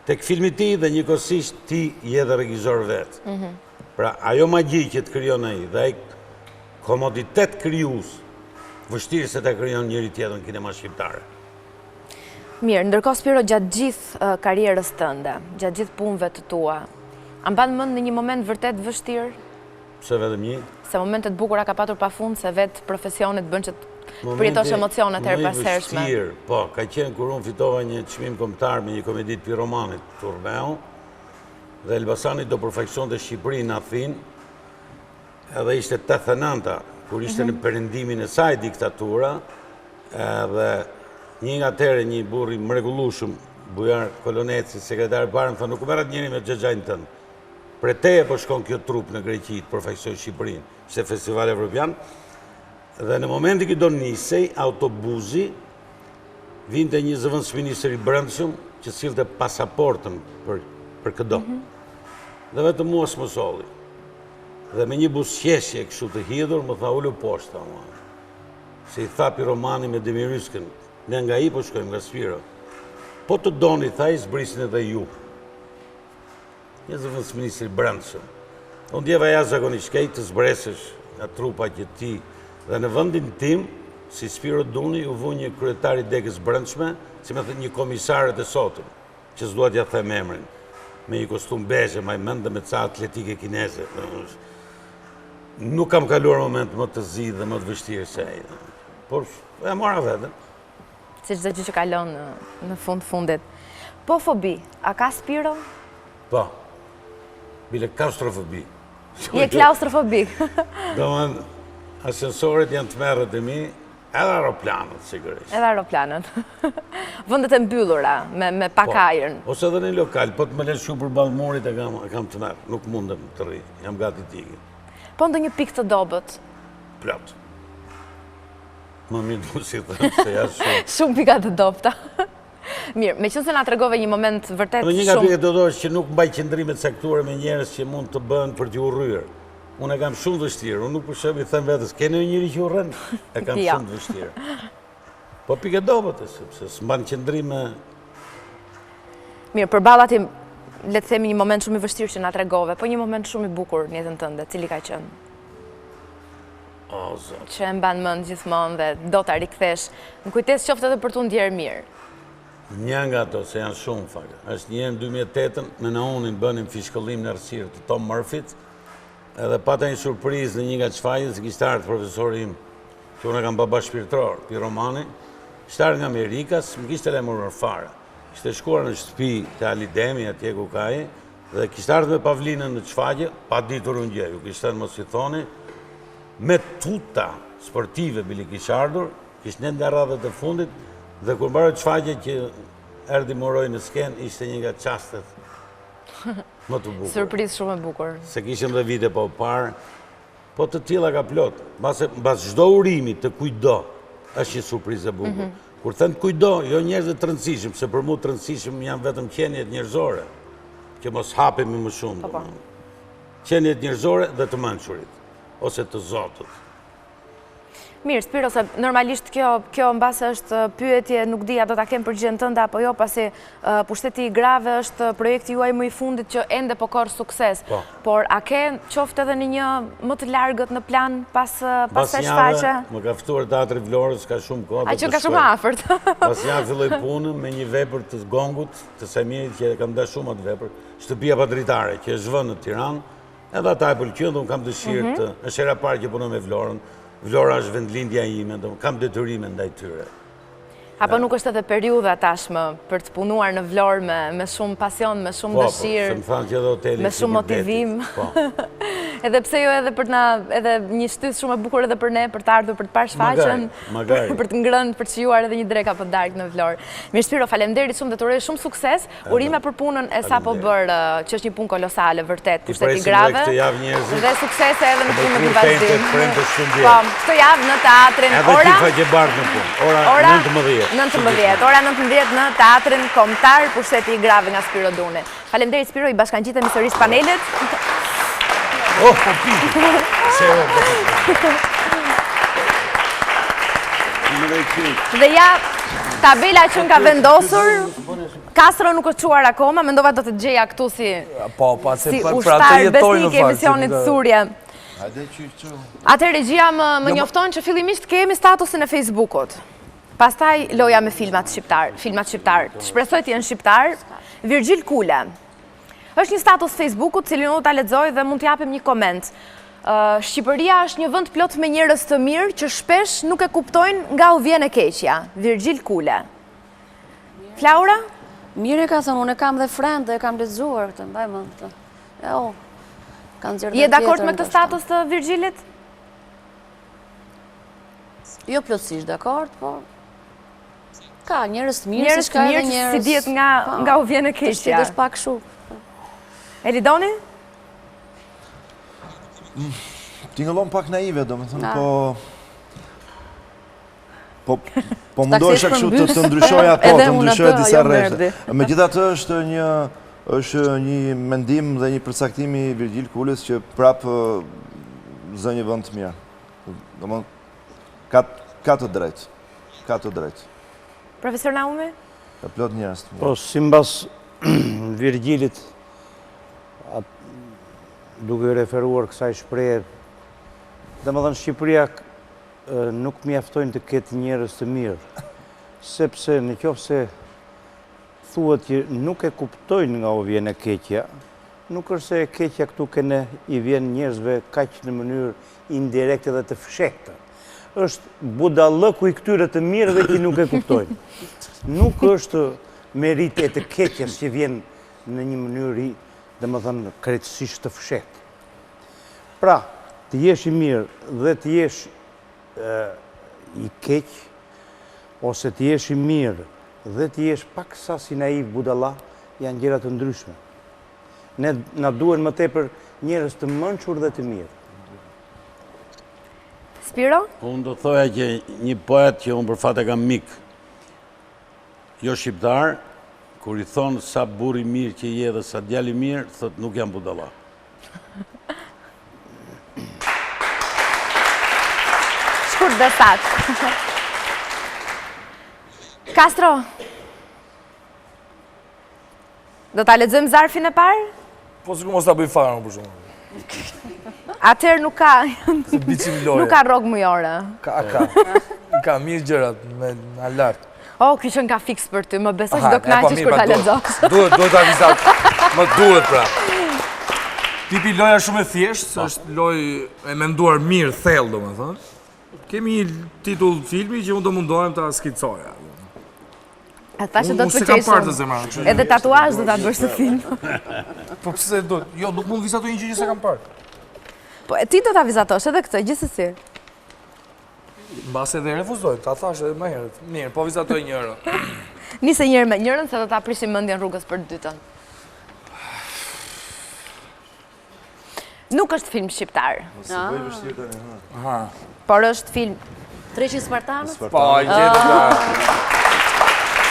tek filmi i tij dhe njëkohësisht ti je dhe regjizor vetë. Mhm. Pra, ajo magji që të krijon ai dhe ai komoditet krijues, vështirë se ta krijon njeri tjetër në kinema shqiptare. Mirë, ndërkohë Spiro gjatë gjithë karrierës tënde, gjatë gjithë punëve të tua, a mban mend ndonjë moment vërtet të vështirë? Pse vetëm një? Se momente të bukura ka patur pafund, se vetë profesioni të bën që të përjetosh emocione të herëpashershme. Më i vështirë, po, ka qenë kur unë fitova një çmim kombëtar me një komedi të Pirro Manit, Turneu, dhe Elbasani do përfaqësonte Shqipërinë në Athinë, edhe ishte 89-a, kur ishte në mhm. perëndimin e saj diktatura, edhe një nga atëherë një burrë i mrekullueshëm, Bujar Koloneci, sekretar i parë, më tha, nuk merret njeri me xhaxhain tënd. Prej teje po shkon kjo trupë në Greqi të përfaqësojë Shqipërinë, se festival evropian, dhe në momentin që do nisej autobuzi, vinte një zëvendësministër i brendshëm që sillte pasaportën për, për këdo. Mhm. Dhe vetëm mua s'më solli. Dhe me një buzëqeshje kështu të hidhur, më tha ulu poshtë, tha mua. Se i tha Pirro Mani me Demir Yskën, ne nga ai po shkojmë, nga Spiro. Po të doni, tha i zbrisni dhe ju. Një zëvendësministër i brendshëm. U ndjeva jashtëzakonisht keq të zbresësh nga trupa që ti dhe në vendin tim, si Spiro Duni, u vu një kryetar i degës brendshme, si me thënë një komisarët e sotëm, që s'dua t'ia them emrin, me një kostum bezhë, mbaj mend dhe me ca atletike kineze. Nuk kam kaluar moment më të zi dhe më të vështirë se ai. Por e mora veten. Si çdo gjë që kalon në fund fundit. Po fobi, a ka Spiro? Po. Bile klaustrofobi. Je klaustrofobik. Domethënë, ashensorët janë tmerret e mi, edhe aeroplanët, sigurisht. Edhe aeroplanët. Vendet e mbyllura, me, me pak po, ajër. Ose edhe në lokal, po të më lësh përballë murit e kam, e kam tmerr, nuk mundem të rri, jam gati të iki. Po ndonjë pikë të dobët? Plot. Më mirë të mos i them se janë shumë. Shumë pika të dobëta. Mirë, meqenëse na tregove një moment vërtet shumë... Një nga pikat e dobëta është që nuk mbaj qëndrime të caktuara me njerëz që mund të bëhen për t'i urryer. Unë e kam shumë të vështirë, unë nuk për shembull i them vetes, ke ndonjë njeri që urren? E kam jo. shumë të vështirë. Po pikë e dobët, sepse s'mban qëndrime... Mirë, përballë atij, le të themi një moment shumë i vështirë që na tregove, po një moment shumë i bukur në jetën tënde, cili ka qenë? O, Zot. Që e mban mend gjithmonë dhe do ta rikthesh në kujtesë qoftë edhe për t'u ndjerë mirë. Një nga ato, se janë shumë fakt. Është një herë në 2008-ën, me Naunin bënim fishkëllim në errësirë të Tom Murphyt, edhe pata një surprizë në një nga shfaqjet, se kishte ardhur profesori im, që unë e kam baba shpirtëror, Pirro Mani, kishte ardhur nga Amerika, s'më kishte lajmëruar fare. Kishte shkuar në shtëpi te Ali Demi, atje ku ka ai, dhe kishte ardhur me Pavlinën në shfaqje, pa ditur unë gjë, ju kishte thënë mos i thoni, me tuta sportive bile kishte ardhur, Kishte nejt nga radhët e fundit dhe kur mbaroi shfaqja që erdhi më uroi në skenë, ishte një nga çastet më të bukura. Surprizë shumë e bukur. Se kishim dhe vite pa u parë, po të tilla ka plot. Mbase mbas çdo urimi të kujtdo, është një surprizë e bukur. Mhm. Kur them të kujtdo, jo njerëzve të rëndësishëm, se për mua të rëndësishëm janë vetëm qeniet njerëzore, që mos hapemi më shumë. Po, po. Qeniet njerëzore dhe të mençurit, ose të zotët. Mirë, Spiro, se normalisht kjo, kjo mbase është pyetje, nuk di a do ta kem përgjigjen tënde apo jo, pasi pushteti i grave është projekti juaj më i fundit që ende po korr sukses. Po. Por a ke qoftë edhe në një më të largët në plan pas pas kësaj shfaqje? Më ka ftuar teatri i Vlorës, ka shumë kohë. A që ka shumë afërt. Pas një filloj punën me një vepër të Gongut, të Saimirit që e kam dashur shumë atë vepër, Shtëpia pa dritare, që është vënë në Tiranë, Edhe ata e pëlqyen dhe unë kam dëshirë mhm. të... është hera e parë që punoj me Vlorën. Vlora është vendlindja ime, dhe kam detyrime ndaj tyre. Apo nuk është edhe periudha tashmë për të punuar në Vlorë me, me shumë pasion, me shumë po, po, dëshirë, se më thanë që edhe hoteli me shumë motivim. Po. edhe pse jo edhe për të na, edhe një shtysë shumë e bukur edhe për ne, për të ardhur për të parë shfaqjen, për të ngrënë, për të shijuar edhe një drekë apo darkë në Vlorë. Mirë Spiro, faleminderit shumë dhe të uroj shumë sukses. Urime për punën e sapo bërë, që është një punë kolosale, vërtet, pushteti i grave. Dhe suksese edhe në punën në vazhdim. Po, këtë javë në teatrin Ora... Edhe ti faqebardhë në punë, ora 19. 19, ora 19 në teatrin kombëtar, pushteti i grave nga Spiro Duni. Faleminderit Spiro, i bashkangjitemi sërish panelit. Oh, po pi! Se o, po Dhe ja, tabela që na ka vendosur, Kastro nuk është çuar akoma, mendova do të të gjeja këtu si po, po, si ushtar besnik i emisionit Thurje. Atëherë regjia më jo, njofton që fillimisht kemi statusin e Facebookut. Pastaj loja me filmat shqiptar, filmat shqiptar. Shpresoj të jenë shqiptar. Virgjil Kule. Është një status Facebookut, cilin unë ta lexoj dhe mund të japim një koment. Shqipëria është një vend plot me njerëz të mirë që shpesh nuk e kuptojnë nga u vjen e keqja. Virgjil Kule. Flaura? Mirë e ka thënë, unë e kam dhe friend dhe e kam lexuar këtë, mbaj mend këtë. E o, ka nxjerrë Je dakord me këtë status të Virgjilit? Jo plotësisht dakord, po ka njerëz të mirë, siç ka edhe njerëz. S'i dihet nga, po, nga u vjen e keqja. Të është pak shu. Elidoni? Mm, tingëllon pak naive, domethënë, po... Po, po mundohesha kështu të, të ndryshoja po, të ndryshoja disa rreshte. Megjithatë është një është një mendim dhe një përcaktim i Virgjil Kulës që prapë zë një vend të mirë. Domethënë ka ka të drejtë. Ka të drejtë. Profesor Naumi? Ka plot njerëz të mirë. Po, simbas Virgjilit, duke iu referuar kësaj shprehje, domethënë Shqipëria nuk mjaftojnë të ketë njerëz të mirë, sepse në qoftë se thuhet që nuk e kuptojnë nga u vjen e keqja, nuk është se e keqja këtu ke ne i vjen njerëzve kaq në mënyrë indirekte dhe të fshehtë. Është budallëku i këtyre të mirëve që nuk e kuptojnë. Nuk është meritë e të keqes që vjen në një mënyrë, domethënë, krejtësisht të fshehtë. Pra, të jesh i mirë dhe të jesh i keq, ose të jesh i mirë dhe të jesh paksa si naiv budalla, janë gjëra të ndryshme. Ne na duhen më tepër njerëz të mençur dhe të mirë. Spiro? Unë do thoja që një poet që unë për fat e kam mik, jo shqiptar, kur i thonë sa burrë i mirë që je dhe sa djalë i mirë, thotë nuk jam budalla. Shkurt dhe saktë. Kastro, do ta lexojmë zarfin e parë? Po sikur mos ta bëj fare unë për shembull. Atëherë nuk ka nuk ka rrogë mujore. Ka, ka. Ka mirë gjërat me alarm. Oh, ky qenka fiks për ty, më beso që do po, kënaqesh kur pra, ta lexosh. Duhet, duhet ta vizatoj. Më duhet pra. Tipi loja shumë e thjeshtë, se është lojë e menduar mirë, thellë, domethënë. Kemi një titull filmi që unë do mundohem ta skicoja. A thashë do të Unë s'e kam parë të zemra. Edhe tatuazh do ta bësh në film. Po pse do? Jo, nuk mund vizatoj një gjë që s'e kam parë. Po ti do ta vizatosh edhe këtë, gjithsesi. Mbase dhe refuzoj, ta thashë edhe më herët. Mirë, po vizatoj njërën. Nise njëherë me njërën, se do ta prishim mendjen rrugës për të dytën. Nuk është film shqiptar. Mos e bëj vështirë tani, ha. Por është film 300 Spartanët? Po, e gjeti ta.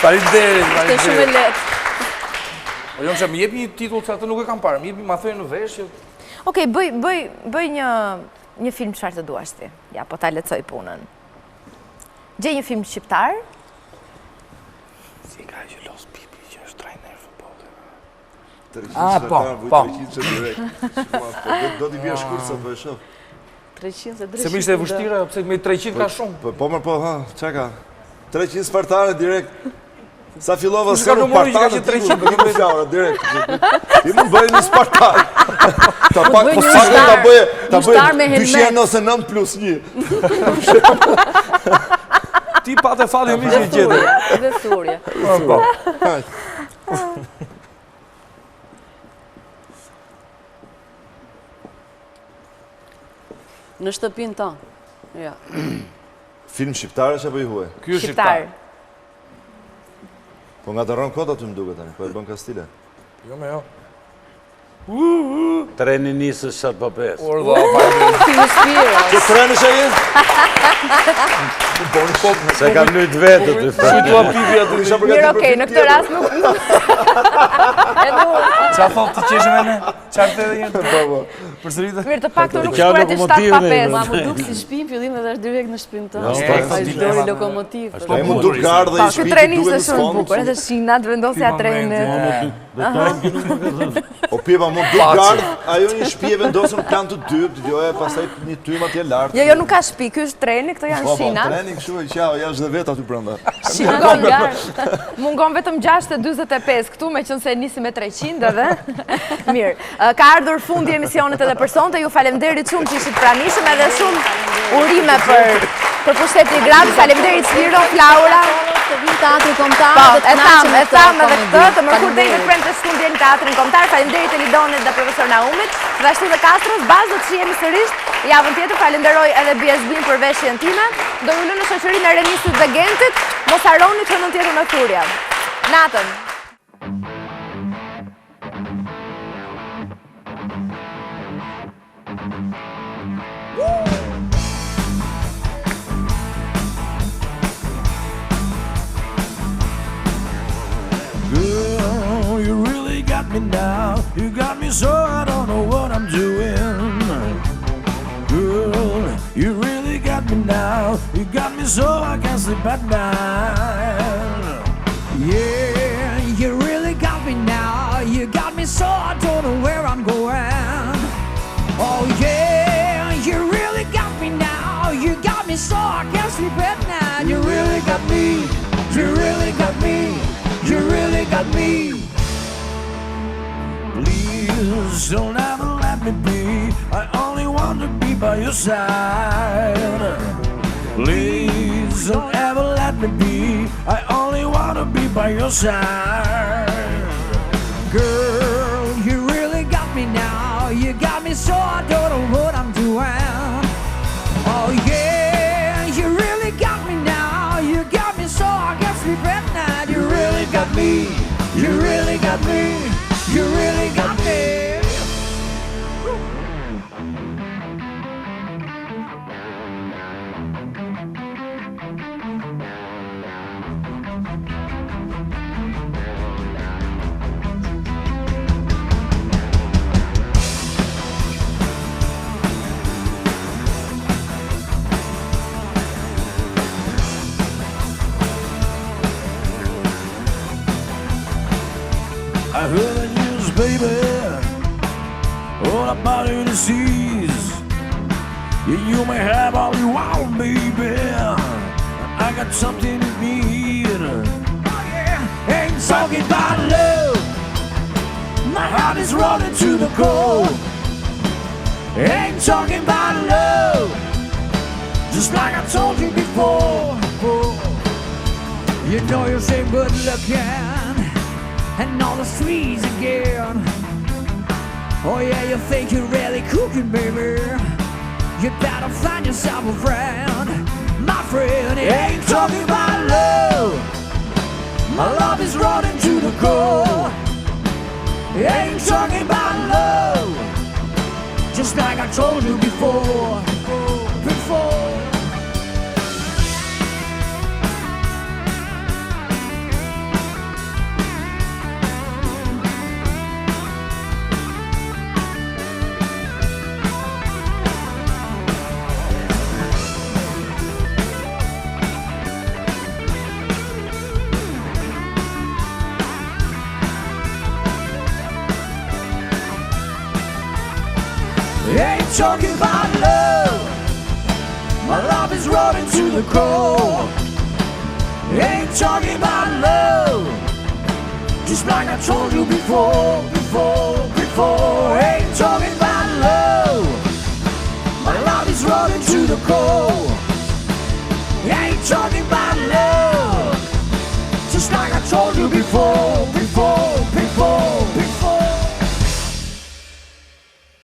Faleminderit, faleminderit. Është shumë e lehtë. Po jo, më jep një titull se atë nuk e kam parë. Më jep, ma thoj në vesh që Okej, bëj bëj bëj një një film çfarë të duash ti. Ja, po ta lehtësoj punën. Gjej një film shqiptar. Si ka që los pipi që është trajner futbolli. Ah, po, po. Do t'i bjerë shkurt sot, po e shoh. 300 se 300. Se më ishte e vështirë, pse me 300 ka shumë. Po, po, po, ha, ça ka? 300 Spartanë direkt. Sa fillova se nuk Spartanë 300 do të flaura direkt. Ti mund bëj një Spartan. Ta pak po sa ta bëje, ta bëje 299 plus 1. Ti pate fatin mi që i gjete. Dhe thurje. Po, po. Në shtëpinë tonë. Ja. Film shqiptar është apo i huaj? Ky është shqiptar. Po ngatërron kot aty më duket tani, po e bën kastile. Jo me jo. Treni nisë 7 pa 5. Urdhë, faleminderit. Si një shpirë. Që treni që jenë? Se kam lujt vetë të thë. Shujtua pipi aty. Mirë, okej, në këtë rast nuk... Qa thotë të qeshim e ne? Qa të edhe një? Po, po. Përsërite? Mirë, të paktën nuk shkruajti 7 pa 5. Ma m'u duk si shpi në fillim edhe është direkt në shpinë tonë. Dori lokomotivë. Po m'u duk gardh dhe i Po, ky shpi treni ishte shumë bukur, edhe shinat, vendosja trenit. O pjepa, m'u duk gardh, ajo një shpi e vendosur në plan të dytë, jo e pastaj një tym atje lart. Jo, jo, nuk ka shpi, ky është treni, këto janë po, po, shinat. Po, treni kështu e qao, jashtë dhe vetë aty brenda. Mungon, mungon vetëm 6.25 këtu, meqenëse nisi me 300 edhe. Mirë, ka ardhur fundi i emisionit edhe për sonte, ju falemderit shumë që ishit pranishëm edhe shumë urime për për pushtetin i grave, faleminderit Spiro, Flaura. Të vinë Teatri Kombëtar po, dhe të e thamë, e thamë edhe këtë, të mërkurë Faleminderit. deri të premte shtunë vjen në Teatrin Kombëtar. Faleminderit Elidonit dhe profesor Naumit, gjithashtu dhe Kastros, bashkë do të shihemi sërish javën tjetër. Falenderoj edhe BSB-n për veshjen time. Do ju lë në shoqërinë e Renisit dhe Gentit. Mos harroni të hënën tjetër me Thurje. Natën. Girl, you really got me now. You got me so I don't know what I'm doing. Girl, you really got me now. You got me so I can't sleep at night. Yeah, you really got me now. You got me so I don't know where I'm going. Oh yeah, you really got me now. You got me so I can't sleep at night. You really got me. You really got me. You really got me. Please don't ever let me be. I only want to be by your side. Please don't ever let me be. I only want to be by your side. Girl, you really got me now. You got me so I don't know what I'm doing. Oh yeah, you really got me now. You got me so I can't sleep at night. You really got me. You really got me. You really got me. I heard the news, baby, all about your disease. You may have all you want, baby. I got something you need. Ain't talking about love. My heart is rotten to the core. Ain't talking about love. Just like I told you before. You know you seem good looking and on the streets again. Oh yeah, you think you're really cooking, baby. You better find yourself a friend. My friend ain't talking about love. My love is rotten to the core. Ain't talking about love. Just like I told you before. Before. Ain't talking about love. My love is rotten to the core. Ain't talking about love. Just like I told you before, before, before. Ain't talking about love. My love is rotten to the core. Ain't talking about love. Just like I told you before.